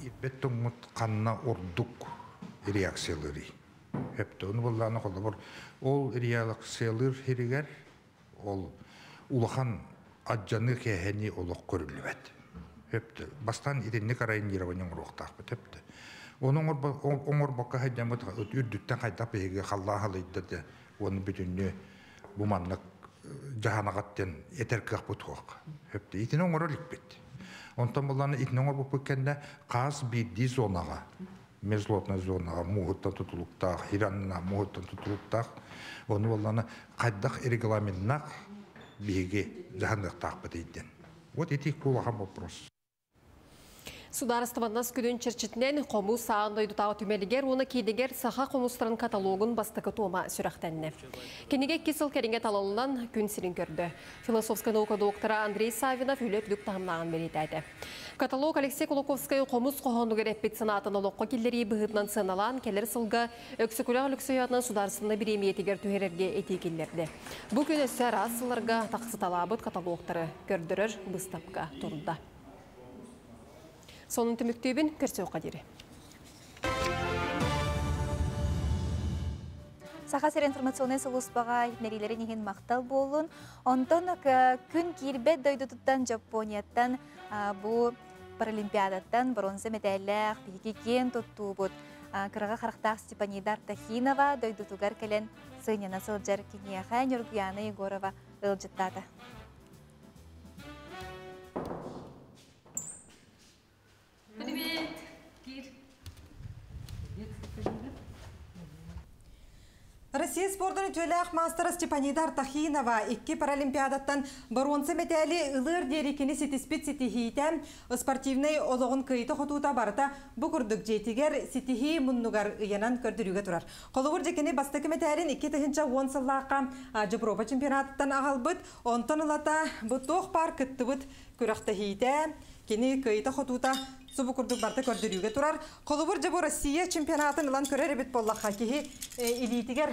Ирбэт тоҥмут ханна ордук реакциялыырый? Өптөөн буоллаҕына холобур ол реакциялыыр сиригэр ол улахан адьаны кээһэни олох көрүллүбэт. Өптө бастаан итинник районирование оҥоруохтаахпыт өптө. Ону оҥорбокко сылдьаммыт үрдүттэн хайдах биһиги халлаан халыйда да уонна бүтүннүү бу маннык дьаһанаҕат диэн этэр кыахпыт суох. Өптө итини оҥоро иликпит. Онтон буллаҕына итини оҥорбуппут кэннэ хас биирдии зонаҕа мерзлотная зонаҕа мууһуттан тутулуктаах, Иранна мууһуттан тутулуктаах. Ону буоллаҕына хайдах регламеннаах биһиги дьаһаныахтаахпыт диэн. Вот ити улахан вопрос. Судаарыстыбаннас күнүн чэрчитинэн хомус аан дойдутааҕы түмэлигэр уонна киинигэр саха хомустарын каталогун бастакы туома сүрэхтэннэ. Кинигэ икки сыл кэриҥэ талыллан күн сирин көрдө. Философскай наука доктора Андрей Савинов үлэ үрдүк таһымнааҕын бэлиэтээтэ. Каталог Алексей Кулаковскай хомус хоһоонугар эппит санаатын олоххо киллэрии быһыытынан сыаналаан кэлэр сылга Өксөкүлээх Өлөксөй аатынан судаарыстыбаннай бириэмийэтигэр түһэрэргэ этии киллэрдэ. Бу күн өссө араас сылларга тахсыталаабыт каталогтары көрдөрөр быыстапка турда. Сонун түмүктүүбүн көрсүөххэ диэри. Саха сир информационнай сулууспаҕа иһитиннэриилэрин иһин махтал буоллун. Онтон күн киирбэт дойдутуттан Дьоппуонияттан бу Паралимпиадаттан бронза мэтээллээх биһиги киэн туттуубут кыраҕа харахтаах Степанида Артахинова дойдутугар кэлэн сынньана сылдьар киниэхэ Ньургуяна Егорова ыалдьыттаата. Привет! Кир. Россия спордун үтүөлээх маастара Степанида Артахинова икки Паралимпиадаттан боруонса мэтээли ылыар диэри кини ситиспит ситиһиитэ, спортивнай олоҕун кыайыта-хотуута барыта бу курдук дьиэтигэр ситиһии муннугар ыйанан көрдөрүүгэ турар. Холобур, дьэ кини бастакы мэтээлин 2010 сыллаахха Дьобуруопа чемпионатыттан аҕалбыт, онтон ылата бу туох баар кыттыбыт күрэхтэһиитэ, Кини кыайыта-хотуута субу курдук барыта көрдөрүүгэ турар. Холобур, дьэ бу Россия чемпионатын ылан көрөр эбит буоллахха, киһи илиитигэр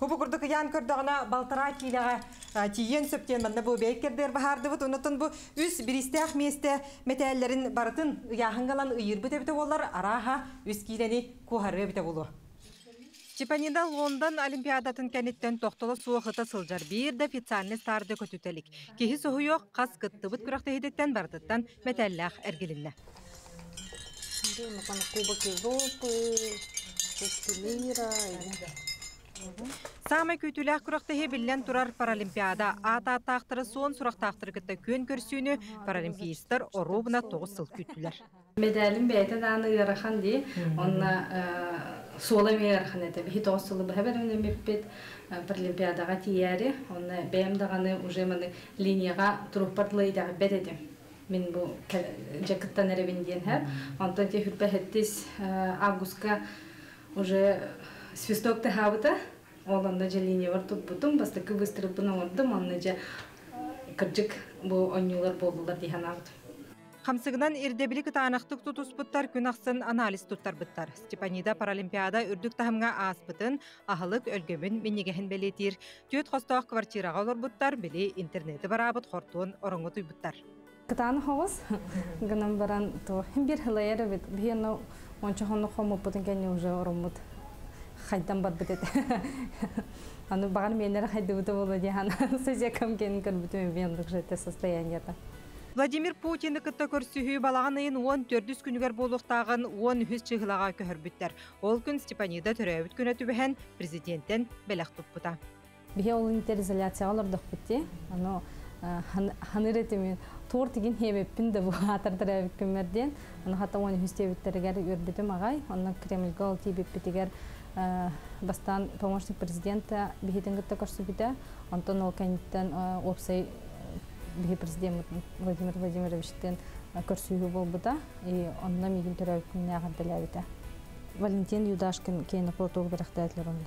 Хубу курдук ыйаан көрдөҕүнэ балтараа киилэҕэ тиийиэн сөп диэн манна бу бэйкэрдэр баһаардыбыт. Оннотон бу үс бириистээх миэстэ мэтээллэрин барытын ыйааһынгалан ыйыырбыт эбитэ буоллар, арааһа үс киилэни куоһарыа эбитэ буолуо. Степанида Лондон Олимпиадатын кэнниттэн тохтоло суох ыта сылдьар биир да официальный старды көтүтэ илик. Киһи соһуйуох хас кыттыбыт күрэхтэһиититтэн барытыттан мэтээллээх эргилиннэ. Кубок Европы, Кубки мира. Саамай күүтүүлээх күрэхтэһии биллэн турар Паралимпиада. Аат-ааттаахтары суон сурахтаахтары кытта күөн көрсүүнү паралимпиецтар оруобуна 9 сыл күүттүлэр. Медалим бэйэтэ дааны ыарахан дии. Онно суола эмиэ ыарахан этэ. Биһи 9 сылы быһа бэлэмнэммиппит Паралимпиадаҕа тиийээри. Онно бэйэм даҕаны уже маны линияҕа туруппар дылы итэҕэйбэт этим. Мин бу дьэ кыттан эрэбин диэн һэр. Онтон те хүрбэ хэттис августка уже свисток тыһаабыта. Ол онно дьэ линиябар туппутум, бастакы выстрелбын оҥордум, онно дьэ кырдьык бу онньуулар буоллулар дии санаабытым. Хамсыгынан ирдэбили кытаанахтык тутуспуттар, күн ахсын анализ туттарбыттар. Степанида Паралимпиада үрдүк таһымҥа ааспытын, аһылык өлгөмүн минньигэһин бэлиэтиир. Түөрт хостоох квартираҕа олорбуттар, били интернети бараабыт хортуон ороҥҥо утуйбуттар. Кытаанах оҕус гынан баран то бир хылайар эбит. Биһиэнэ онча хонно хоммуппутун кэннэ уже ороммут хайдан барбыт этэ. Аны баҕар миэннэрэ хайдыбыта буолуо диэн сызекам кэнин көрбүтүм эбиэн это состояниета. Владимир Путины кытта көрсүһүү балаҕан ыйын 14-үс күнүгэр буолуохтааҕын 13 чыһылаҕа көһөрбүттэр. Ол күн Степанида төрөөбүт күнэ түбэһэн президенттэн бэлэх туппута. Биһи ол интеризоляцияҕа олордохпут дии. Аны ханыр этимин торт игин хебеппин да бу аатар күммэр диэн. Аны хата 13 диэбиттэригэр үөрбүтүм аҕай. Онно Кремльга ол тиийбиппитигэр бастаан помощник президента биһитин кытта көрсүбүтэ. Онтон ол кэнниттэн уопсай биһи президент Владимир Владимировичтен көрсүүһү буолбута. И онно миигин төрөөбүт күннээх эрдэлээбитэ. Валентин Юдашкин киэни платок бэлэхтээтилэр онно.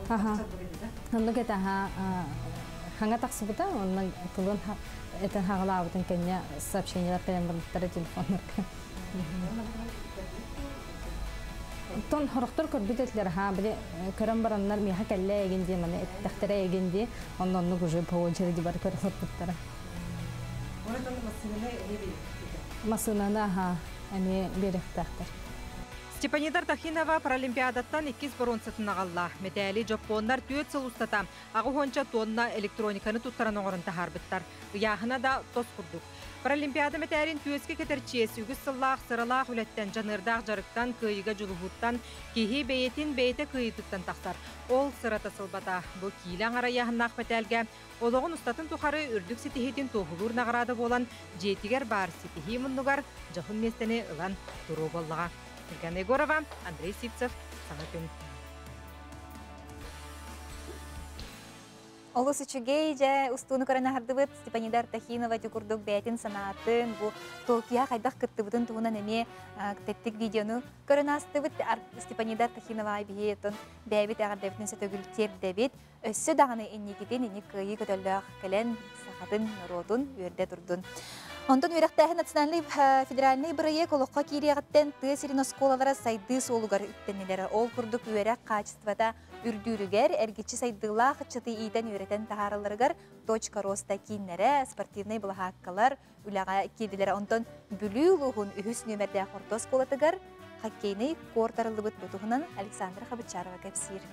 Аха. Оннук этэ хаҥа тахсыбыта, онно тылын этэн хаҕалаабытын кэннэ сообщениелар кэлэн барбыттара телефоннарга. Тон хорохтор көрбүт этилэр, ха, били көрөн бараннар миэхэ кэллэ эгин дии, маны эттэхтэрэ эгин дии, онно оннук уже по очереди бары көрө сорбуттара. Массыынаны аха эмиэ биэриэхтээхтэр. Степанида Артахинова Паралимпиадаттан иккис боруонсатын аҕалла. Мэтээли дьоппуоннар 4 сыл устата 80 тонна электрониканы туттаран оҥорон таһаарбыттар. Ыйааһына да тос курдук. Паралимпиада мэтээлин түөскэ кэтэр чиэс үгүс сыллаах сыралаах үлэттэн, дьаныардаах дьарыктан, кыайыыга дьулуһууттан, киһи бэйэтин бэйэтэ кыайыытыттан тахсар. Ол сырата сылбата. Бу киилэ аҥара ыйааһыннаах мэтээлгэ олоҕун устатын тухары үрдүк ситиһиитин туоһулуур наҕараада буолан, дьиэтигэр баар ситиһии муннугар дьоһун миэстэни ылан туруо буоллаҕа. Ульяна Егорова, Андрей Сивцев, Саҥа күн. Олус үчүгэй дьэ устууну көрөн аһардыбыт. Степанида Артахинова ити курдук бэйэтин санаатын, бу Токио хайдах кыттыбытын туһунан эмиэ тэттик видеону көрөн аастыбыт. Степанида Артахинова биһи оттон бэйэбит эҕэрдэбитин сөтөгүл тиэрдэбит. Өссө даҕаны инникитин ини кыайыы көтөллөөх кэлэн сахатын норуотун үөрдэ турдун. Онтон үөрэхтээһин национальный федеральный бырайыак олоххо киириэҕиттэн тыа сирин оскуолалара сайдыы суолугар үктэннилэр. Ол курдук үөрэх хаачыстыбата үрдүүрүгэр, эргиччи сайдыылаах ыччаты иитэн үөрэтэн таһааралларыгар точка роста кииннэрэ, спортивнай былаһааккалар үлэҕэ киирдилэр. Онтон Бүлүү улууһун үһүс нүөмэрдээх орто оскуолатыгар хоккейный корт арыллыбыт. Бу туһунан Александра Хабычарова кэпсиир.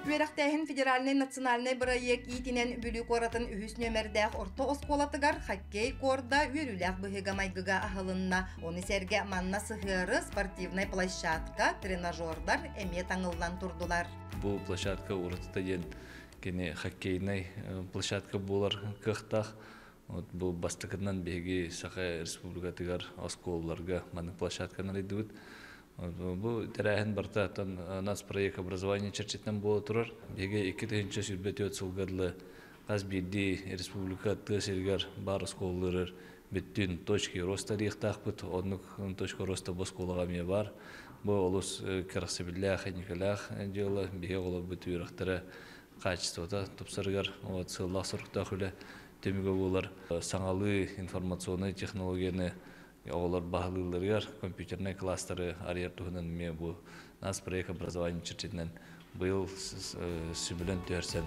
Үөрэхтээһин федеральнай национальнай бырайыак иитинэн Бүлүү куоратын үһүс нүөмэрдээх орто оскуолатыгар хоккей корда үөрүүлээх быһыыга-майгыга аһылынна. Ону сэргэ манна сыһыары спортивнай площадка, тренажердар эмиэ таҥыллан турдулар. Бу площадка уратыта диэн кини хоккейнай площадка буолар кыахтаах. Вот бу бастакытынан биһиги Саха Республикатыгар оскуолаларга маннык площадканы арыйдыбыт. Бу тэрээһин барыта нацпроект образование чэрчитинэн буола турар. Биһиги 2024 сылга дылы хас биирдии республика тыа сиригэр баар оскуолаларыгар бүттүүн точки роста арыйыахтаахпыт. Оннук точка роста бу оскуолаҕа эмиэ баар. Бу олус кэрэхсэбиллээх, инникилээх дьыала. Биһиги оҕолорбут үөрэхтэрэ качествота тупсарыгар вот сыаллаах соруктаах үлэ түмүгэ буолар. Саҥалыы информационнай технологияны Оҕолор баһылыылларыгар компьютернай класстары арыйар туһунан эмиэ бу нацпроект образование чэрчитинэн быйыл сөбүлэн түһэрсэн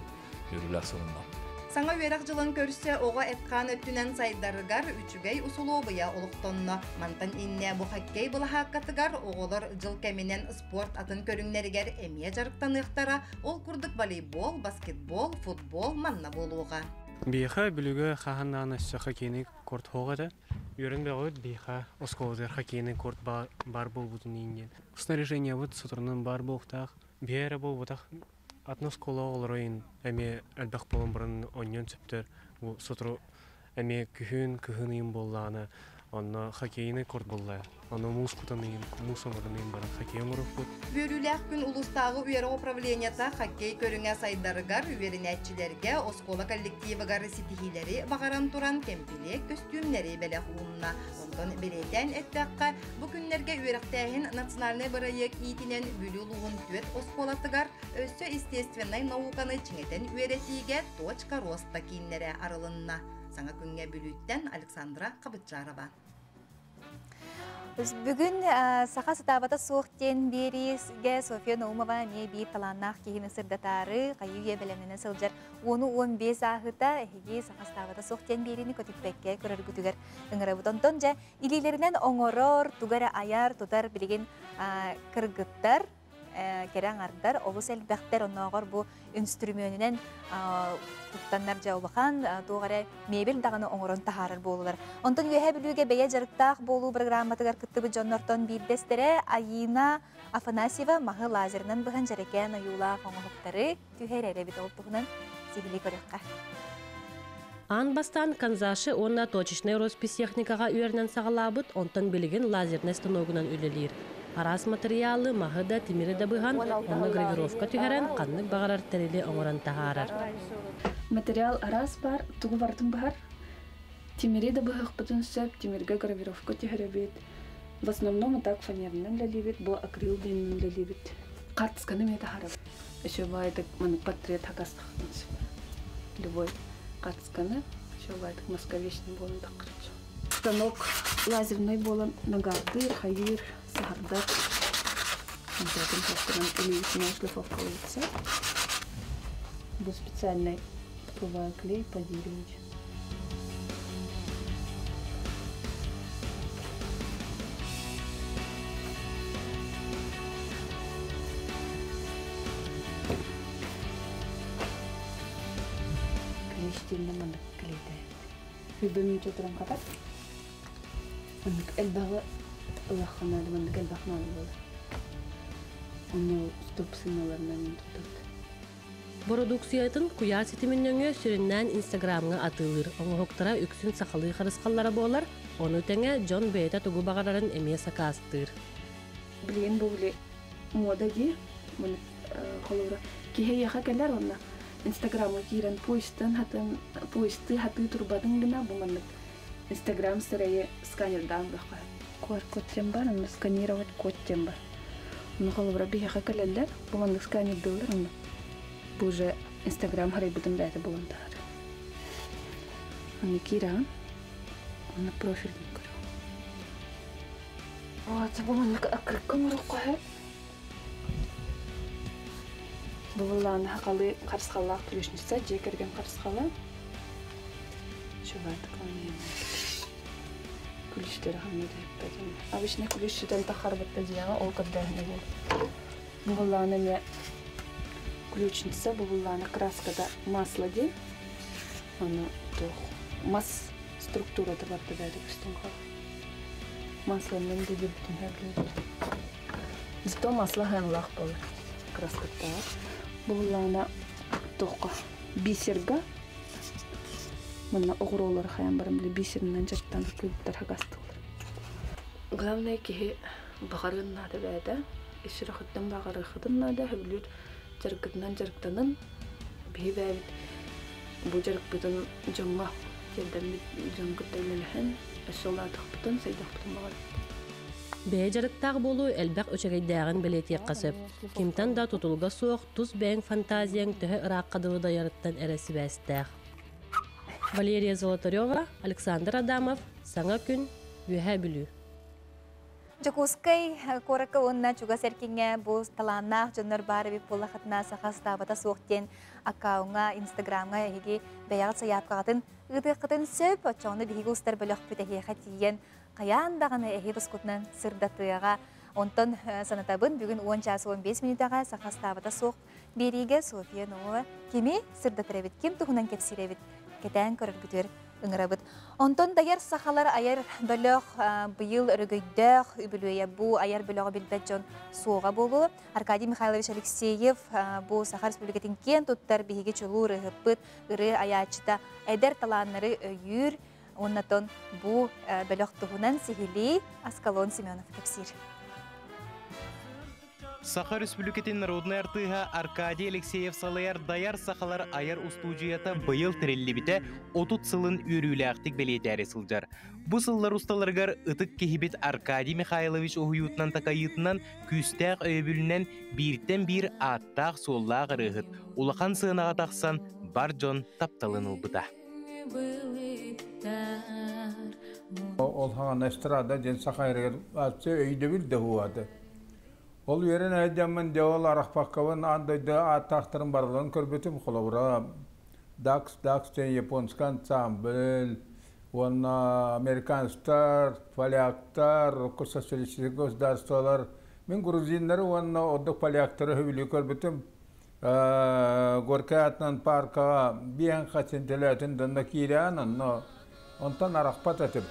үөрүүлээх сонунна. Саҥа үөрэх дьылын көрсө оҕо эт-хаан өттүнэн сайдарыгар үчүгэй усулуобуйа олохтонно. Мантан иннэ бу хоккей былаһааккатыгар оҕолор дьыл кэминэн спорт атын көрүҥнэригэр эмиэ дьарыктаныахтара. Ол курдук волейбол, баскетбол, футбол манна буолуоҕа. Биһиэхэ Бүлүүгэ хаһан даҕаны өссө хоккейный корт суох этэ. Үөрэн бөҕөбүт биһиэхэ оскуолатыгар хоккейный корт баар буолбутун иһин диэн. Снаряжениебыт соторунан баар буолуохтаах. Биһи эрэ буолбатах атын оскуола оҕолоро эмиэ элбэх буолан баран оонньуон сөптөр. Бу сотору эмиэ күһүн, кыһын ыйын буоллаҕына онно хоккейный корт буолла. Ону муус кутан ыйын, муус оҥорон ыйын баран хоккей оҥоруохпут. Үөрүүлээх күн улуустааҕы үөрэх управлениета хоккей көрүҥэ сайдарыгар, үөрэнээччилэргэ, оскуола коллективыгар ситиһиилэри баҕаран туран кэмпилиэк көстүүмнэри бэлэх уунна. Онтон бэлиэтээн эттэххэ, бу күннэргэ үөрэхтээһин национальнай бырайыак иитинэн Бүлүү улууһун түөрт оскуолатыгар өссө естественнай науканы чиҥэтэн үөрэтиигэ «Точка роста» кииннэрэ арылынна. Саҥа күҥҥэ Бүлүүттэн Александра Хабытчарова. Бүгүн саха сатаабата суох диэн биэриигэ Софья Наумова эмиэ биир талааннаах киһини сырдатаары хайыы-үйэ бэлэмнэнэ сылдьар 10-15 ааһыта эһиги саха сатаабата суох диэн биэриини көтүппэккэ көрөргүтүгэр ыҥырабыт. Онтон дьэ илиилэринэн оҥорор, тугу эрэ айар, тутар билигин кыргыттар кэрэ аҥардар олус элбэхтэр, оннооҕор бу үнстрүмүөнүнэн туттаннар дьэ улахан туох эрэ мебель даҕаны оҥорон таһаарар буолулар. Онтон Үөһээ Бүлүүгэ бэйэ дьарыктаах буолуу программатыгар кыттыбыт дьоннортон биирдэстэрэ Айина Афанасьева маһы лазерынан быһан дьэрэкээн ойуулаах оҥоһуктары түһэрэр эбит. Ол туһунан сиһилии көрүөххэ. Аан бастаан канзаши уонна точечнай роспись техникаҕа үөрэнэн саҕалаабыт, онтон билигин лазернай станогунан үлэлиир. Араас матырыйаалы, маһы да, тимири да быһан, онно гравировка түһэрэн, ханнык баҕарар тэрили оҥорон таһаарар. Материал араас баар, тугу барытын быһар. Тимири да быһыахпытын сөп, тимиргэ гравировка түһэрэбит. В основном так фанерынан үлэлиибит, бу акрил диэнинэн үлэлиибит. Хаартысканы эмиэ таһаарабыт. Еще баайдык маннык портрет хакастахтан сөп. Любой хаартысканы еще баайдык московечный буолан таххарчу. Станок лазерный буолан нагардыыр, хайыыр, саһардар. Обязательно илиитинэн шлифовкалыйса. Бу специальный ПВА клей по дереву. Клещтинне маннык клейдээбит. Хүбүмүтэ туран хатар. Маннык элбэҕи ылахха наада, маннык элбэх наада буолар. Онно стоп сыҥаларынан туттабыт. Бородууксуйатын куйаар ситимин нөҥүө сүрүннээн Инстаграмҥа атыылыыр. Оҥоһуктара үксүн сахалыы харысхаллара буолар, ону тэҥэ дьон бэйэтэ тугу баҕарарын эмиэ сакаастыыр. Билигин бу били муода дии, холобура, киһи эйиэхэ кэлэр уонна Инстаграмҥа киирэн поезтан хатын поезтыы хатыы турбатын гына бу маннык Инстаграм сирэйи сканердаан бөххө. QR-код диэн бар, онно сканировать код диэн бар. Ону холобура биһиэхэ кэлэллэр, бу маннык сканердыыллар, онно бу уже Инстаграм харайбытын бэйэтэ булан таһар. Онно киирэҕин, онно профилин көрөҕүн. Вот, бу маннык аккырыкка оҥоруохха сөп. Бу былааны хахалы харысхаллаах ключница, дьиэ кэргэн харысхала. Күлүстэрэ ханна да эппэтим. Обычно күлүс сүтэн тахарбытта дьиэҕэ ол көрдөөһүнэ буолар. Бу былааны эмиэ ключница, бу былааны краската масло диэн. Аны туох мас структурата барда бэйэтэ көстөн хаалар. Масланан да бүтүн хәрлэбит. Зато масло ханлаах буолар. Краскаттаах. Бу былаана туохха бисерга Манна оҕуруолары хайан баран били бисеринэн дьарыктан кыыттар хагастылар. Главное киһи баҕарыан наада бэйэтэ. Ис сүрэхиттэн баҕарыаххытын наада, сөбүлүүр дьарыккытынан дьарыктанын. Биһи бэйэбит бу дьарыкпытын дьоҥҥо тиэрдэммит дьон кытта үлэлэһэн, өссө улаатыахпытын, сайдыахпытын баҕарабыт. Бэйэ дьарыктаах буолуу элбэх үчүгэйдээҕин бэлиэтиэххэ сөп. Кимтэн да тутулуга суох тус бэйэҥ фантазияҥ төһө ыраахха дылы дайарыттан эрэ сибээстээх. Валерия Золотарева, Александр Адамов, Саҥа күн, Үөһээ Бүлүү. Дьокуускай куоракка уонна чугас эркиҥҥэ бу талааннаах дьоннор баар эбит буоллахытына саха ыстаабата суох диэн аккауҥҥа, инстаграмҥа эһиги бэйэҕит сайаапкаҕытын ыытыаххытын сөп. Оччоҕуна биһиги устар бөлөхпүт эһиэхэ тиийэн хайаан даҕаны эһи тускутунан сырдатыаҕа. Онтон санатабын, бүгүн 10 чаас 15 мүнүүтэҕэ саха ыстаабата суох биэриигэ Софья Наумова кими сырдатар эбит, ким туһунан кэпсиир эбит кэтээн көрөргүтүгэр ыҥырабыт. Онтон дайар сахалар айар бөлөх быйыл өрөгөйдөөх үбүлүөйэ бу айар бөлөҕү билбэт дьон суоҕа буолуо. Аркадий Михайлович Алексеев бу Саха Республикатын киэн туттар биһиги чулуу ырыаһыппыт, ырыа айааччыта эдэр талааннары өйүүр. Оннотон бу бөлөх туһунан сиһилии Аскалон Семенов кэпсиир. Саха Өрөспүүбүлүкэтин народнай артыыһа Аркадий Алексеев салайар Дайар сахалар айар устуудьуйата быйыл тэриллибитэ 30 сылын үөрүүлээхтик бэлиэтээри сылдьар. Бу сыллар усталарыгар ытык киһибит Аркадий Михайлович уһуйуутунан-такайыытынан күүстээх өйөбүлүнэн бииртэн биир ааттаах-суоллаах ырыаһыт улахан сыанаҕа тахсан бар дьон тапталын ылбыта. Ол хаҕана эстрада диэн саха эригэр өйдөбүл да буолуо. Ол үөрэн айдаммын дьэ ол арахпаккабын аан дойду ааттаахтарын барыларын көрбүтүм. Холобура, Дакс Дакс диэн японскай ансамбль, уонна американецтар, поляктар, социалистическай государстволар. Мин грузиннары уонна ордук поляктары сөбүлүү көрбүтүм. Горькай аатынан паркаҕа биэһин хачын төлөөтүн донно киирээн, онно онтон арахпат этим.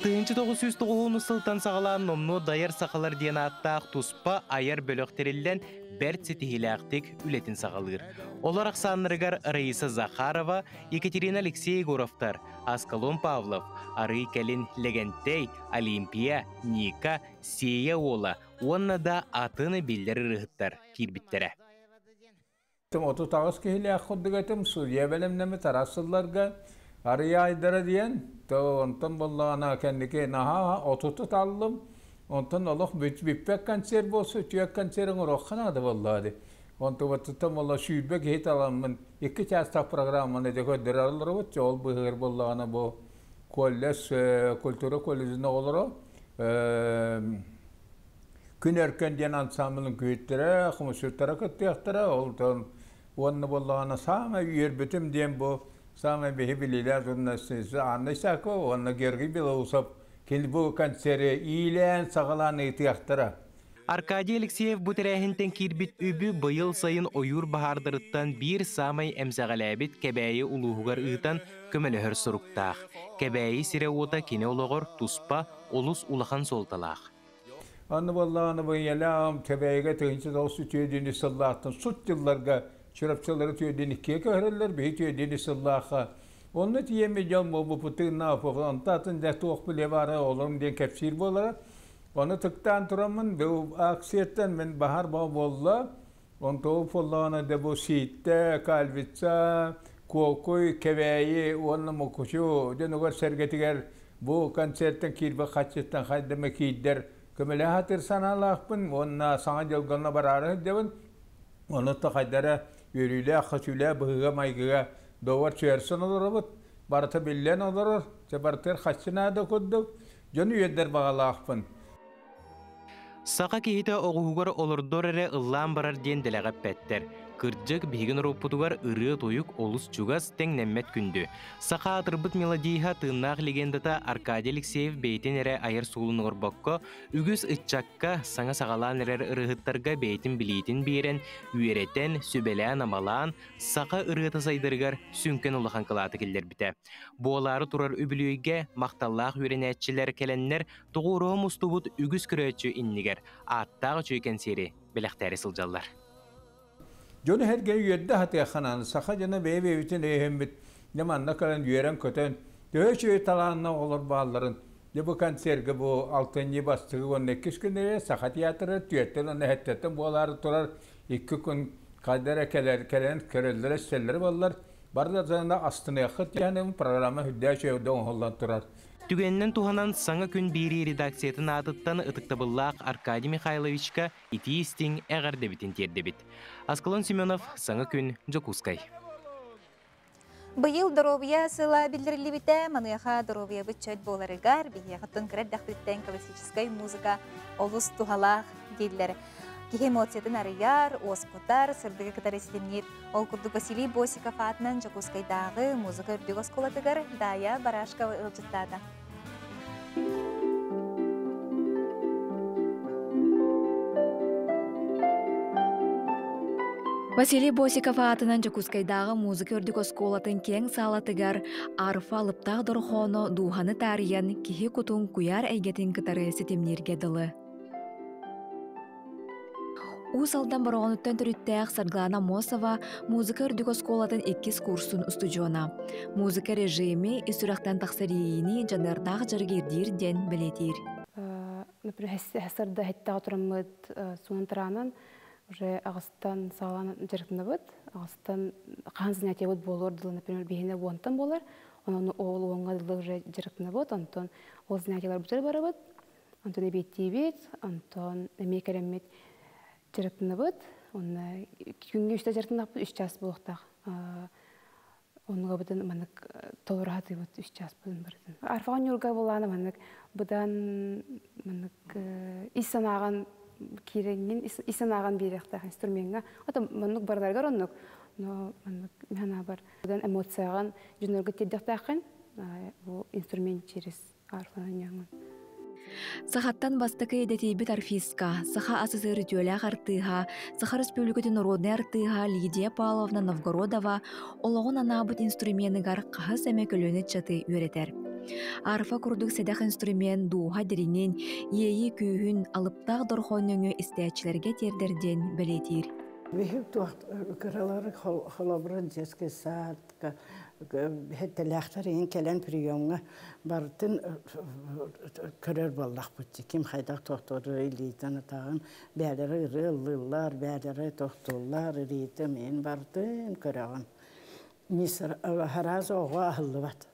1909 сылтан саҕалаан номнуо Дайар сахалар диэн ааттаах туспа айар бөлөх тэриллэн бэрт ситиһиилээхтик үлэтин саҕалыыр. Олор ахсааннарыгар Раиса Захарова, Екатерина Алексей Егоровтар, Аскалон Павлов, арый кэлин Лэгэнтэй, Олимпия, Ника, Сиэйэ уола уонна да атын биллэр ырыаһыттар киирбиттэрэ. 38 киһилээх курдук этим, судья бэлэмнэммит араас сылларга Арыйа Айдара диэн, то онтон буоллаҕына кэнники наһаа отуту таллым, онтон олох бүппэт концерт буолсу, үтүө концерт оҥоруохха наада буоллаҕа дии. Онтубуттан буолла 20 киһи таламмын 2 чаастаах программаны дьэ көрдөрө олоробут, ол быыһыгар буоллаҕына бу колледж, культура колледжын оҕолоро Күн Өркөн диэн ансаамбылын күүттэрэ, хомусчуттара кыттыахтара. Ол уонна буоллаҕына саамай үөрбүтүм диэн бу саамай биһи билиилээх журналист Анна Исакова уонна Георгий Белоусов кини бу концеры иилээн-саҕалаан ыытыахтара. Аркадий Алексеев бу тэрээһинтэн киирбит үбү быйыл сайын ойуур баһаардарыттан биир саамай эмсэҕэлээбит Кэбээйи улууһугар ыытан көмөлөһөр соруктаах. Кэбээйи сирэ-уота кини олоҕор туспа олус улахан суолталаах. Аны буоллаҕына бу ийэлээх Кэбээйигэ 1904 сыллаахтан сут дьылларга Чурапчылары түөрдүн иккигэ көһөрөллөр, биһи түөрдүн сыллаахха. Онно тиийэммит дьон буолбуппутун онто атын дьэ туох билиэ баара олорум диэн кэпсиир буолара. Ону тыктаан тураммын бу акцияттан мин баһар баҕа буолла. Онто буоллаҕына да бу Сииттэ, Кальвица, Куокуй, Кэбээйи уонна Мукучу дьонугар сэргэтигэр бу концертан киирбит хаччыттан хайдама киирдэр көмөлөһө сатыыр санаалаахпын уонна саҥа дьылга бараары сылдьабын. Ону то хайдара үөрүүлээх, хөтүүлээх быһыыга-майгыга довар сүөрсэн олоробут. Барыта биллэн олорор, чэ барытыгар хаччы наада курдук. Дьону үөрдэр баҕалаахпын. Саха киһитэ оҕуһугар олордор эрэ ыллаан барар диэн дэлэҕэ эппэттэр. Кырдьык, биһиги норуоппутугар ырыа-тойук олус чугас, тэҥнэммэт күндү. Саха аатырбыт мелодииһа тыыннаах легендата Аркадий Алексеев бэйэтин эрэ айар суолун оҥорбокко, үгүс ыччакка, саҥа саҕалаан эрэр ырыаһыттарга бэйэтин билиитин биэрэн, үөрэтэн, сүбэлээн-амалаан, саха ырыата сайдарыгар сүҥкэн улахан кылааты киллэрбитэ. Буолаары турар үбүлүөйгэ махталлаах үөрэнээччилэр кэлэннэр тоҕуоруһа мустубут үгүс көрөөччү иннигэр ааттаах үчүгэй кэнсиэри бэлэхтээри сылдьаллар. Дьону сэргэ үөрдэ сатыахханаан саха дьоно бэйэ-бэйэбитин өйөһөммүт дьэ манна кэлэн үөрэн-көтөн төһө үчүгэй талааннаах оҕолор баалларын дьэ бу концерга бу алтынньы бастакы уонна иккис күннэрэ Саха театра түөртэн уонна сэттэтэн буолаары турар икки күн хайда эрэ кэлэр кэлэн көрөллөрө-истэллэрэ буоллар бары да астыныаххыт диэн программа үрдээх үчүгэй оҥоһуллан турар. Түгэнинэн туһанан Саҥа күн биэрии редакциятын аатыттан ытыктабыллаах Аркадий Михайловичка итии-истиҥ эҕэрдэбитин тиэрдэбит. Аскалон Семенов, Саҥа күн, Дьокуускай. Быйыл доруобуйа сыла биллэриллибитэ, маныаха доруобуйабыт чөл буоларыгар биһиэхэ кыра эрдэхпититтэн классическай музыка олус туһалаах дииллэр. Киһи эмоциятын арыйар, уоскутар, сырдыгы кытары ситимниир. Ол курдук Василий Босиков аатынан Дьокуускайдааҕы музыка үрдүк оскуолатыгар Дая Барашкова ыалдьыттаата. Василий Босиков аатынан Дьокуускайдааҕы музыка үрдүк оскуолатын киэҥ саалатыгар арфа алыптаах дорхооно дууһаны таарыйан киһи кутун куйаар эйгэтин кытары ситимнииргэ дылы. Уус Алдан Бороҕонуттан төрүттээх Саргылана Аммосова музыка үрдүк оскуолатын иккис курсун устудьуона. Музыка режими ис сүрэхтэн тахсар иэйиини дьаныардаах дьарык ирдиир диэн бэлиэтиир. Например, сарда хэттэҕэ тураммыт суунан тараанан уже аҕыстан саҕалаан дьарыктанабыт. Аҕыстан хаһан занятиебыт буолуор дылы, например, биһиэнэ уонтан буолар. Онон ол уоҥҥа дылы уже дьарыктанабыт. Онтон ол занятиеларбытыгар барабыт. Онтон эбиэттиибит, онтон эмиэ кэлэммит дьарыктанабыт. Онно күҥҥэ үстэ дьарыктанахпыт үс чаас буолуохтаах. Оннуга быдан маннык толору хатыыбыт үс чаас быдан барытын. Арфаҕа ньурга булаана маннык быдан маннык ис санааҕын киирэҥҥин ис санааҕын биэриэхтээх инструмеҥҥа. Ото маннык барыларыгар оннук. Но маннык мин быдан эмоцияҕын дьоннорго тиэрдиэхтээххин бу инструмент через арфанан Сахаттан бастакы идэтийбит арфистка, Саха АССР үтүөлээх артыыһа, Саха Республикатын народнай артыыһа Лидия Павловна Новгородова олоҕун анаабыт инструменыгар хаһыс эмэ көлүөнэ ыччаты үөрэтэр. Арфа курдук сэдэх инструмент дууһа дириҥин, иэйии күүһүн, алыптаах дорҕоон нөҥүө истээччилэргэ тиэрдэр диэн бэлиэтиир. Биһиги туох кыралары холобура детский сад Хэтэлээхтэр иһин кэлэн приемҥа барытын көрөр буоллахпыт. Ким хайдах тохтууру илиитин атаҕын бээлэрэ ырыа ыллыыллар, бээлэрэ тохтууллар, ритм иһин барытын көрөҕүн. Сразу оҕо аһыллыбат.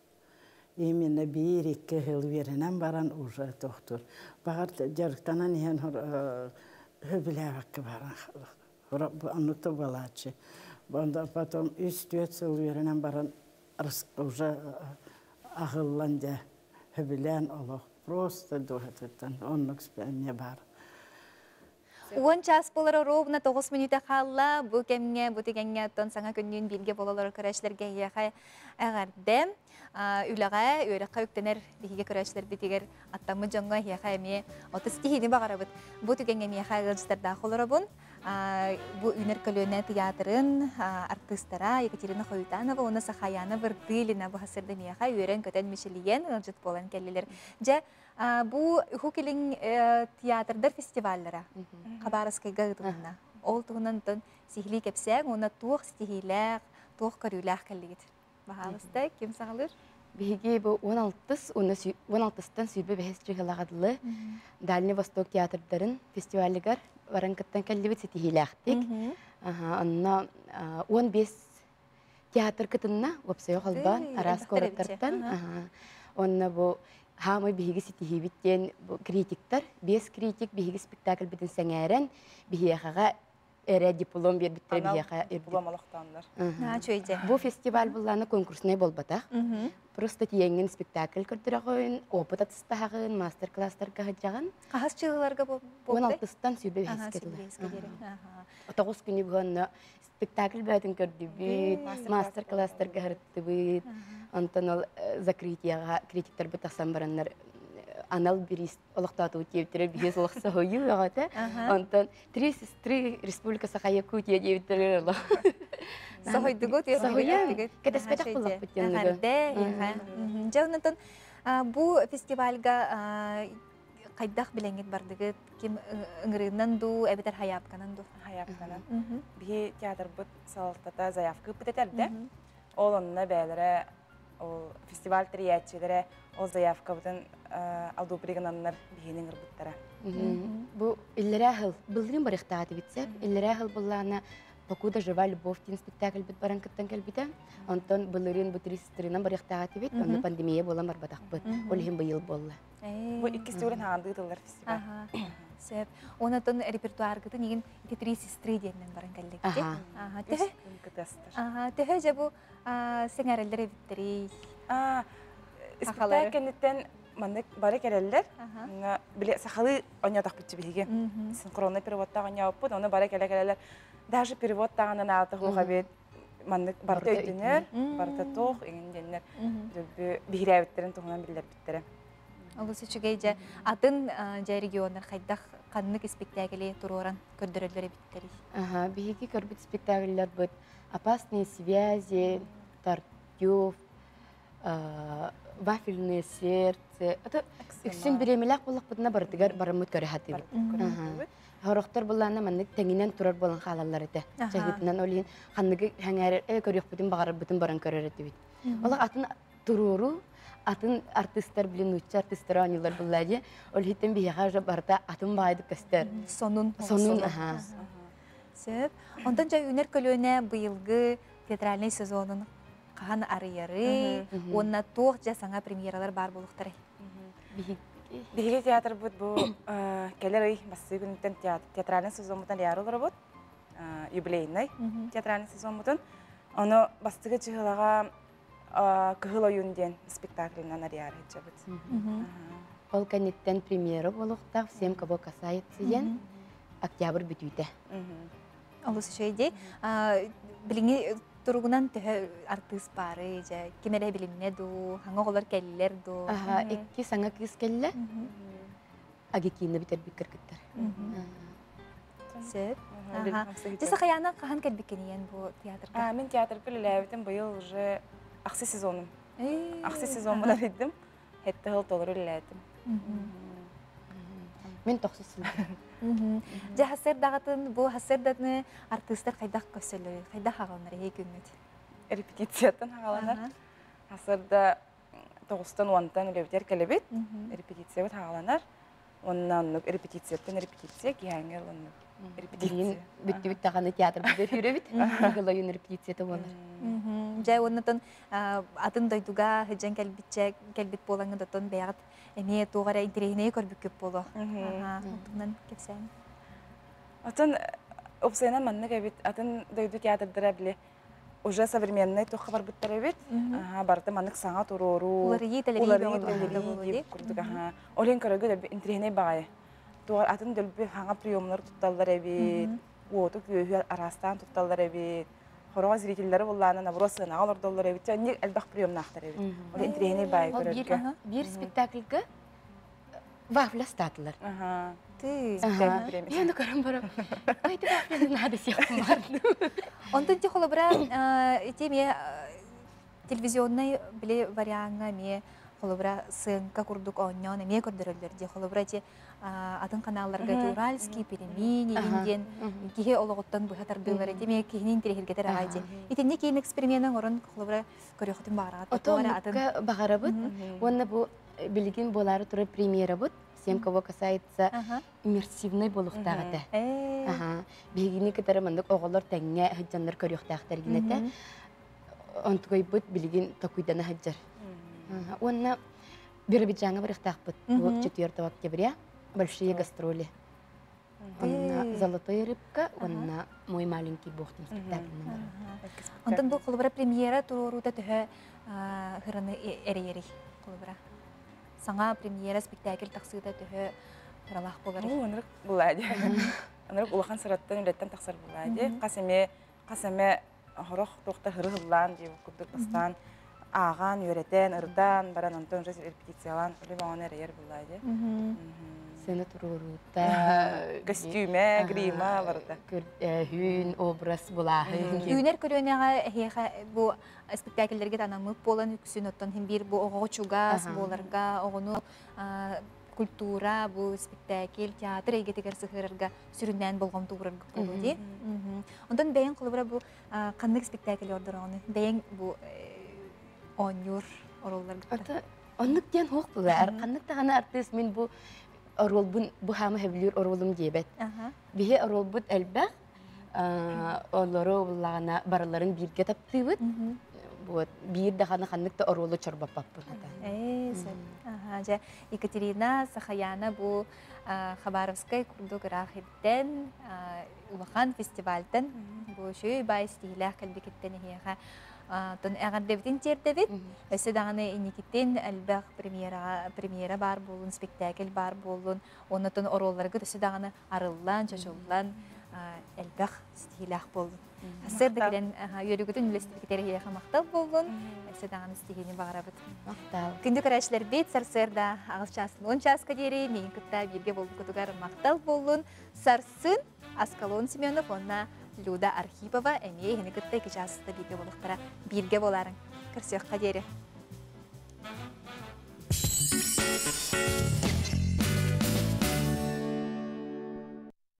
Именно биир-икки сыл үөрэнэн баран уже тохтуур. Баҕар дьарыктанан иһэн хөбүлээбэккэ баран оннук да буолааччы. Потом үс-түөрт сыл үөрэнэн баран уже аһыллан дьэ хөбүлээн олох просто дууһатыттан оннук эмиэ баар. Уон час буолара ровно 9 мүнүүтэ хаалла. Бу кэмҥэ, бу түгэҥҥэ оттон саҥа күннүүн бииргэ буола олорор көрөөччүлэргэ эһиэхэ эҕэрдэ. Үлэҕэ, үөрэххэ үктэнэр биһиги көрөөччүлэрбитигэр аттаммыт дьоҥҥо эһиэхэ эмиэ 30 киһини баҕарабыт. Бу түгэҥҥэ миэхэ ыалдьыттардаах олоробун. Бу Үүнэр көлүөнэ тыйаатырын артыыстара Екатерина Хоютанова уонна Сахаяна Вырдылина бу сырда миэхэ үөрэн-көтөн мичилийэн ыалдьыт буолан кэллилэр. Дьэ, бу Уһук Илин театрдар фестиваллара Хабаровскайга ыытылынна. Ол туһунан сиһилии кэпсээҥ уонна туох ситиһиилээх, туох көрүүлээх кэллигит? Баһаалыста, ким саҕалыыр? Биһиги бу 16 16-тан 25 чыһылаҕа дылы Дальний Восток театрдарын фестивалыгар баран кыттан кэллибит ситиһиилээхтик. Онно 15 театр кытынна, уопсайа холбоон, араас куораттартан. Онно бу хаамай биһиги ситиһиибит диэн критиктар, биэс критик биһиги спектакльбитин сэҥээрэн, биһиэхэҕэ эрэ диплом биэрбиттэрэ биһиэхэ диплом олохтооннор. Бу фестиваль буллаана конкурснай буолбатах. Просто тиэҥҥин спектакль көрдөрөҕүн, опыт атыстаһаҕын, мастер-класстарга сылдьаҕын. Хаһыс чыыларга буолбутай? 16-тан 25-ке дылы. Тоҕус күнү быһа спектакль бөтүн көрдүбүт, мастер-класстарга сырыттыбыт. Онтон ол закрытияҕа критиктарбыт тахсан бараннар анал бириис олохтоотубут диэбиттэрэ биһиэс олох соһуйуу бөҕөтө. Онтон три сестры Республика Саха Якутия диэбиттэрэ олох. Соһуйдугут, Соһуйан, кэтэспэтэх буллахпыт диэн. Дьэ, онтон бу фестивальга хайдах билэҥҥит бардыгыт? Ким ыҥырыынан дуу, эбэтэр хайаапканан дуу? Хайаапканан. Биһи театрбыт салалтата заявка ыыппыт этэрдэ. Ол онно бээлэрэ ол фестиваль тэрийээччилэрэ ол заявкабытын одобри гынаннар биһини ыҥырбыттара. Бу иллэрээ сыл былырыын барыахтаатыбыт сөп. Иллэрээ сыл быллаана Покуда жива любовь диэн спектакльбит баран кыттан кэлбитэ. Онтон былырыын бу туристарынан барыахтаатыбыт. Онно пандемия буолан барбатахпыт. Ол иһин быйыл буолла. Бу иккис төгүлүн хаандыы тыллар фестиваль. Сөп. Онотон репертуаргытын игин ити три сестры диэннэн баран кэллигити. Аха. Төһө Аха, төһө же бу сеңәреллер эбиттерий? Спектакль кэнниттэн маннык бары кэлэллэр. Биле сахалыы онньотохпутчу биһиги. Синхронный переводтаах онньооппут, оны бары кэлэ кэлэллэр. Даже перевод таҕынан аата хуохабит маннык барыта өйдөнөр, барыта туох иҥин диэннэр дөлбү биһирээбиттэрин туһунан биллэрбиттэрэ. Олус үчүгэй дьэ атын дьэ регионнар хайдах ханнык испиктээкили туруоран көрдөрөллөр эбиттэрий? Аха, биһиги көрбүт спектакльларбыт «Опасные связи», «Тартюф», «Вафельное сердце». Это үксүн бириэмэлээх буоллахпытына барытыгар барыммыт көрө сатыыбыт. Хорохтор буллаана маннык тэҥинэн турар буолан хаалаллар этэ. Чаһыытынан ол иһин ханныгы сэҥээрэр э көрүөхпүтүн баҕарарбытын баран көрөр этибит. Олох атын туруору атын артыыстар били нуучча артыыстара оонньуулар буллаа дии. Ол иһиттэн биһиэхэ уже барыта атын баайдык көстөр. Сонун. Сонун, аха. Сөп. Онтон дьэ үүнэр көлүөнэ быйылгы театральнай сезонун хаһан арыйары уонна туох дьэ саҥа премьералар баар буолуохтарай? Биһиги театрбыт бу кэлэр ый бастыы күнүттэн театральный сезоммутун арыйаары олоробут. Юбилейный театральный сезоммутун. Ону бастакы чыһылаҕа Кыһыл ойуун диэн спектаклынан арыйаары сылдьабыт. Ол кэнниттэн премьера буолуохтаах «Всем, кого касается» диэн октябрь бүтүүтэ. Олус үчүгэй дии. Билиҥҥи туругунан төһө артыыс баарый дьэ ким эрэ билиннэ дуу, хаҥа оҕолор кэллилэр дуу? Аха, икки саҥа кыыс кэллэ. Агикина бүтэрбит кыргыттар. Сөп. Дьэ Сахаяна хаһан кэлбиккиний бу театрга? Мин театрга үлэлээбитим быйыл уже ахсы сезонум. Ахсы сезоммун арыйдым. Хэтте хыл толору үлэлээтим. Мин тохсус сыл. Дьэ хассырдаҕытын бу хассырдатыны артыыстар хайдах көрсөллөр, хайдах хаҕаланар эһи күҥҥүт? Репетицияттан хаҕаланар. Хассырда тоҕустан уонтан үлэбитигэр кэлэбит. Репетициябыт хаҕаланар. Онно оннук репетицияттан репетиция киһээҥҥэ оннук репетиция. Бүттүбүт даҕаны театрбытыгар сүүрэбит. Кыһыл репетицията буолар. Дьэ уоннатон атын дойдуга сылдьан кэлбитчэ кэлбит буолаҥҥын оттон бэйэҕит эмиэ туох эрэ интэриэһинэйи көрбүккүт буолуо. Онтунан кэпсээн. Отон уопсайынан маннык эбит атын дойду театрдара били уже современный туохха барбыттар эбит. Барыта маннык саҥа туруоруу, уларыйыы тэлэрии курдук аха. Ол иһин көрөргө дөлбү интириэһинэй баҕайы. Туох атын дөлбү хаҥа приемнар тутталлар эбит, уоту күөһү араастаан тутталлар эбит. Хороҕо зрителлэри буллаана наоборот сыанаҕа олордоллор эбит. Онник элбэх приемнаахтар эбит. Ол интириэһинэй баайы көрөргө. Биир спектакльга вафля статылар. Ты. Я ну көрөн барам. Ай ты вафля надо всех бардым. Онтон ти холобура ити эмиэ телевизионнай били вариаҥҥа эмиэ холобура сыаҥка курдук оонньоон эмиэ көрдөрөллөр дии. Холобура ити атын каналларга ити Уральский пельмени диэн киһи олоҕуттан быһа тардыылар ити эмиэ киһини интэриэһиргэтэр аҕай дии. Итинник киин эксперименин оҥорон холобура көрүөхүтүн баҕараҕыт. Отон баҕарабыт. Уонна бу билигин буолаары турар премьерабыт всем кого касается иммерсивный буолуохтаах этэ. Биһигини кытары маннык оҕолор тэҥҥэ сылдьаннар көрүөхтээхтэр гин этэ. Онтугайбыт билигин токуйдана сылдьар. Уонна Биробиджаҥҥа барыахтаахпыт 4 октября большие гастроли. Онно «Золотой рыбка», уонна «Мой маленький бог» спектакльнан барар. Онтон бу холобура премьера туруоруута төһө хыраны эрийэрий холобура? Саҥа премьера спектакль тахсыыта төһө ыралаах буоларый? Ынырык булаа дии. Ынырык улахан сыраттан үлэттэн тахсар булаа дии. Хас эмэ хас эмэ хорох туохта хыры хыллаан дии курдук бастаан ааҕан, үөрэтэн, ырытан баран онтон уже репетициялаан үлэ бөҕөнү эрэйэр буллаа дии. Сцена туруоруута, костюме, грима барыта. Хүүн, образ булааһын. Үүнэр көлүөнэҕэ эһиэхэ бу спектакльлэргэ анаммыт буолан үксүн оттон хин биир бу оҕоҕо чугас буоларга, оҕону культура, бу спектакль, театр эйгэтигэр сыһыарарга сүрүннээн болҕомто уурарга буолуо дии. Онтон бэйэҥ холобура бу ханнык спектакль ордороҕуну? Бэйэҥ бу оонньуур оруолларгыттан. Оннук диэн хуох булар. Ханнык даҕаны артыыс мин бу оруолбун бу хаама сөбүлүүр оруолум диэбэт. Биһи оруолбут элбэх. Олору буллаҕына барыларын бииргэ таптыыбыт. Вот биир даҕаны ханнык да оруолу чорбоппоппун. Ээ, сөп. Дьэ, Екатерина Сахаяна бу Хабаровскай курдук ыраах ирдэн, улахан фестивальтан бу үчүгэй баай ситиһиилээх кэлбикиттэн эһиэхэ тон эҕэрдэбитин тиэрдэбит. Өссө даҕаны инникитин элбэх премьераҕа премьера баар буоллун, спектакль баар буоллун, оннотон оруолларгыт өссө даҕаны арыллан, чочуллан элбэх ситиһиилээх буоллун. Сарсыарда кэлэн үөрүүгүтүн үлэстибикитэр эһиэхэ махтал буоллун. Өссө даҕаны ситиһиини баҕарабыт. Махтал. Күндү көрөөччүлэрбит, сарсыарда аҕыс чаастан 10 чааска диэри миигин кытта бииргэ буолбуккутугар махтал буоллун. Сарсын Аскалон Семенов уонна Люда Архипова эмиэ иһини кытта 2 чааста бииргэ буолуохтара. Бииргэ буолаарыҥ. Көрсүөххэ диэри.